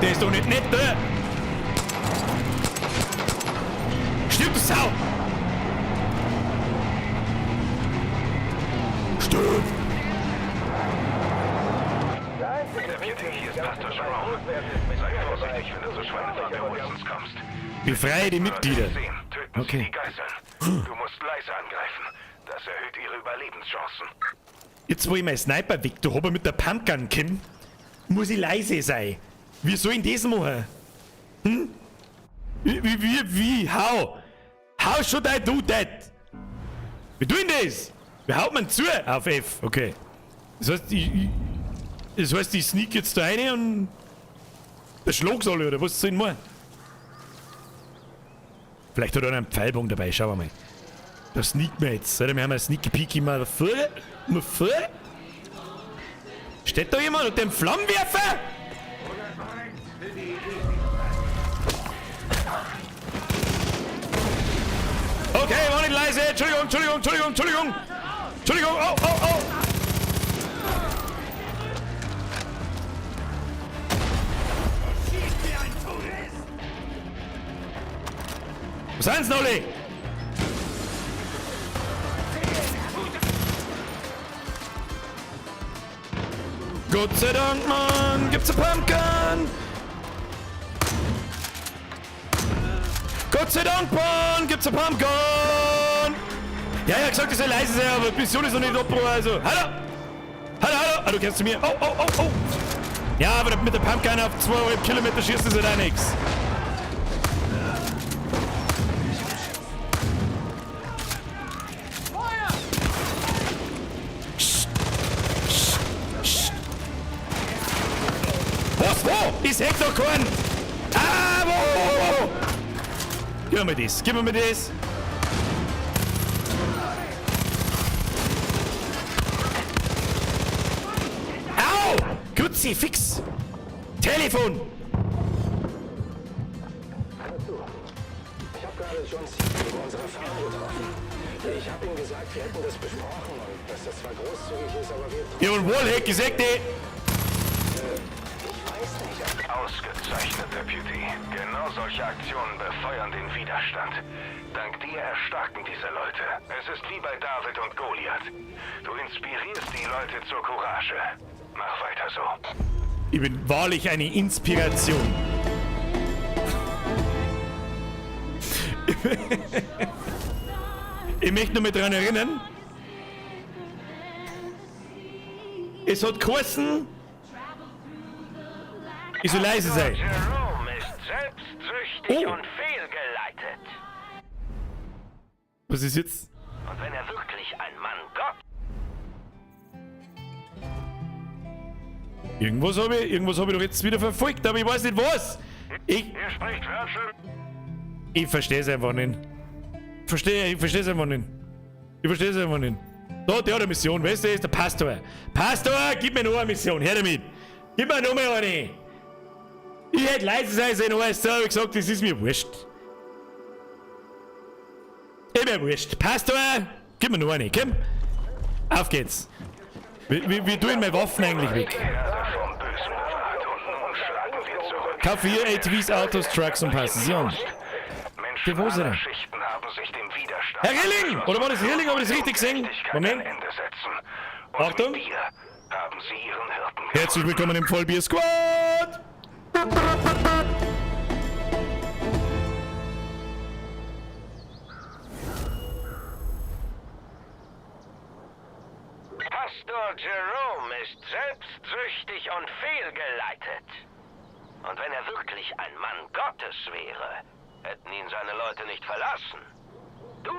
Der ist doch nicht nett, oder? Stirb, du Sau! Stirb! Deputy, hier ist Pastor Jerome. Sei vorsichtig, wenn du zur Schweinefarm der Wilsons kommst. Befreie die Mitglieder. Sehen, töten Okay. sie die Geiseln. Du musst leise angreifen. Das erhöht ihre Überlebenschancen. Jetzt, wo ich meinen Sniper weg, du hab ich mit der Pumpgun kommen, muss ich leise sein. Wie soll ich denn das machen? Hm? Wie, how? How should I do that? Wie tun das? Wie haut man zu? Auf F, okay. Das heißt, ich sneak jetzt da rein und der schlag's alle, oder was soll ich machen? Vielleicht hat er einen Pfeilbogen dabei, schauen wir mal. Da sneakt man jetzt. Alter, wir haben einen Sneaky Peeky Motherfucker. Motherfucker. Steht da jemand mit dem Flammenwerfer? Okay, war nicht leise. Entschuldigung, Entschuldigung, Entschuldigung, Entschuldigung. Entschuldigung, oh, oh, oh. Wo sind sie, alle? Gott sei Dank, Mann, gibt's eine Pumpgun? Gott sei Dank, Mann, gibt's eine Pumpgun? Ja, ich hab gesagt, ich soll leise sein, aber die Mission ist noch nicht abgebrochen, also. Hallo! Hallo, hallo! Ah, du kennst zu mir. Oh, oh, oh, oh! Ja, aber mit der Pumpgun auf 2,5 Kilometer schießt ist halt auch nix. Was? Wo? Ich seh doch keinen! Ah, wo? Gib mir das, gib mir das! Au! Kruzifix! Telefon! Ich habe gerade John Seaton über unserer Farm getroffen. Ich habe ihm gesagt, wir hätten das besprochen und dass das zwar großzügig ist, aber wir... Ja, und Wallhack, ich sag dir! Ich weiß nicht, ob... Ausgezeichnet, Deputy. Genau solche Aktionen befeuern den Widerstand. Dank dir erstarken diese Leute. Es ist wie bei David und Goliath. Du inspirierst die Leute zur Courage. Mach weiter so. Ich bin wahrlich eine Inspiration. Ich möchte nur mal daran erinnern, es hat geheißen, ich soll leise sein. Jerome ist selbstsüchtig Oh. und fehlgeleitet. Was ist jetzt? Und wenn er wirklich ein Mann Gott Irgendwas habe ich doch jetzt wieder verfolgt, aber ich weiß nicht was. Hier spricht Virgil. Ich verstehe es einfach nicht. Ich verstehe es einfach nicht. Ich verstehe es einfach nicht. Da, der hat eine Mission, weißt du, ist der Pastor. Pastor, gib mir noch eine Mission, her damit. Gib mir noch mal eine. Ich hätte leise sein sollen, weißt du, hab ich gesagt, das ist mir wurscht. Ist mir wurscht. Pastor, gib mir noch eine, komm. Auf geht's. Wie tun meine Waffen eigentlich weg? Kaufe hier ATVs, Autos, Trucks und passen sie an. Menschen Wo ist er aller denn? Schichten haben sich dem Widerstand Herr Rilling! Oder war das Rilling? Habe ich das richtig gesehen? Moment. Achtung. Herzlich willkommen im Vollbier Squad! Pastor Jerome ist selbstsüchtig und fehlgeleitet. Und wenn er wirklich ein Mann Gottes wäre, hätten ihn seine Leute nicht verlassen. Du,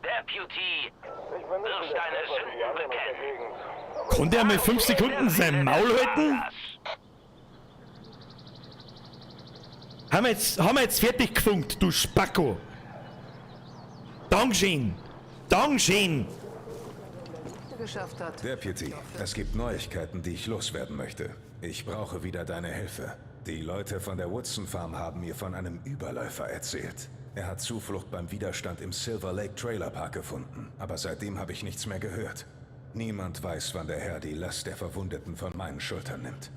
Deputy, wirst deine Sünden bekennen. Konnte er mal 5 Sekunden sein Maul halten? Haben wir jetzt fertig gefunkt, du Spacko. Dankeschön. Dankeschön. Geschafft hat. Deputy, es gibt Neuigkeiten, die ich loswerden möchte. Ich brauche wieder deine Hilfe. Die Leute von der Woodson Farm haben mir von einem Überläufer erzählt. Er hat Zuflucht beim Widerstand im Silver Lake Trailer Park gefunden, aber seitdem habe ich nichts mehr gehört. Niemand weiß, wann der Herr die Last der Verwundeten von meinen Schultern nimmt.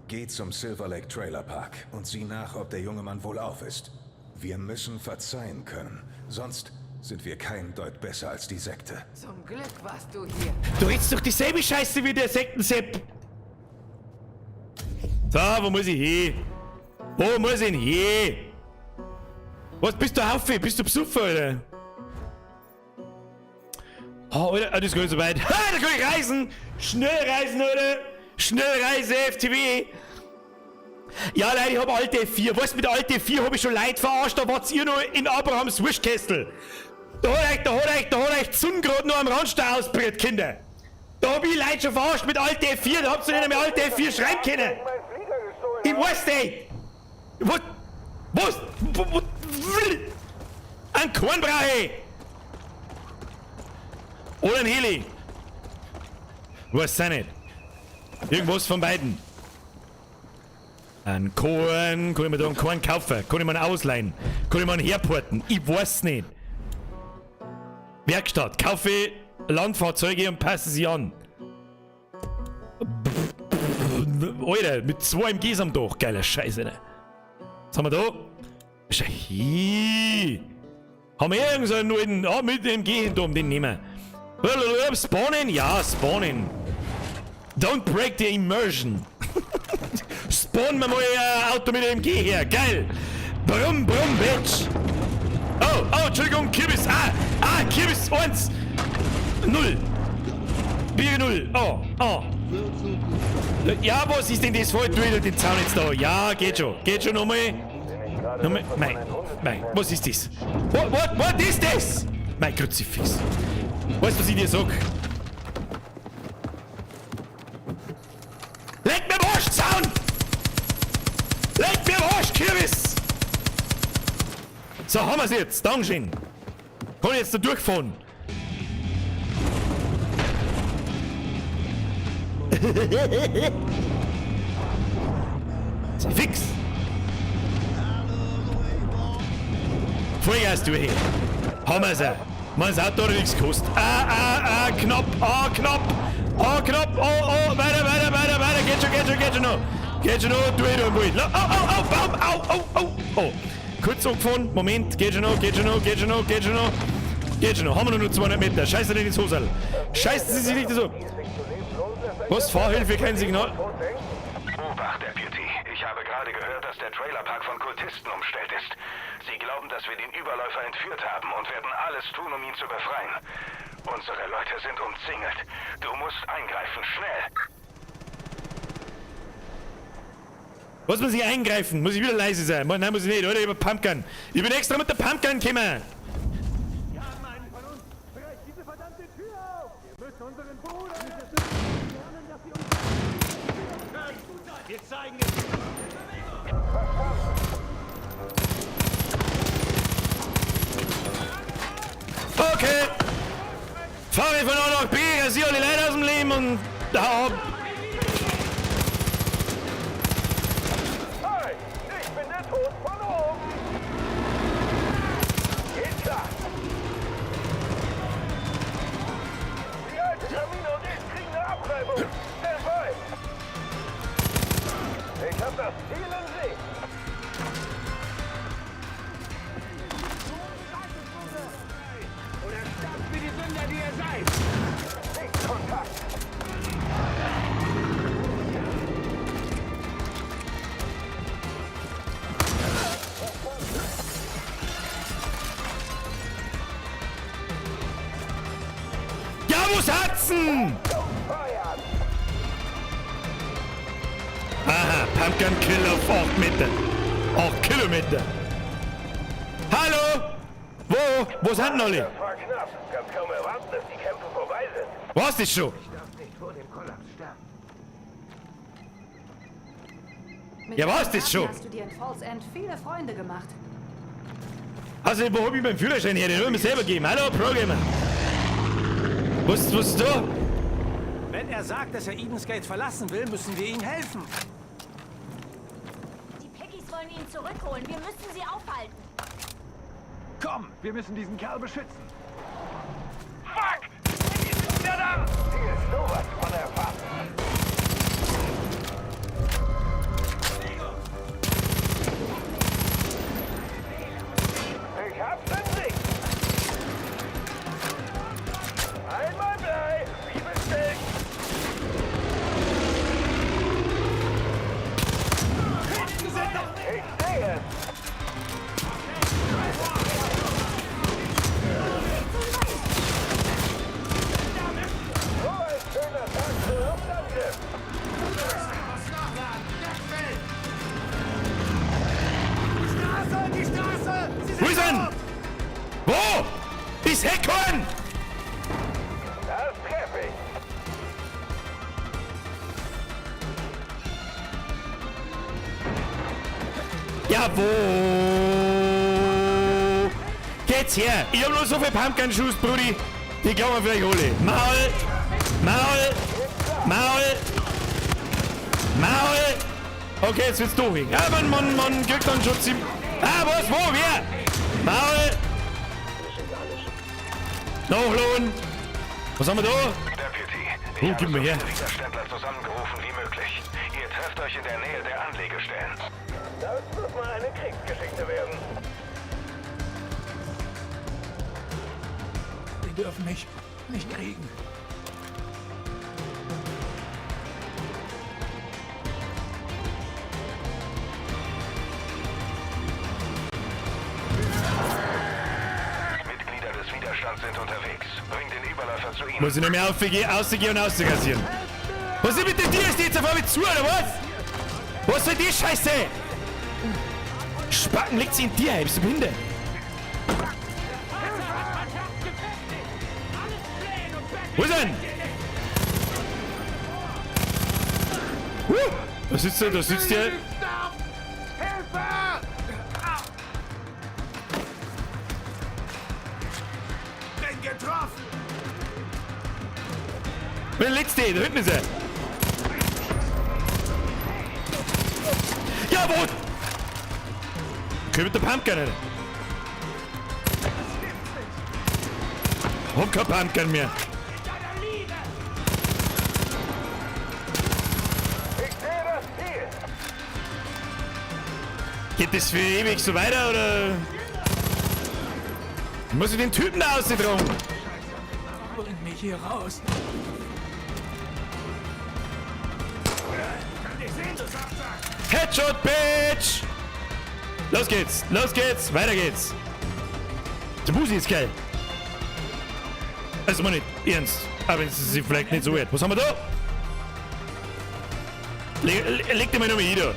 Geh zum Silver Lake Trailer Park und sieh nach, ob der junge Mann wohlauf ist. Wir müssen verzeihen können, sonst sind wir kein Deut besser als die Sekte. Zum Glück warst du hier. Du redest doch dieselbe Scheiße wie der Sektensepp. So, wo muss ich hin? Wo muss ich denn hin? Was, bist du Haufe? Bist du Besoffen, Alter? Oh, Alter, das geht so weit. Ha, da kann ich reisen! Schnell reisen, oder? Schnell reise, FTW! Ja, Leute, ich hab Alte F4. Was mit Alte F4 hab ich schon Leid verarscht? Da wart ihr noch in Abrahams Wurstkessel. Da hat euch die Sonne gerade noch am Randstau ausbrät, Kinder. Da hab ich Leute schon verarscht mit Alte F4. Da habt ihr nicht mehr Alte F4 schreiben können. Ich weiß nicht. Was? Was? Was? Ein Korn brauche ich. Oder ein Heli. Weiß auch nicht. Irgendwas von beiden. Ein Korn. Kann ich mir da einen Korn kaufen? Kann ich mir einen ausleihen? Kann ich mir einen herporten? Ich weiß nicht. Werkstatt. Kaufe Landfahrzeuge und passe sie an. Alter, mit 2 MGs am Dach. Geiler Scheiße, ne? Was haben wir da? Scheiße. Haben wir irgend so einen alten... Ah, mit dem MG hinten, den nehmen wir. Spawnen? Ja, spawnen. Don't break the immersion. Spawn mir mal ein Auto mit MG her. Geil. Brumm, brumm, Bitch. Oh, oh, Entschuldigung, Kürbis. Ah, ah, Kürbis. 1. 0. Bier 0. Oh, oh. Ja, was ist denn das? Voll durch den Zaun jetzt da. Ja, geht schon. Geht schon nochmal. Nochmal. Nein, nein. Was ist das? What is das? Mein Kruzifix. Weißt du, was ich dir sag? Leck mir am Arsch, Zaun! Leck mir am Arsch, Kürbis! So, haben wir's jetzt. Dankeschön. Kann ich jetzt da durchfahren? Fix! Vollgas durch. Haben wir's ja. Mein Auto hat nichts gekostet. Ah, ah, ah, knapp, ah, knapp, ah, knapp, oh, oh, weiter, weiter, weiter, weiter, geht schon, geht schon, geht schon noch. Geht schon noch, durch da im Wald. Oh, oh, oh, Baum, au, au, au, oh. Kurz angefahren, Moment, geht schon noch, geht schon noch, geht schon noch, geht schon noch. Geht schon noch, haben wir nur 200 Meter. Scheiße nicht ins Hosel. Scheißen Sie sich nicht so. Was? Fahrhilfe, kein Signal? Obacht, Deputy. Ich habe gerade gehört, dass der Trailerpark von Kultisten umstellt ist. Sie glauben, dass wir den Überläufer entführt haben und werden alles tun, um ihn zu befreien. Unsere Leute sind umzingelt. Du musst eingreifen, schnell. Was muss ich eingreifen? Muss ich wieder leise sein? Nein, muss ich nicht, oder? Ich hab Pumpgun. Ich bin extra mit der Pumpgun gekommen. Wir haben einen von uns. Brecht diese verdammte Tür auf! Wir müssen unseren Bruder lernen, dass sie uns... Wir zeigen es! Okay. Fahre ich von A nach B, rasiere alle Leute aus dem Leben und hau ab. Hi, ich bin der Tod von oben. Geht klar. Die alte Kamine und ich kriegen eine Abreibung. Stand by. Ich hab das Ziel in Sicht. Oder sterbt wie die Sünder, die ihr seid! Sichtkontakt. Ja, wo's hatzen? Aha, Pumpgun Kill auf 8 Meter. 8 Kilometer. Hallo? Wo? Wo sind denn alle? Das war knapp. Kann kaum erwarten, dass die Kämpfe vorbei sind. Was ist schon? Ich darf nicht vor dem Kollaps sterben. Mit Ja, was deinen ist schon? Taten hast du dir in Falls End viele Freunde gemacht. Also, wo hab ich meinen Führerschein her? Den hab ich mir selber gegeben. Hallo, Programmer. Was ist da? Wenn er sagt, dass er Eden's Gate verlassen will, müssen wir ihm helfen. Die Peggies wollen ihn zurückholen. Wir müssen sie aufhalten. Komm, wir müssen diesen Kerl beschützen. Fuck! Die sind wieder da! Ziel ist sowas von erfasst. Ich hab's in Sicht. Einmal Blei, wie bestellt. Ich sehe es. denn? Wo? Ist Heckhorn! Das treffe ich. Ja, wo? Geht's her? Ich hab nur so viel Pumpkin-Schuss, Brudi. Die glauben wir vielleicht alle. Maul! Maul! Maul! Maul! Okay, jetzt wird's durch. Ja, man kriegt dann schon ziemlich... Ah, was? Wo? Wer? Maul! Nachladen! Was haben wir da? Deputy, Oh, ich gib habe mir so her. viele Widerständler zusammengerufen wie möglich. Ihr trefft euch in der Nähe der Anlegestellen. Das wird mal eine Kriegsgeschichte werden. Die dürfen mich nicht kriegen. Mitglieder des Widerstands sind unterwegs. Bring den Überläufer zu ihnen. Muss ich nicht mehr aufgehen, rausgehen und rauskassieren. Was ist mit dem Tier? Steht jetzt auf einmal zu, oder was? Was soll die Scheiße? Spacken liegt sie in dir, bist du behindert? Wo ist er denn? Da sitzt er, da sitzt der. Hilfe! Bin getroffen! Wer liegt der? Da hinten ist er. Jawohl! Okay, mit der Pumpgun, Alter. Hab kein Pumpgun mehr. Ich sehe das Ziel. Geht das für ewig so weiter, oder? Muss ich den Typen da außerdrungen? Bring mich hier raus. Headshot, Bitch! Los geht's, los geht's, weiter geht's. Der Busi ist geil. Also mal nicht ernst, aber es ist vielleicht nicht so wert. Was haben wir da? Leg dir mal nochmal hin da.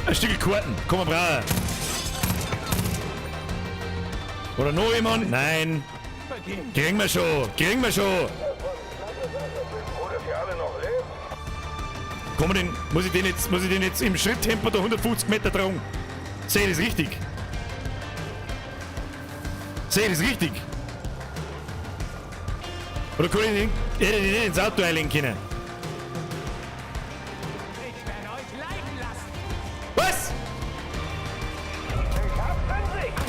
Ein Stück Karten, komm mal brauchen. Oder noch jemand? Nein. Kriegen wir schon, kriegen wir schon. Kann man den, muss ich den jetzt, muss ich den jetzt im Schritttempo da 150 Meter tragen? Sehe ich das richtig? Sehe ich das richtig? Oder kann ich den, hätte ich den nicht ins Auto einlegen können? Ich werde euch leiden lassen! Was?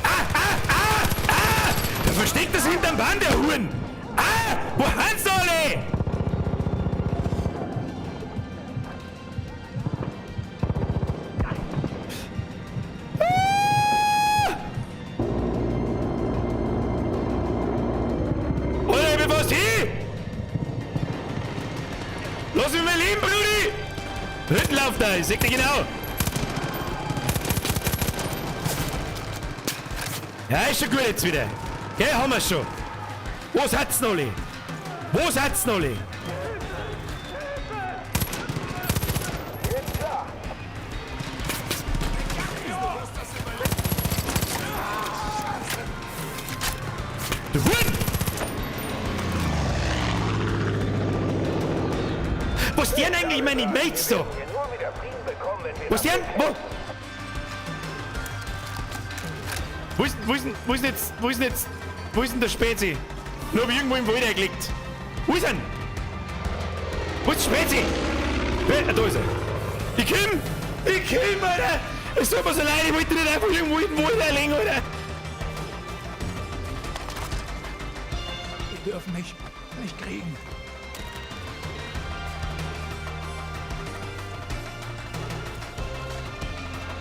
Ah, ah, ah, ah! Da versteckt das hinterm Band, der Huren! Ah! Wo sind sie alle? Ah! Alter, ich bin fast hin! Lass mich mal leben, Brudi! Da hinten läuft er, ich seh dich genau! Ja, ist schon gut jetzt wieder. Gell, haben wir's schon. Wo seid's noch alle? Wo seid's noch alle? Du Huren! Was ist denn eigentlich meine Mates da? Was denn? Wo? Wo ist, wo ist, denn- wo ist denn jetzt, wo ist denn jetzt, wo ist denn der Spezi? Nur hab ich irgendwo im Wald eingelegt. Wo ist er? Wo ist der Spezi? Wer? Ah, da ist er. Ich komm! Ich komm, Alter! Es tut mir so leid, ich wollte nicht einfach irgendwo in den Wald einlegen, Alter! Die dürfen mich nicht kriegen.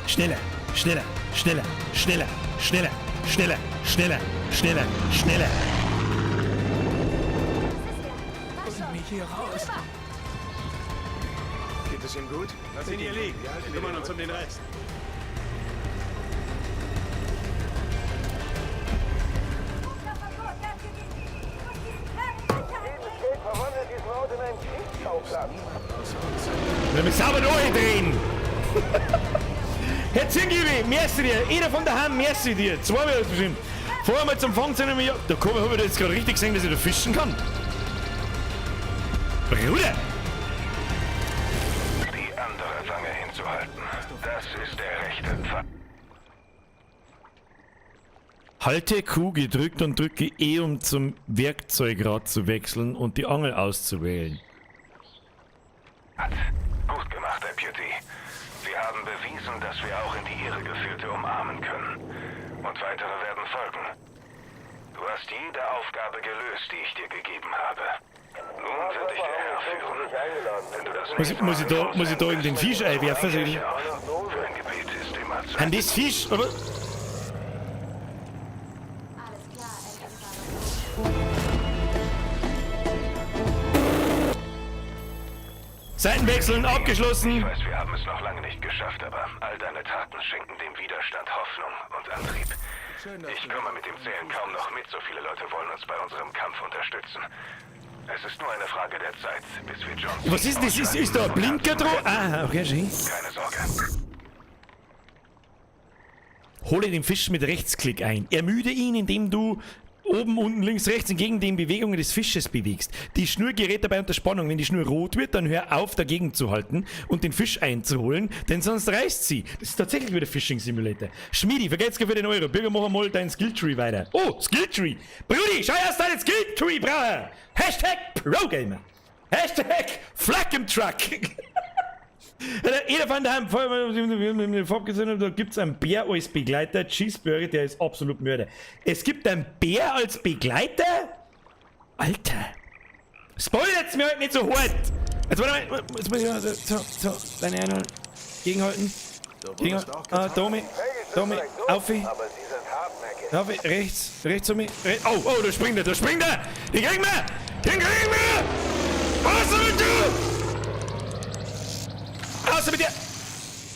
Schneller, schneller, schneller, schneller, schneller, schneller, schneller, schneller, schneller. Bring mich hier raus. Geht es ihm gut? Lass ihn hier liegen. Wir kümmern uns um den Rest. Verwandelt diesen Ort in einen Kriegsschauplatz. Wir müssen sauber durchdrehen. Herr Zingibi, merci dir. Jeder von daheim, merci dir. Zwei wäre das bestimmt. Vorher mal zum Fang zu einem Jahr. Da habe ich jetzt gerade richtig gesehen, dass ich da fischen kann. Bruder! Die andere Wange hinzuhalten. Das ist der rechte Pfad. Halte Q gedrückt und drücke E, um zum Werkzeugrad zu wechseln und die Angel auszuwählen. Gut gemacht, Deputy. Wir haben bewiesen, dass wir auch in die Irre geführte umarmen können. Und weitere werden folgen. Du hast jede Aufgabe gelöst, die ich dir gegeben habe. Nun wird dich der Herr führen. Wenn du das Muss ich da in den Fisch einwerfen? Für ein Gebet ist immer Zeit. Haben das Fisch, oder? Seitenwechseln abgeschlossen. Ich weiß, wir haben es noch lange nicht geschafft, aber all deine Taten schenken dem Widerstand Hoffnung und Antrieb. Ich komme mit dem Zählen kaum noch mit, so viele Leute wollen uns bei unserem Kampf unterstützen. Es ist nur eine Frage der Zeit, bis wir John. Was ist das? Ist da ein Blinker dran? Ah, okay, schön. Keine Sorge. Hole den Fisch mit Rechtsklick ein. Ermüde ihn, indem du oben, unten, links, rechts entgegen den Bewegungen des Fisches bewegst. Die Schnur gerät dabei unter Spannung. Wenn die Schnur rot wird, dann hör auf, dagegen zu halten und den Fisch einzuholen, denn sonst reißt sie. Das ist tatsächlich wieder Fishing Simulator. Schmiedi, vergelt's für den Euro. Bürger, mach mal dein Skilltree weiter. Oh, Skilltree! Brudi, schau erst deinen Skilltree, brauche! Hashtag ProGamer! Hashtag Flak im Truck! Jeder von daheim, da gibt es einen Bär als Begleiter, Cheeseburger, der ist absolut Mörder. Es gibt einen Bär als Begleiter? Alter! Spoilert's mir halt nicht so hart! Jetzt warte mal, jetzt muss ich so, deine Einheit. Gegenhalten. Gegenhalten. Ah, Domi, Domi, auf. Auf, rechts, rechts um mich. Oh, oh, da springt er, da springt er! Den kriegen wir! Den kriegen wir! Was mit du? Außer mit dir!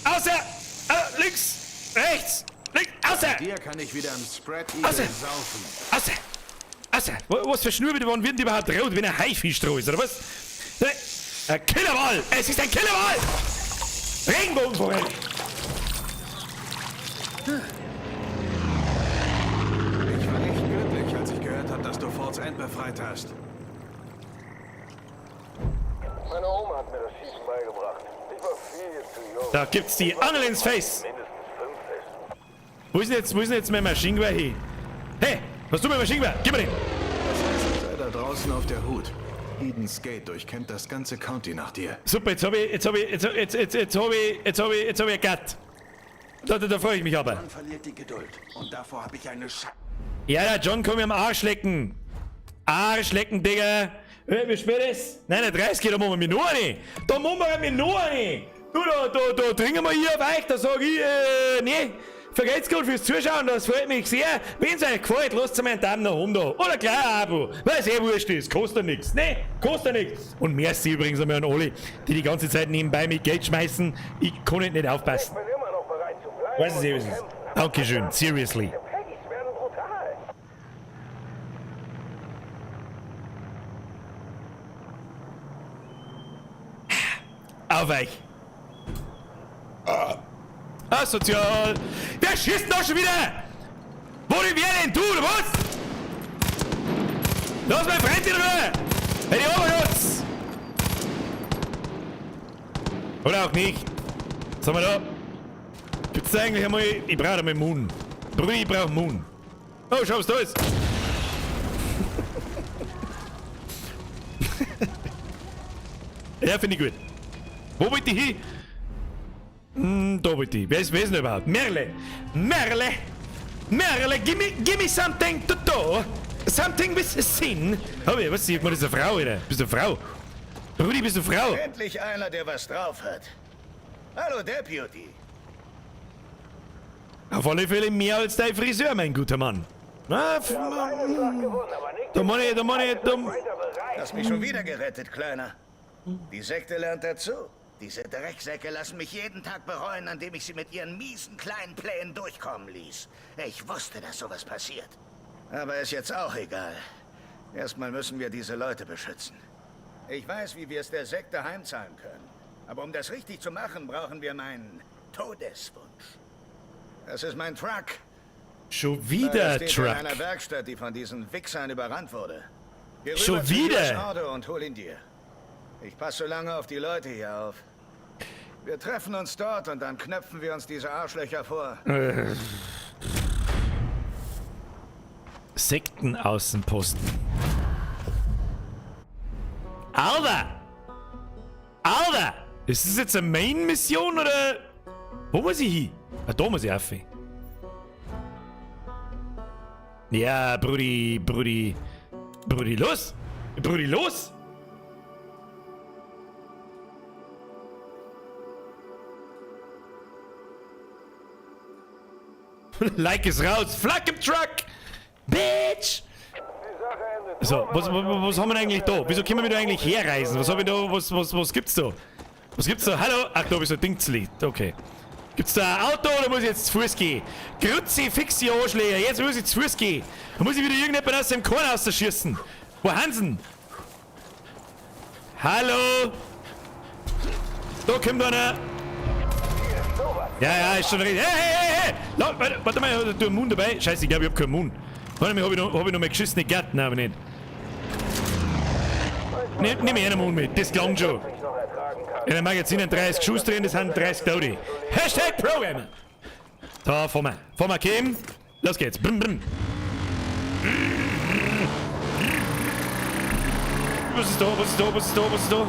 Außer! Links! Rechts! Links! Außer! Dir kann ich wieder im Spread Eagle Außer! saufen. Außer! Außer! Was für Schnur bitte, wann wird denn die überhaupt rot, wenn ein Haifisch drauf ist, oder was? Ein Killerwal! Es ist ein Killerwal! Regenbogenforelle! Ich war echt glücklich, als ich gehört habe, dass du Falls End befreit hast. Meine Oma hat mir das Schießen beigebracht. Ich war viel zu jung. Da gibt's die Angel ins Face! Mindestens 5 Essen. Wo ist denn jetzt mein Maschinengewehr hin? Hey, was du mein Maschinengewehr? Gib mir den! Sei da draußen auf der Hut. Eden's Gate durchkämmt das ganze County nach dir. Super, jetzt hab ich ein Gat. Da freue ich mich aber. John verliert die Geduld. Und davor habe ich eine Sch... Ja, der John kann mir am Arsch lecken. Arsch lecken, Digga. Wie spät ist? 39, da machen wir noch eine. Da machen wir noch eine. Du, da trinken wir hier auf euch, da sag ich, nee. Vergelt's gut fürs Zuschauen, das freut mich sehr. Wenn's euch gefällt, lasst mir einen Daumen nach oben da. Oder gleich ein Abo, weil es eh wurscht ist. Kostet nichts. Ne, kostet nichts. Und merci übrigens einmal an alle, die die ganze Zeit nebenbei mit Geld schmeißen. Ich kann nicht aufpassen. Ich bin immer noch bereit zu bleiben. Weiß es eh, was es ist. Dankeschön, seriously. Die Peggies werden brutal. Auf euch! Asozial! Wer schießt denn da schon wieder? Wo denn wer denn? Du oder was? Lass mein Freund in Ruhe! Hey, die Obergotz! Oder auch nicht. Was haben wir da? Gibt's da eigentlich einmal... Ich brauche einmal Moon. Brudi, ich brauche Moon. Oh, schau, was da ist! Ja, finde ich gut. Wo wollt ihr hin? Da wollte ich. Wer ist denn überhaupt? Merle! Merle! Merle, gimme something to do! Something with sin! Hab ich, was? Ich meine, das ist eine Frau, Alter. Bist du eine Frau? Rudi, bist du eine Frau? Endlich einer, der was drauf hat. Hallo, Deputy. Auf alle Fälle mehr als dein Friseur, mein guter Mann. Na, da meine ich, da meine ich, da... Hast mich schon wieder gerettet, Kleiner. Die Sekte lernt dazu. Diese Drecksäcke lassen mich jeden Tag bereuen, an dem ich sie mit ihren miesen kleinen Plänen durchkommen ließ. Ich wusste, dass sowas passiert. Aber ist jetzt auch egal. Erstmal müssen wir diese Leute beschützen. Ich weiß, wie wir es der Sekte heimzahlen können. Aber um das richtig zu machen, brauchen wir meinen Todeswunsch. Das ist mein Truck. Schon wieder Leider steht er Truck. In einer Werkstatt, die von diesen Wichsern überrannt wurde. Geh rüber Schon zu wieder? US Auto und hol ihn dir. Ich passe so lange auf die Leute hier auf. Wir treffen uns dort und dann knöpfen wir uns diese Arschlöcher vor. Sektenaußenposten. Alter! Alter! Ist das jetzt eine Main-Mission oder? Wo muss ich hin? Ah, da muss ich auf. Ja, Brudi, Brudi. Brudi, los! Brudi, los! Like ist raus. Flack im Truck! Bitch! So, was haben wir denn eigentlich da? Wieso können wir da eigentlich herreisen? Was hab ich da? Was gibt's da? Was gibt's da? Hallo? Ach, da hab ich so ein Ding. Okay. Gibt's da ein Auto oder muss ich jetzt zu Fuß gehen? Grütze, fix die Arschlöcher. Jetzt muss ich zu Fuß gehen. Da muss ich wieder irgendjemand aus dem Korn rausschießen. Wo Hansen? Hallo? Da kommt einer. Ja, ja, ist schon richtig. Hey, hey, hey, hey! Warte, warte mal, du einen Mund dabei? Scheiße, ich glaube, ich hab keinen Mund. Warte mal, hab ich noch mal geschissene Gärten? Nein, aber nicht. Nimm ich einen Mund mit, das klang schon. In einem Magazin sind 30 Schuss drin, das sind 30 Taudi. Hashtag Programmer! Da, fahren wir. Fahren wir, Kim. Los geht's. Brumm, brumm. Was ist da? Was ist da? Was ist da? Was ist da?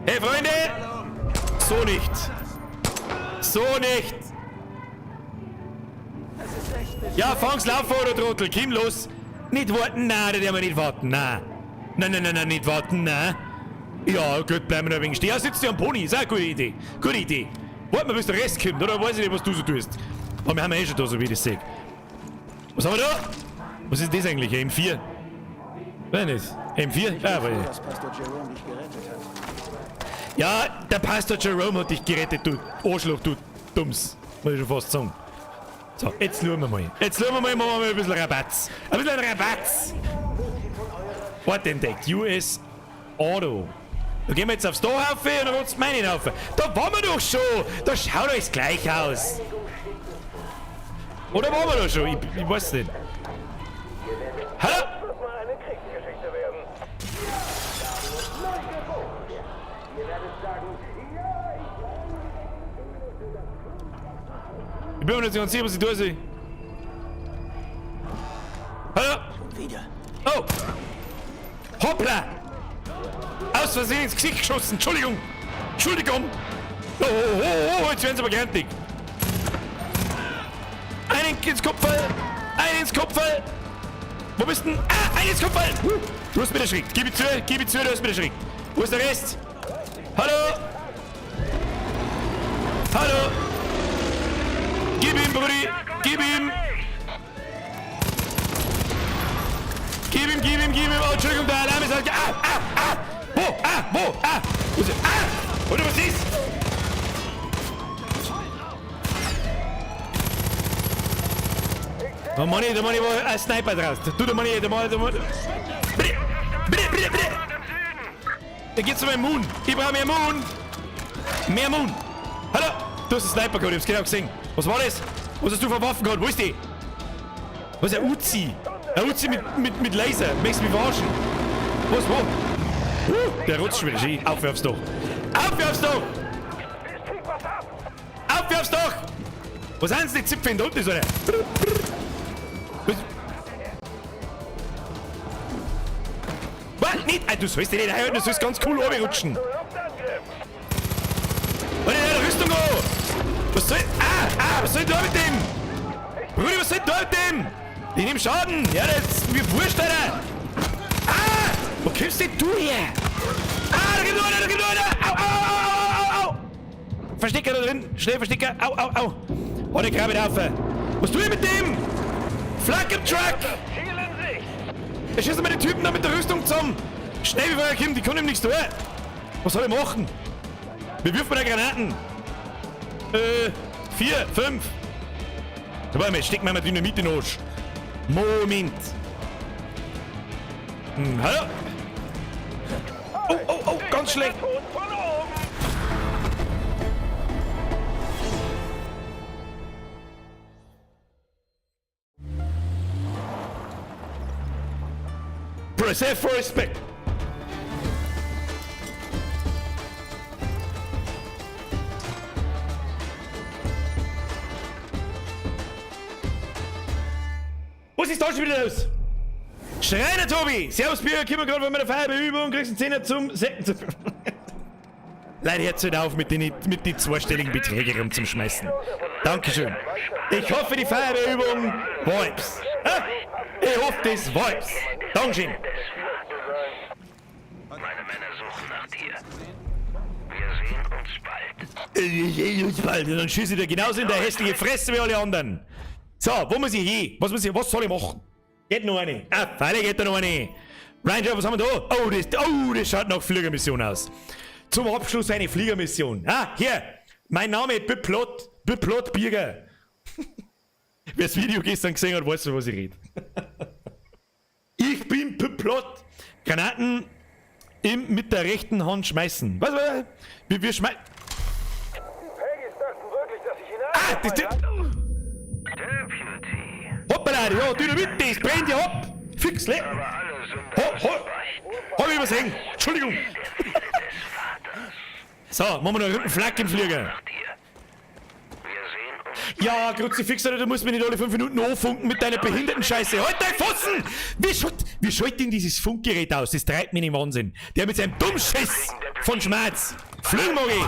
Hey, Freunde! So nicht! So nicht! Ja, fang's laufen, oder Trottel. Komm los! Nicht warten, nein, da werden wir nicht warten, nein. Nein, nein, nein, nein, nicht warten, nein. Ja, gut, bleiben wir noch ein wenig stehen. Ja, sitzt ja am Pony, ist auch eine gute Idee. Gute Idee. Warten wir, bis der Rest kommt, oder? Weiß ich nicht, was du so tust. Aber wir haben ja eh schon da, so wie ich das sehe. Was haben wir da? Was ist das eigentlich? M4? Weiß nicht. M4? Ah, weiß ich. Dass Pastor Jerome dich gerettet hat. Ja, der Pastor Jerome hat dich gerettet, du Arschloch, du Dumms. Muss ich schon fast sagen. So, jetzt schauen wir mal. Jetzt schauen wir mal, machen wir mal ein bisschen Rabatz. Ein bisschen Rabatz. Ort entdeckt. US Auto. Da gehen wir jetzt aufs Dach rauf und dann rutscht meine rauf. Da waren wir doch schon. Da schaut alles gleich aus. Oder waren wir da schon? Ich weiß nicht. Hallo? Ich bin mir nicht ganz sicher, was ich tue. Sehe. Hallo? Schon wieder. Oh! Hoppla! Aus Versehen ins Gesicht geschossen! Entschuldigung! Entschuldigung! Oh, oh, oh, oh, jetzt werden sie aber grantig! Einen ins Kopfball! Einen ins Kopfball! Wo bist denn? Ah, einen ins Kopfball! Du hast mich erschreckt! Gib ich zu, du hast mich erschreckt! Wo ist der Rest? Hallo? Hallo? Gib ihm, Brudi! Gib ihm! Gib ihm, gib ihm, gib ihm! Oh, Entschuldigung, der Alarm ist halt... Ah, ah, ah! Wo? Ah, wo? Ah! Wo ist er? Ah! Oder was ist? Da Manni, da Manni war ein Sniper draus. Du, da Manni, da Manni, da Manni. Bitte! Bitte, bitte, bitte! Da geht's zu meinem Moon! Ich brauche mehr Moon! Mehr Moon! Hallo! Du hast einen Sniper gehabt, ich hab's genau gesehen. Was war das? Was hast du für Waffen gehabt? Wo ist die? Was ist ein Uzi? Ein Uzi mit Laser. Möchtest du mich verarschen? Was, wo? Der rutscht schon wieder. Ski. Auf aufs Dach. Auf aufs Dach! Auf aufs Dach! Was sind denn die Zipfel da unten ist, oder? Was? Was? Nicht? Ah, du sollst dich nicht einhalten, du sollst ganz cool runterrutschen. Warte, der Rüstung an! Was soll... Ah, ah, was soll ich da mit dem? Brudi, was soll ich da mit dem? Ich nehm Schaden! Ja, das ist mir wurscht, Alter! Ah! Wo kommst denn du her? Ah, da kommt noch einer, da kommt noch einer! Au, au, au, au, au, au! Verstecker da drin! Schnell, Verstecker! Au, au, au! Oh, der grabe auf! Was tue ich mit dem? Flak im Truck! Ich schieße meine Typen da mit der Rüstung zusammen! Schnell, bevor er kommt, die können ihm nichts tun! Was soll ich machen? Wir wirfen da Granaten! 4, 5. Warte mal, steck mir mal Dynamit in den Arsch. Moment. Hallo? Oh, oh, oh, ganz schlecht. Press F for respect. Was ist da schon wieder los? Schreiner Tobi! Servus Bier, komm gerade von meiner Feierbeübung, kriegst einen Zehner zum Sekten. Leute, hört halt auf mit den zweistelligen Beträgen rumzuschmeißen. Dankeschön. Ich hoffe, die Feierbeübung Vibes. Ich hoffe, das Vibes. Dankeschön. Meine Männer suchen nach dir. Wir sehen uns bald. Wir sehen uns bald. Und dann schieße ich dir genauso in der hässliche Fresse wie alle anderen. So, wo muss ich hin? Was muss ich, was soll ich machen? Geht noch eine. Ah, freilich geht da noch eine. Ranger, was haben wir da? Oh, das schaut nach Fliegermission aus. Zum Abschluss eine Fliegermission. Ah, hier. Mein Name ist Biplot Birger. Wer das Video gestern gesehen hat, weiß, von was ich rede. Ich bin Biplot. Granaten mit der rechten Hand schmeißen. Was? Wir schmeißen. Ah, das. Hoppala, ja, du mit, das brennt ja ab. Fix, le. Ho, hab ich übersehen. Entschuldigung. So, machen wir noch einen Flak im Flieger. Ja, Kruzifix, Alter, du musst mich nicht alle 5 Minuten anfunken mit deiner behinderten Scheiße. Halt dein Fossen! Wie schaut denn dieses Funkgerät aus? Das treibt mich in den Wahnsinn. Der mit seinem Dummschiss von Schmerz. Flügel mag ich.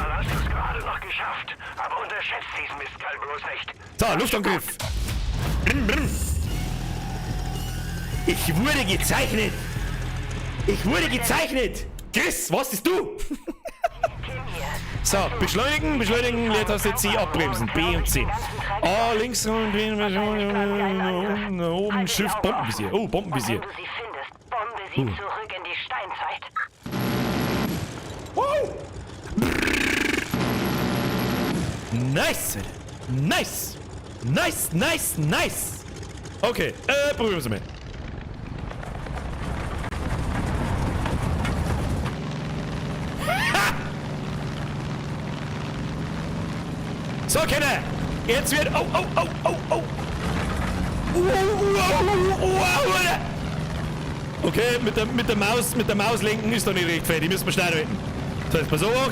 So, Luftangriff. Brim, brim. Ich wurde gezeichnet. Ich wurde gezeichnet. Chris, was bist du? So, beschleunigen, beschleunigen, Leertaste C, abbremsen, B und C. A, links und B, oben, Shift, Bombenvisier. Oh, Bombenvisier. Wow. Nice, nice, nice, nice, nice. Okay, probieren wir es mal. So, Kinder, jetzt wird... Oh, oh, oh, oh, oh. Okay, mit der Maus lenken ist doch nicht recht fett. Die müssen wir schnell halten. So, jetzt pass auf.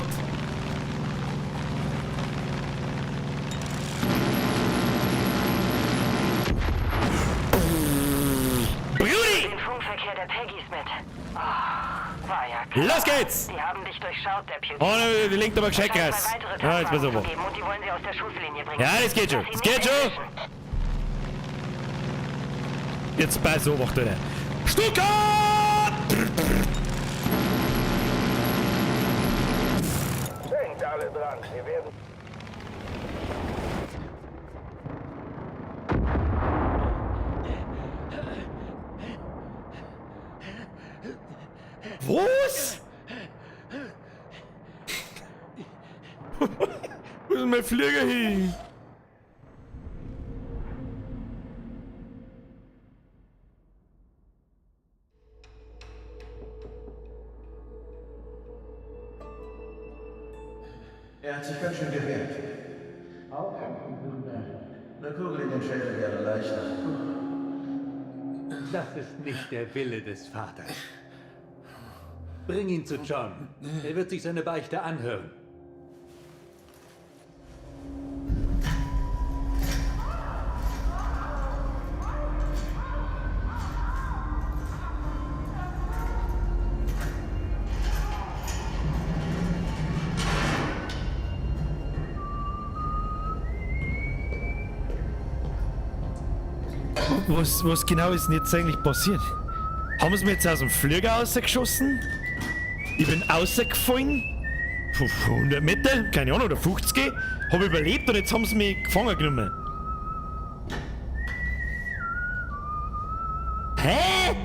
Brudi! Den Funkverkehr der Peggys mit. Oh, war ja klar. Los geht's! Die haben dich durchschaut, Deputy. Oh, die lenkt aber gescheit krass. Ja, jetzt pass auf. Ja, das geht schon. Das geht schon. Jetzt pass auf, Alter. Stuka! Denkt alle dran, wir werden... Was? Wo ist mein Flieger hin? Er hat sich ganz schön gewehrt. Auch ein Wunder. Eine Kugel in den Schädel wäre leichter. Das ist nicht der Wille des Vaters. Bring ihn zu John. Er wird sich seine Beichte anhören. Was genau ist denn jetzt eigentlich passiert? Haben sie mir jetzt aus dem Flieger rausgeschossen? Ich bin rausgefallen. Von 100 Meter, keine Ahnung, oder 50. Hab überlebt und jetzt haben sie mich gefangen genommen. Hä?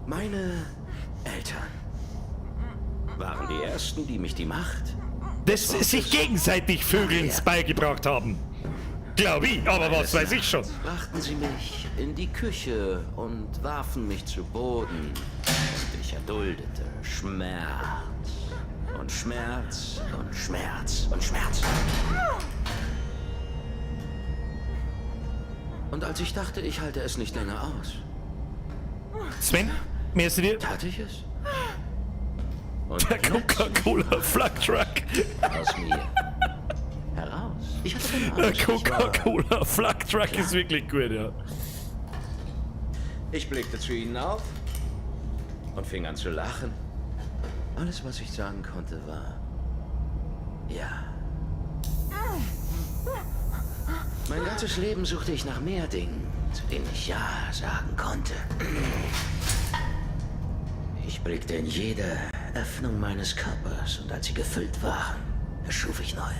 Meine Eltern waren die ersten, die mich die Macht, das sich gegenseitig Vögelns beigebracht haben. Glaube ich, aber was weiß ich schon. Brachten sie mich in die Küche und warfen mich zu Boden. Und ich erduldete Schmerz und Schmerz und Schmerz und Schmerz. Und als ich dachte, ich halte es nicht länger aus. Sven, merci dir. Tat ich es? Und Der Coca-Cola Flak Truck. Aus mir. Heraus. Ich hatte keine Der Angst. Ich war- Coca-Cola Flak Truck ist wirklich gut, ja. Ich blickte zu ihnen auf und fing an zu lachen. Alles, was ich sagen konnte, war ja. Mein ganzes Leben suchte ich nach mehr Dingen, zu denen ich ja sagen konnte. Ich blickte in jede Öffnung meines Körpers und als sie gefüllt waren, erschuf ich neue.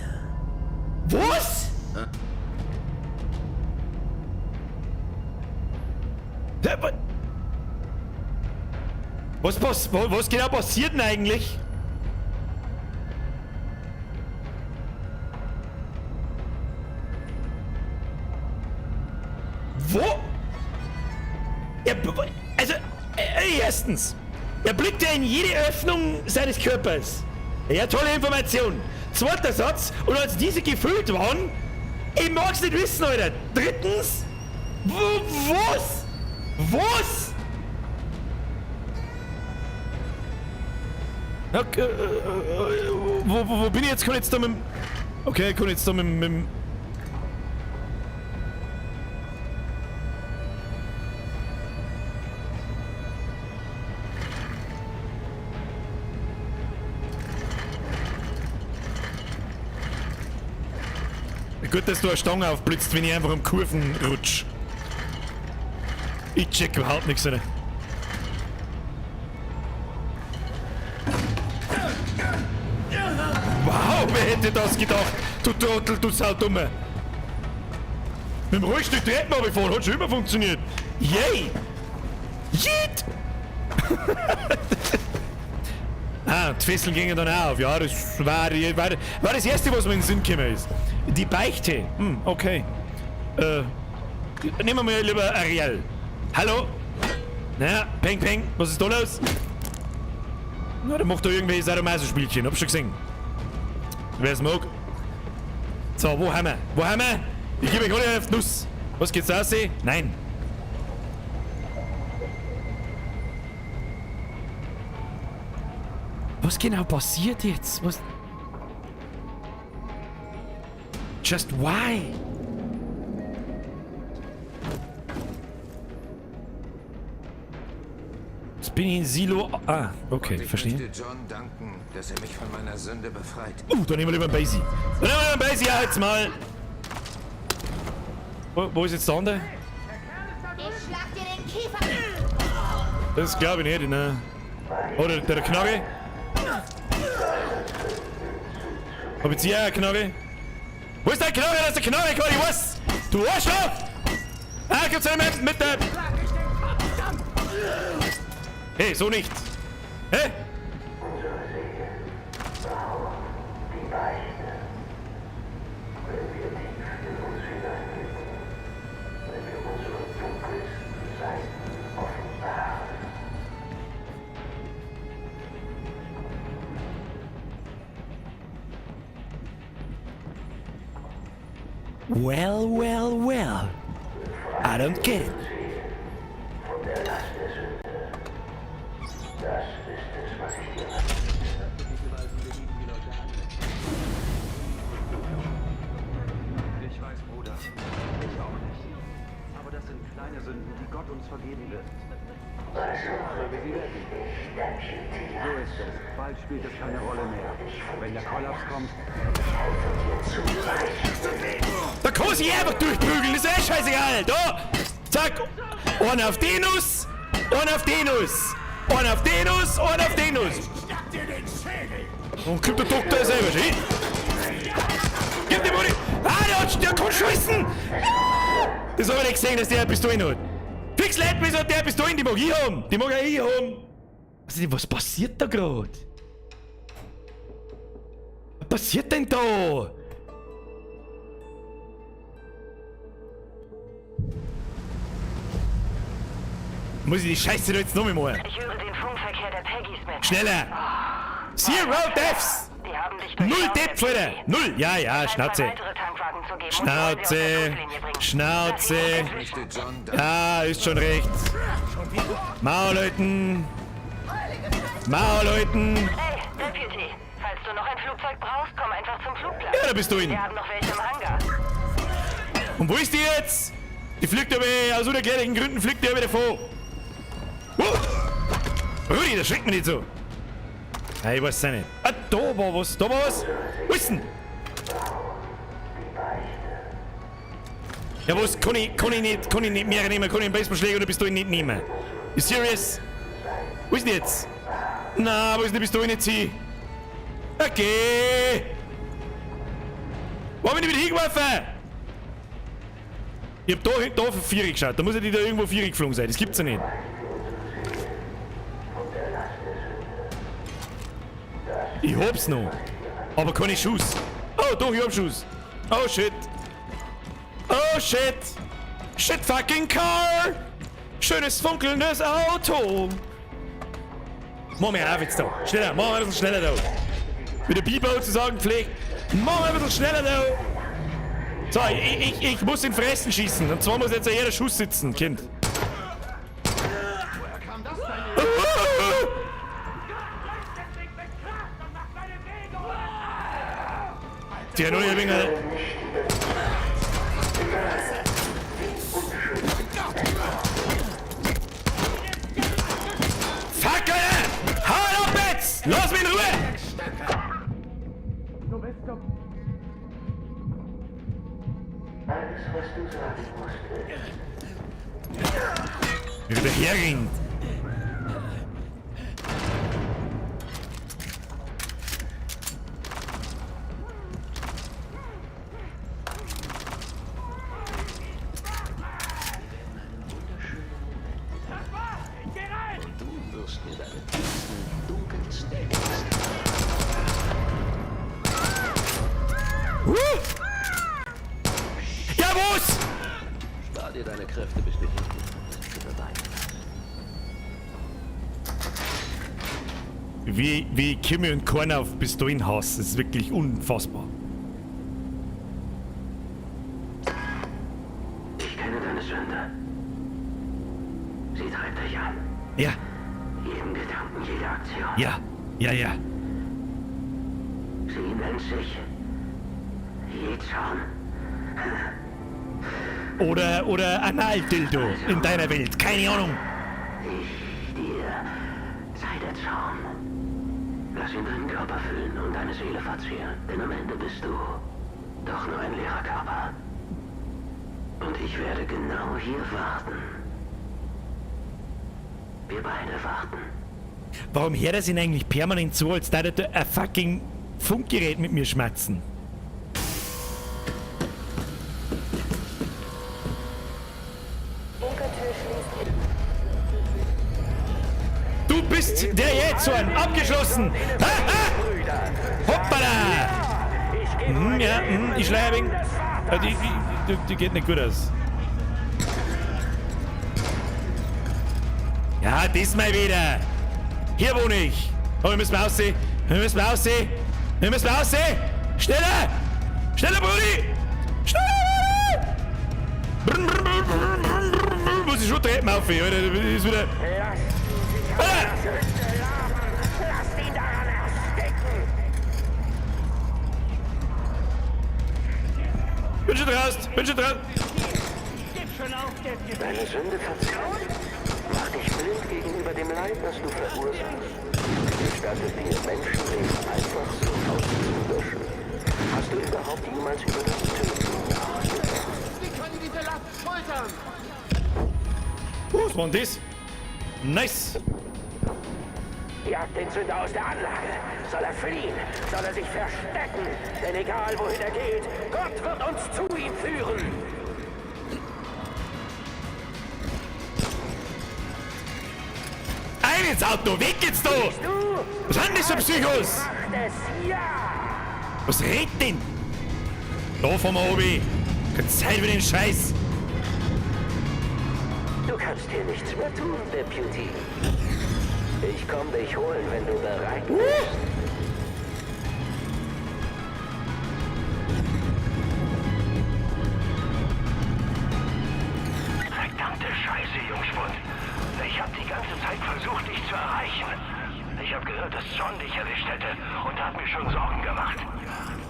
Was? Was, was genau passiert denn eigentlich? Wo? Er, also, erstens, er blickt ja in jede Öffnung seines Körpers. Ja, tolle Information. Zweiter Satz, und als diese gefüllt waren, ich mag's nicht wissen, Alter. Drittens, wo, was? Was? Okay, wo bin ich jetzt? Kann ich jetzt da mit dem... Okay, kann ich jetzt da mit dem... Gut, dass du eine Stange aufblitzt, wenn ich einfach am Kurven rutsch. Ich check überhaupt nichts, Alter. Wow, wer hätte das gedacht? Du Trottel, du Saudumme. Mit dem Rollstuhl Treppen runterfahren, hat schon immer funktioniert. Yay! Yeet! Ah, die Fesseln gingen dann auch auf. Ja, das war das Erste, was mir in den Sinn gekommen ist. Die Beichte. Hm, okay. Nehmen wir mal lieber Ariel. Hallo? Na, Peng Peng, was ist da los? Na, der macht da irgendwelche Sadomaso-Spielchen, hab schon gesehen. Wer's mag. So, wo haben wir? Wo haben wir? Ich gebe euch alle auf die Nuss. Was geht's da raus? Nein. Was genau passiert jetzt? Was? Just why? Jetzt bin ich in Silo. Ah, okay, Und ich verstehe. möchte John danken, dass er mich von meiner Sünde befreit. Dann nehmen wir lieber einen Basie. Dann nehmen wir lieber einen Basie, ja, jetzt mal. Wo ist jetzt der andere? Ich schlag dir den Kiefer. Das glaube ich nicht, ne? Oder der Knarre? Hab ich jetzt hier eine Knarre? Wo ist der Knarre? Das ist der Knarre, Conny, was? Du Arschloch! Ah, gibt's einen mit der... Hey, so nicht! Hä? Well, well, well. I don't get it. Ich weiß, Bruder. Ich auch nicht. Aber das sind kleine Sünden, die Gott uns vergeben wird. Aber wir sie werden. So ist es. Bald spielt es keine Rolle mehr. Wenn der Kollaps kommt. Da kann man sich einfach durchprügeln, ist eh scheißegal. Da! Zack! Einen auf die Nuss! Einen auf die Nuss! Einen auf die Nuss! Einen auf die Nuss! Und kommt der Doktor selber schon hin? Gib dem Uli! Ah, der kann schießen! Das hab ich nicht gesehen, dass der eine Pistole hat. Fix Leute, wieso hat der eine Pistole? Die mag ich haben! Die mag auch ich haben! Also, was passiert da grad? Was passiert denn da? Muss ich die Scheiße da jetzt noch mal machen? Ich höre den Funkverkehr der Peggys mit. Schneller! Zero Deaths! Die haben dich Null durchschaut, Depp, Alter! Null! Ja, ja, Schnauze. weitere Tankwagen zu geben und wollen sie Schnauze. unter Schusslinie bringen. Schnauze. Ja, ist schon recht. Maul halten. Maul halten. Hey, Deputy, falls du noch ein Flugzeug brauchst, komm einfach zum Flugplatz. Ja, da bist du hin. Wir haben noch welche im Hangar. Und wo ist die jetzt? Die fliegt aber aus unerklärlichen Gründen fliegt die aber davon. Rudi, das schreckt mich nicht so. Nein, ich weiß es auch nicht. Ah, da war was, da war was. Wo ist denn? Ja, was? Kann ich nicht mehr nehmen? Kann ich einen Baseballschläger oder Pistole nicht nehmen? You serious? Wo ist denn jetzt? Na, wo ist denn die Pistole nicht sie? Okay. Wo hab ich die wieder hingeworfen? Ich hab da auf Viereck geschaut. Da muss ja die da irgendwo Viereck geflogen sein. Das gibt's ja nicht. Ich hab's noch. Aber keine Schuss. Oh, doch, ich hab Schuss. Oh, shit. Oh, shit. Shit fucking car. Schönes funkelndes Auto. Mach mir auf jetzt da. Schneller, mach mal ein bisschen schneller da. Wie der Bibo zu sagen pflegt. Mach mal ein bisschen schneller da. So, ich muss in Fressen schießen. Und zwar muss jetzt jeder Schuss sitzen, Kind. Die neue Winger. Fuck, Alter! Hau ab jetzt! Lass mich in Ruhe! Alles, was du sagen musst, Wie der herringt. Und du wirst mir deine tiefsten, dunkelsten Ängste. Ja, was? Spar dir deine Kräfte, bis du hinten bist. Zu beweinen. Wie Kimi und Korn auf Pistolen hassen, das ist wirklich unfassbar. Ich kenne deine Sünde. Sie treibt dich an. Ja. Jeden Gedanken, jede Aktion. Ja, ja, ja. Sie nennt sich Jähzorn. Oder Analdildo in deiner Welt. Keine Ahnung. Ich dir sei der Zorn. Lass ihn deinen Körper füllen und deine Seele verzehren. Denn am Ende bist du doch nur ein leerer Körper. Und ich werde genau hier warten. Wir beide warten. Warum hört er sich eigentlich permanent so, als würde er ein fucking Funkgerät mit mir schmatzen? Du bist der Jähzorn! Abgeschlossen! Ha, ha! Hoppala! Ja, ich schleiche ein wenig. Die geht nicht gut aus. Ja, diesmal wieder! Hier wohne ich! Oh, wir müssen aussehen! Wir müssen aussehen! Wir müssen aussehen! Schneller! Schneller, Brudi! Schneller! Brr, brr, brr, brr, brr, brr. Muss ich schon Treppen auf, Alter. Das ist wieder. Alter! Lasst ihn daran ersticken! Bin schon draußen! Bin schon draußen! Deine Sünde verzeiht. Mach dich blind gegenüber dem Leid, das du verursachst. Gestatte dir, Menschenleben einfach so auszulöschen. Hast du überhaupt jemals über das Töten nachgedacht? Wie können diese Last schultern? Was war denn das? Nice! Jagt den Sünder aus der Anlage. Soll er fliehen? Soll er sich verstecken? Denn egal, wohin er geht, Gott wird uns zu ihm führen. Ein ins Auto! Weg geht's da! Was sind das für Psychos? Was redet denn? Da fahren wir oben. Keine Zeit für den Scheiß. Du kannst hier nichts mehr tun, Deputy. Ich komm dich holen, wenn du bereit bist.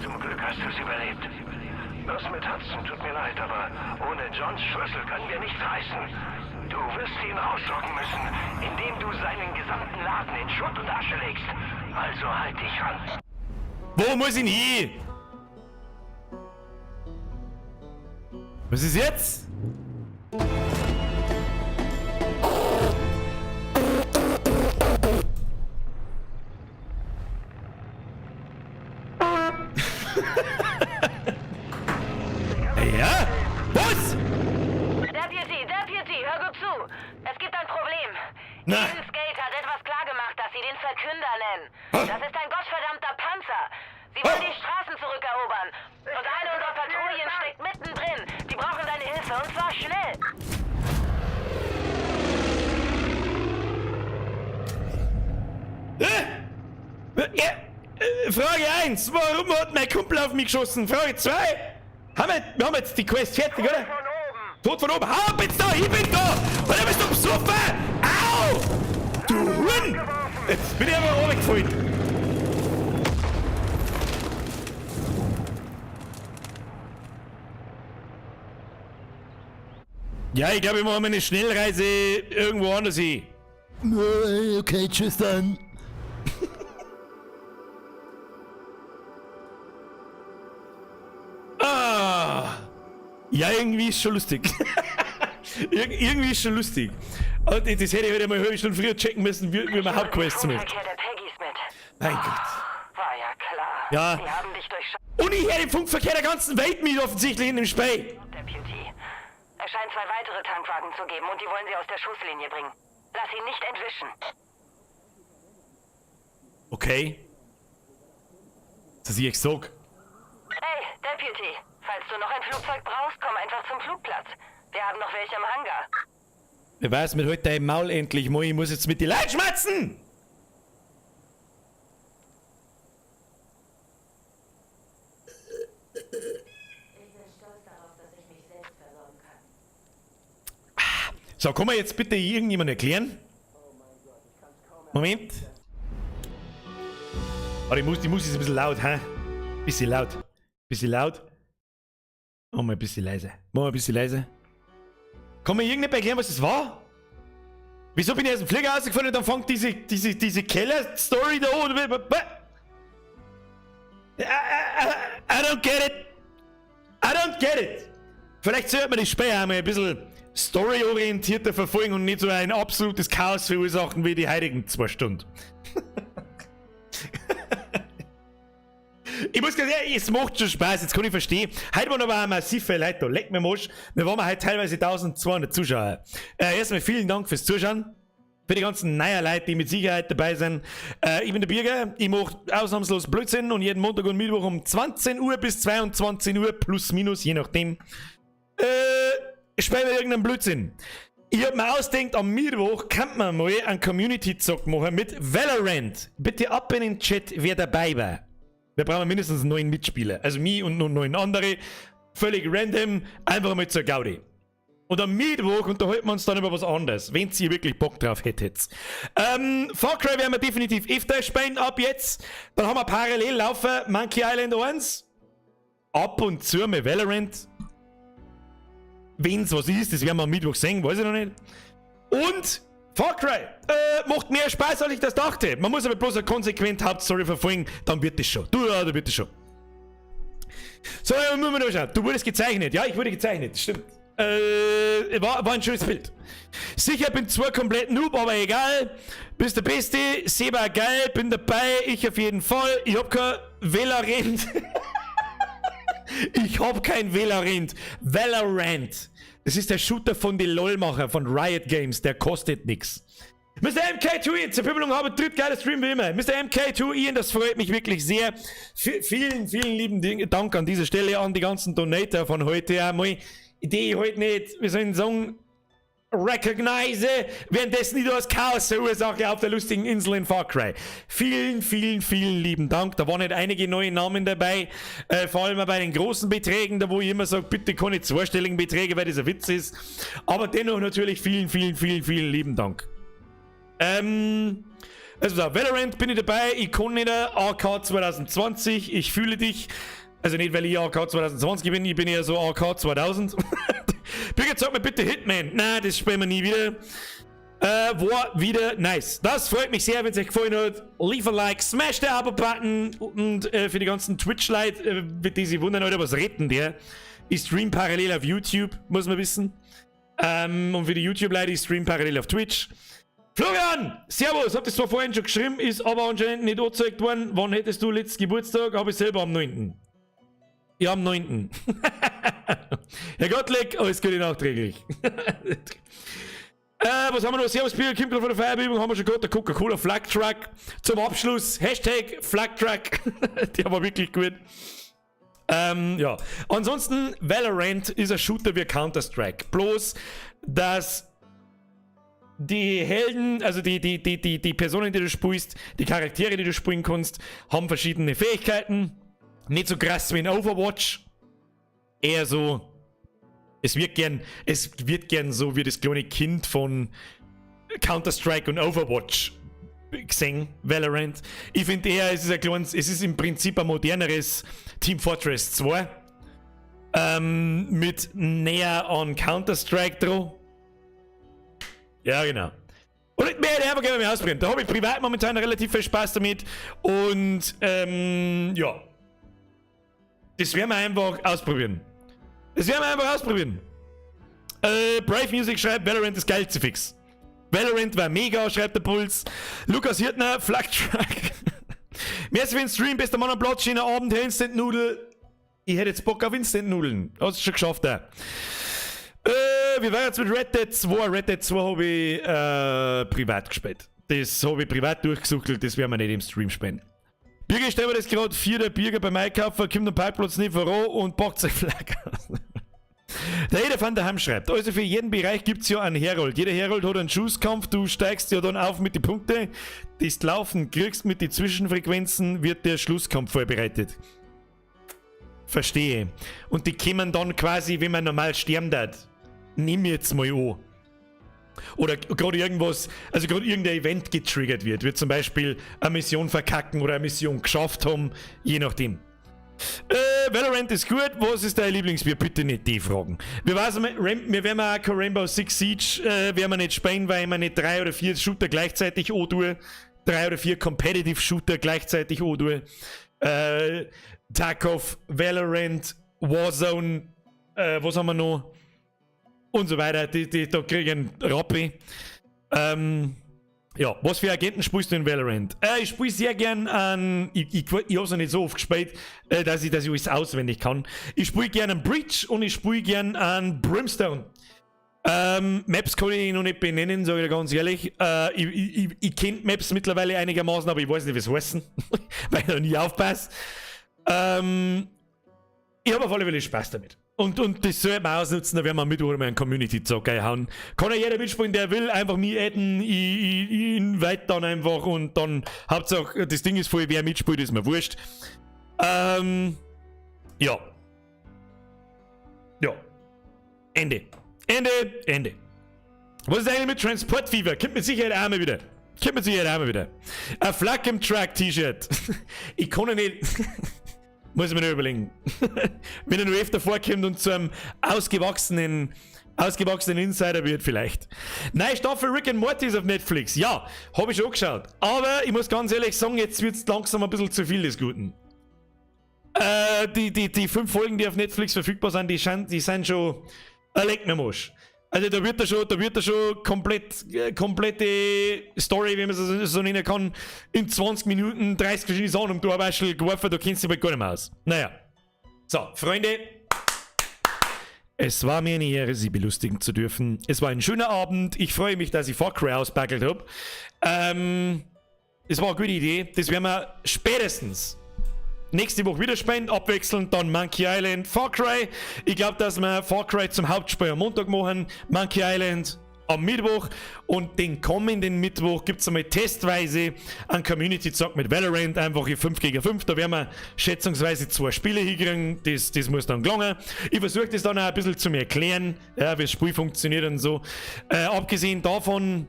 Zum Glück hast du es überlebt. Das mit Hudson tut mir leid, aber ohne Johns Schlüssel können wir nichts reißen. Du wirst ihn rauslocken müssen, indem du seinen gesamten Laden in Schutt und Asche legst. Also halt dich ran. Wo muss ich denn hin? Was ist jetzt? Ja? Was? Deputy, Deputy, hör gut zu. Es gibt ein Problem. Na. Eden's Gate hat etwas klargemacht, das sie den Verkünder nennen. Das ist ein gottverdammter Panzer. Sie wollen die Straßen zurückerobern. Und eine unserer Patrouillen steckt mittendrin. Die brauchen deine Hilfe und zwar schnell. Ja, Frage 1, warum hat mein Kumpel auf mich geschossen? Frage 2, haben wir haben jetzt die Quest fertig, oder? Tod von oben. Hau ab jetzt da, ich bin da! Alter, bist du besoffen? Au! Du Huhn! Jetzt bin ich aber runtergefallen. Ja, ich glaube, ich mache meine Schnellreise irgendwo anders hin. Okay, tschüss dann. Ah. Ja, irgendwie ist schon lustig. Irgendwie ist schon lustig. Und das hätte ich halt einmal eine halbe Stunde früher checken müssen, wie man Hauptquests macht. Funkverkehr der Peggys mit. Mein Gott. War ja klar. Ja. Sie haben dich durchschaut, Und ich höre den Funkverkehr der ganzen Welt mit offensichtlich in dem Spiel. Deputy. Es scheint zwei weitere Tankwagen zu geben und die wollen sie aus der Schusslinie bringen. Lass sie nicht entwischen. Okay. Das ist ich gesagt. Hey, Deputy, falls du noch ein Flugzeug brauchst, komm einfach zum Flugplatz. Wir haben noch welche im Hangar. Wer weiß mit heute deinem Maul endlich mal, ich muss jetzt mit die Leuten schmatzen! Ich bin stolz darauf, dass ich mich selbst versorgen kann. So, kann mir jetzt bitte irgendjemand erklären? Moment. Warte, die Musik ist ein bisschen laut, hä? Bisschen laut. Bisschen laut. Mach mal ein bisschen leise. Mach mal ein bisschen leise. Kann mir irgendjemand erklären, was das war? Wieso bin ich aus dem Flieger rausgefallen und dann fängt diese Keller-Story da an? I don't get it. I don't get it. Vielleicht sollte man das Spiel auch mal ein bisschen storyorientierter verfolgen und nicht so ein absolutes Chaos verursachen wie die heutigen 2 Stunden. Ich muss ganz ehrlich, es macht schon Spaß, jetzt kann ich verstehen. Heute waren aber auch massiv viele Leute da. Leck mir am Arsch. Wir waren heute teilweise 1200 Zuschauer. Erstmal vielen Dank fürs Zuschauen. Für die ganzen neuen Leute, die mit Sicherheit dabei sind. Ich bin der Birger, ich mach ausnahmslos Blödsinn und jeden Montag und Mittwoch um 20 Uhr bis 22 Uhr, plus minus, je nachdem, spielen wir irgendeinen Blödsinn. Ich hab mir ausgedacht, am Mittwoch kann man mal einen Community-Zock machen mit Valorant. Bitte ab in den Chat, wer dabei war. Wir brauchen mindestens 9 Mitspieler. Also mich und noch 9 andere. Völlig random, einfach mal zur Gaudi. Und am Mittwoch unterhalten wir uns dann über was anderes, wenn ihr wirklich Bock drauf hättet. Far Cry werden wir definitiv öfter spielen ab jetzt. Dann haben wir parallel laufen Monkey Island 1. Ab und zu mit Valorant. Wenn's was ist, das werden wir am Mittwoch sehen, weiß ich noch nicht. Und Far Cry macht mehr Spaß, als ich das dachte. Man muss aber bloß eine konsequent Hauptstory verfolgen, dann wird das schon. Du, ja, da wird das schon. So, ja, müssen wir noch schauen. Du wurdest gezeichnet. Ja, ich wurde gezeichnet, stimmt. War ein schönes Bild. Sicher, bin zwar komplett Noob, aber egal. Bist der Beste, Seba geil, bin dabei, ich auf jeden Fall. Ich hab kein Valorant. Ich hab kein Valorant. Valorant. Das ist der Shooter von den LOL-Macher, von Riot Games, der kostet nix. Mister MK2 Ian, zur Pimmelung habe dritt geiler Stream wie immer. Mister MK2 Ian, das freut mich wirklich sehr. Vielen, vielen lieben Dank an dieser Stelle an die ganzen Donator von heute einmal. Die ich heute nicht, wie soll ich sagen, recognize, währenddessen ich da das Chaos verursache auf der lustigen Insel in Far Cry. Vielen, vielen, vielen lieben Dank. Da waren nicht einige neue Namen dabei, vor allem auch bei den großen Beträgen, da wo ich immer sage, bitte keine zweistelligen Beträge, weil das ein Witz ist. Aber dennoch natürlich vielen, vielen, vielen, vielen lieben Dank. Also so, Valorant bin ich dabei, ich kann nicht AK 2020, ich fühle dich. Also nicht, weil ich AK 2020 bin, ich bin eher so AK 2000. Birgit, sag mir bitte Hitman. Nein, das spielen wir nie wieder. War wieder nice. Das freut mich sehr, wenn es euch gefallen hat. Leave a like, smash the Abo-Button und für die ganzen Twitch-Leute, die sich wundern, Alter, was retten der? Ich stream parallel auf YouTube, muss man wissen. Und für die YouTube-Leute, ich stream parallel auf Twitch. Florian! Servus, hab das zwar vorhin schon geschrieben, ist aber anscheinend nicht angezeigt worden. Wann hättest du letzten Geburtstag? Hab ich selber am 9. Ja, am 9. Herr Gottlieb, alles Gute nachträglich. Was haben wir noch? Servus, Bier, kommt gerade von der Feierübung, haben wir schon gehabt. Der Coca-Cola Flak Truck. Zum Abschluss, Hashtag Flak Truck. Der war wirklich gut. Ja. Ansonsten, Valorant ist ein Shooter wie Counter-Strike. Bloß, dass die Helden, also die Personen, die du spielst, die Charaktere, die du spielen kannst, haben verschiedene Fähigkeiten. Nicht so krass wie in Overwatch. Eher so, es wird gern so wie das kleine Kind von Counter-Strike und Overwatch gesehen, Valorant. Ich finde eher, es ist ein kleines, es ist im Prinzip ein moderneres Team Fortress 2. Mit näher an Counter-Strike dran. Ja, genau. Und ich werde einfach gerne mal ausprobieren. Da habe ich privat momentan relativ viel Spaß damit. Und ja. Das werden wir einfach ausprobieren. Das werden wir einfach ausprobieren. Brave Music schreibt, Valorant ist geil zu fix. Valorant war mega, schreibt der Puls. Lukas Hirtner, Flak Truck. Merci für den Stream, bester Mann am Platz, schöner Abend, Herr Instant Nudel. Ich hätte jetzt Bock auf Instant Nudeln. Hast du schon geschafft, da. Wie war jetzt mit Red Dead 2? Red Dead 2 habe ich privat gespielt. Das habe ich privat durchgesuchtelt, das werden wir nicht im Stream spielen. Birger, stell mir das gerade vier, der Birger beim Einkaufen, kommt am Parkplatz nicht voran und packt sein Flak aus. Der Eder van der Ham schreibt, also für jeden Bereich gibt es ja einen Herold. Jeder Herold hat einen Schusskampf, du steigst ja dann auf mit den Punkten, die du laufen kriegst mit den Zwischenfrequenzen, wird der Schlusskampf vorbereitet. Verstehe. Und die kommen dann quasi, wenn man normal sterben hat. Nimm jetzt mal an. Oder gerade irgendwas, also gerade irgendein Event getriggert wird, wird zum Beispiel eine Mission verkacken oder eine Mission geschafft haben, je nachdem. Valorant ist gut, was ist dein Lieblingsbier? Bitte nicht die Fragen. Wir werden auch kein Rainbow Six Siege werden wir nicht spielen, weil wir nicht drei oder vier Shooter gleichzeitig antue. Drei oder vier Competitive Shooter gleichzeitig antue. Tarkov, Valorant, Warzone, was haben wir noch? Und so weiter. Die da kriegen Rappi. Ja, was für Agenten spielst du in Valorant? Ich spiele sehr gern an. Ich habe es noch nicht so oft gespielt, dass ich alles auswendig kann. Ich spiele gern an Breach und ich spiele gern an Brimstone. Maps kann ich noch nicht benennen, sage ich dir ganz ehrlich. Ich kenne Maps mittlerweile einigermaßen, aber ich weiß nicht, wie es heißen, weil ich da nie aufpasse. Ich habe auf alle Fälle Spaß damit. Und das sollte man ausnutzen, da werden wir am Mittwoch mal einen Community-Zock hauen. Kann ja jeder mitspielen, der will, einfach mich adden, ich invite dann einfach und dann Hauptsache, das Ding ist voll, wer mitspielt, ist mir wurscht. Ja. Ja. Ende. Ende, Ende. Was ist eigentlich mit Transport Fever? Kommt mit Sicherheit auch mal wieder. Kommt mit Sicherheit auch mal wieder. Ein Flak im Truck T-Shirt. Ich kann ja nicht. Muss ich mir noch überlegen. Wenn er noch öfter vorkommt und zu einem ausgewachsenen Insider wird, vielleicht. Neue Staffel Rick and Morty ist auf Netflix. Ja, habe ich schon geschaut. Aber ich muss ganz ehrlich sagen, jetzt wird es langsam ein bisschen zu viel des Guten. Die fünf Folgen, die auf Netflix verfügbar sind, die sind schon ein Leck mir Arsch. Also da wird da schon komplette Story, wie man es so nennen kann, in 20 Minuten 30 verschiedene Sachen um die Ohrwaschel geworfen, da kennst du dich bald gar nicht mehr aus. Naja. So, Freunde. Es war mir eine Ehre, Sie belustigen zu dürfen. Es war ein schöner Abend. Ich freue mich, dass ich Far Cry auspackelt habe. Es war eine gute Idee. Das werden wir spätestens nächste Woche wieder spielen, abwechselnd, dann Monkey Island, Far Cry. Ich glaube, dass wir Far Cry zum Hauptspiel am Montag machen, Monkey Island am Mittwoch und den kommenden Mittwoch gibt es einmal testweise einen Community-Zock mit Valorant, einfach in 5 gegen 5. Da werden wir schätzungsweise zwei Spiele hinkriegen, das muss dann gelingen. Ich versuche das dann auch ein bisschen zu mir erklären, ja, wie das Spiel funktioniert und so. Abgesehen davon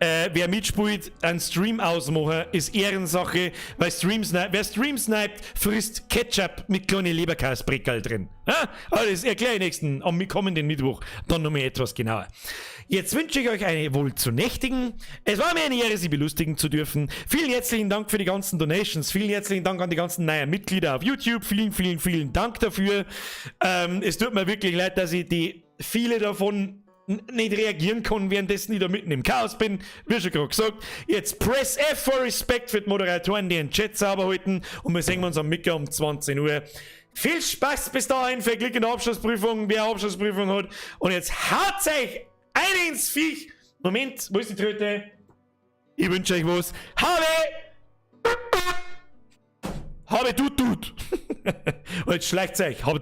Wer mitspielt, einen Stream ausmachen, ist Ehrensache, weil Stream wer Stream sniped, frisst Ketchup mit kleinen Leberkäsbreckerl drin. Ja? Aber das erkläre ich nächsten, am kommenden Mittwoch dann nochmal etwas genauer. Jetzt wünsche ich euch eine wohl zu nächtigen. Es war mir eine Ehre, Sie belustigen zu dürfen. Vielen herzlichen Dank für die ganzen Donations. Vielen herzlichen Dank an die ganzen neuen Mitglieder auf YouTube. Vielen, vielen, vielen Dank dafür. Es tut mir wirklich leid, dass ich die viele davon nicht reagieren kann, währenddessen ich da mitten im Chaos bin. Wie schon gerade gesagt. Jetzt Press F for Respect für die Moderatoren, die den Chat sauber halten. Und wir sehen uns am Mittag um 20 Uhr. Viel Spaß bis dahin, viel Glück in der Abschlussprüfung, wer Abschlussprüfung hat. Und jetzt haut euch eine ins Viech. Moment, wo ist die Tröte? Ich wünsche euch was. Habe! Habe tut tut. Und jetzt schleicht euch. Habe.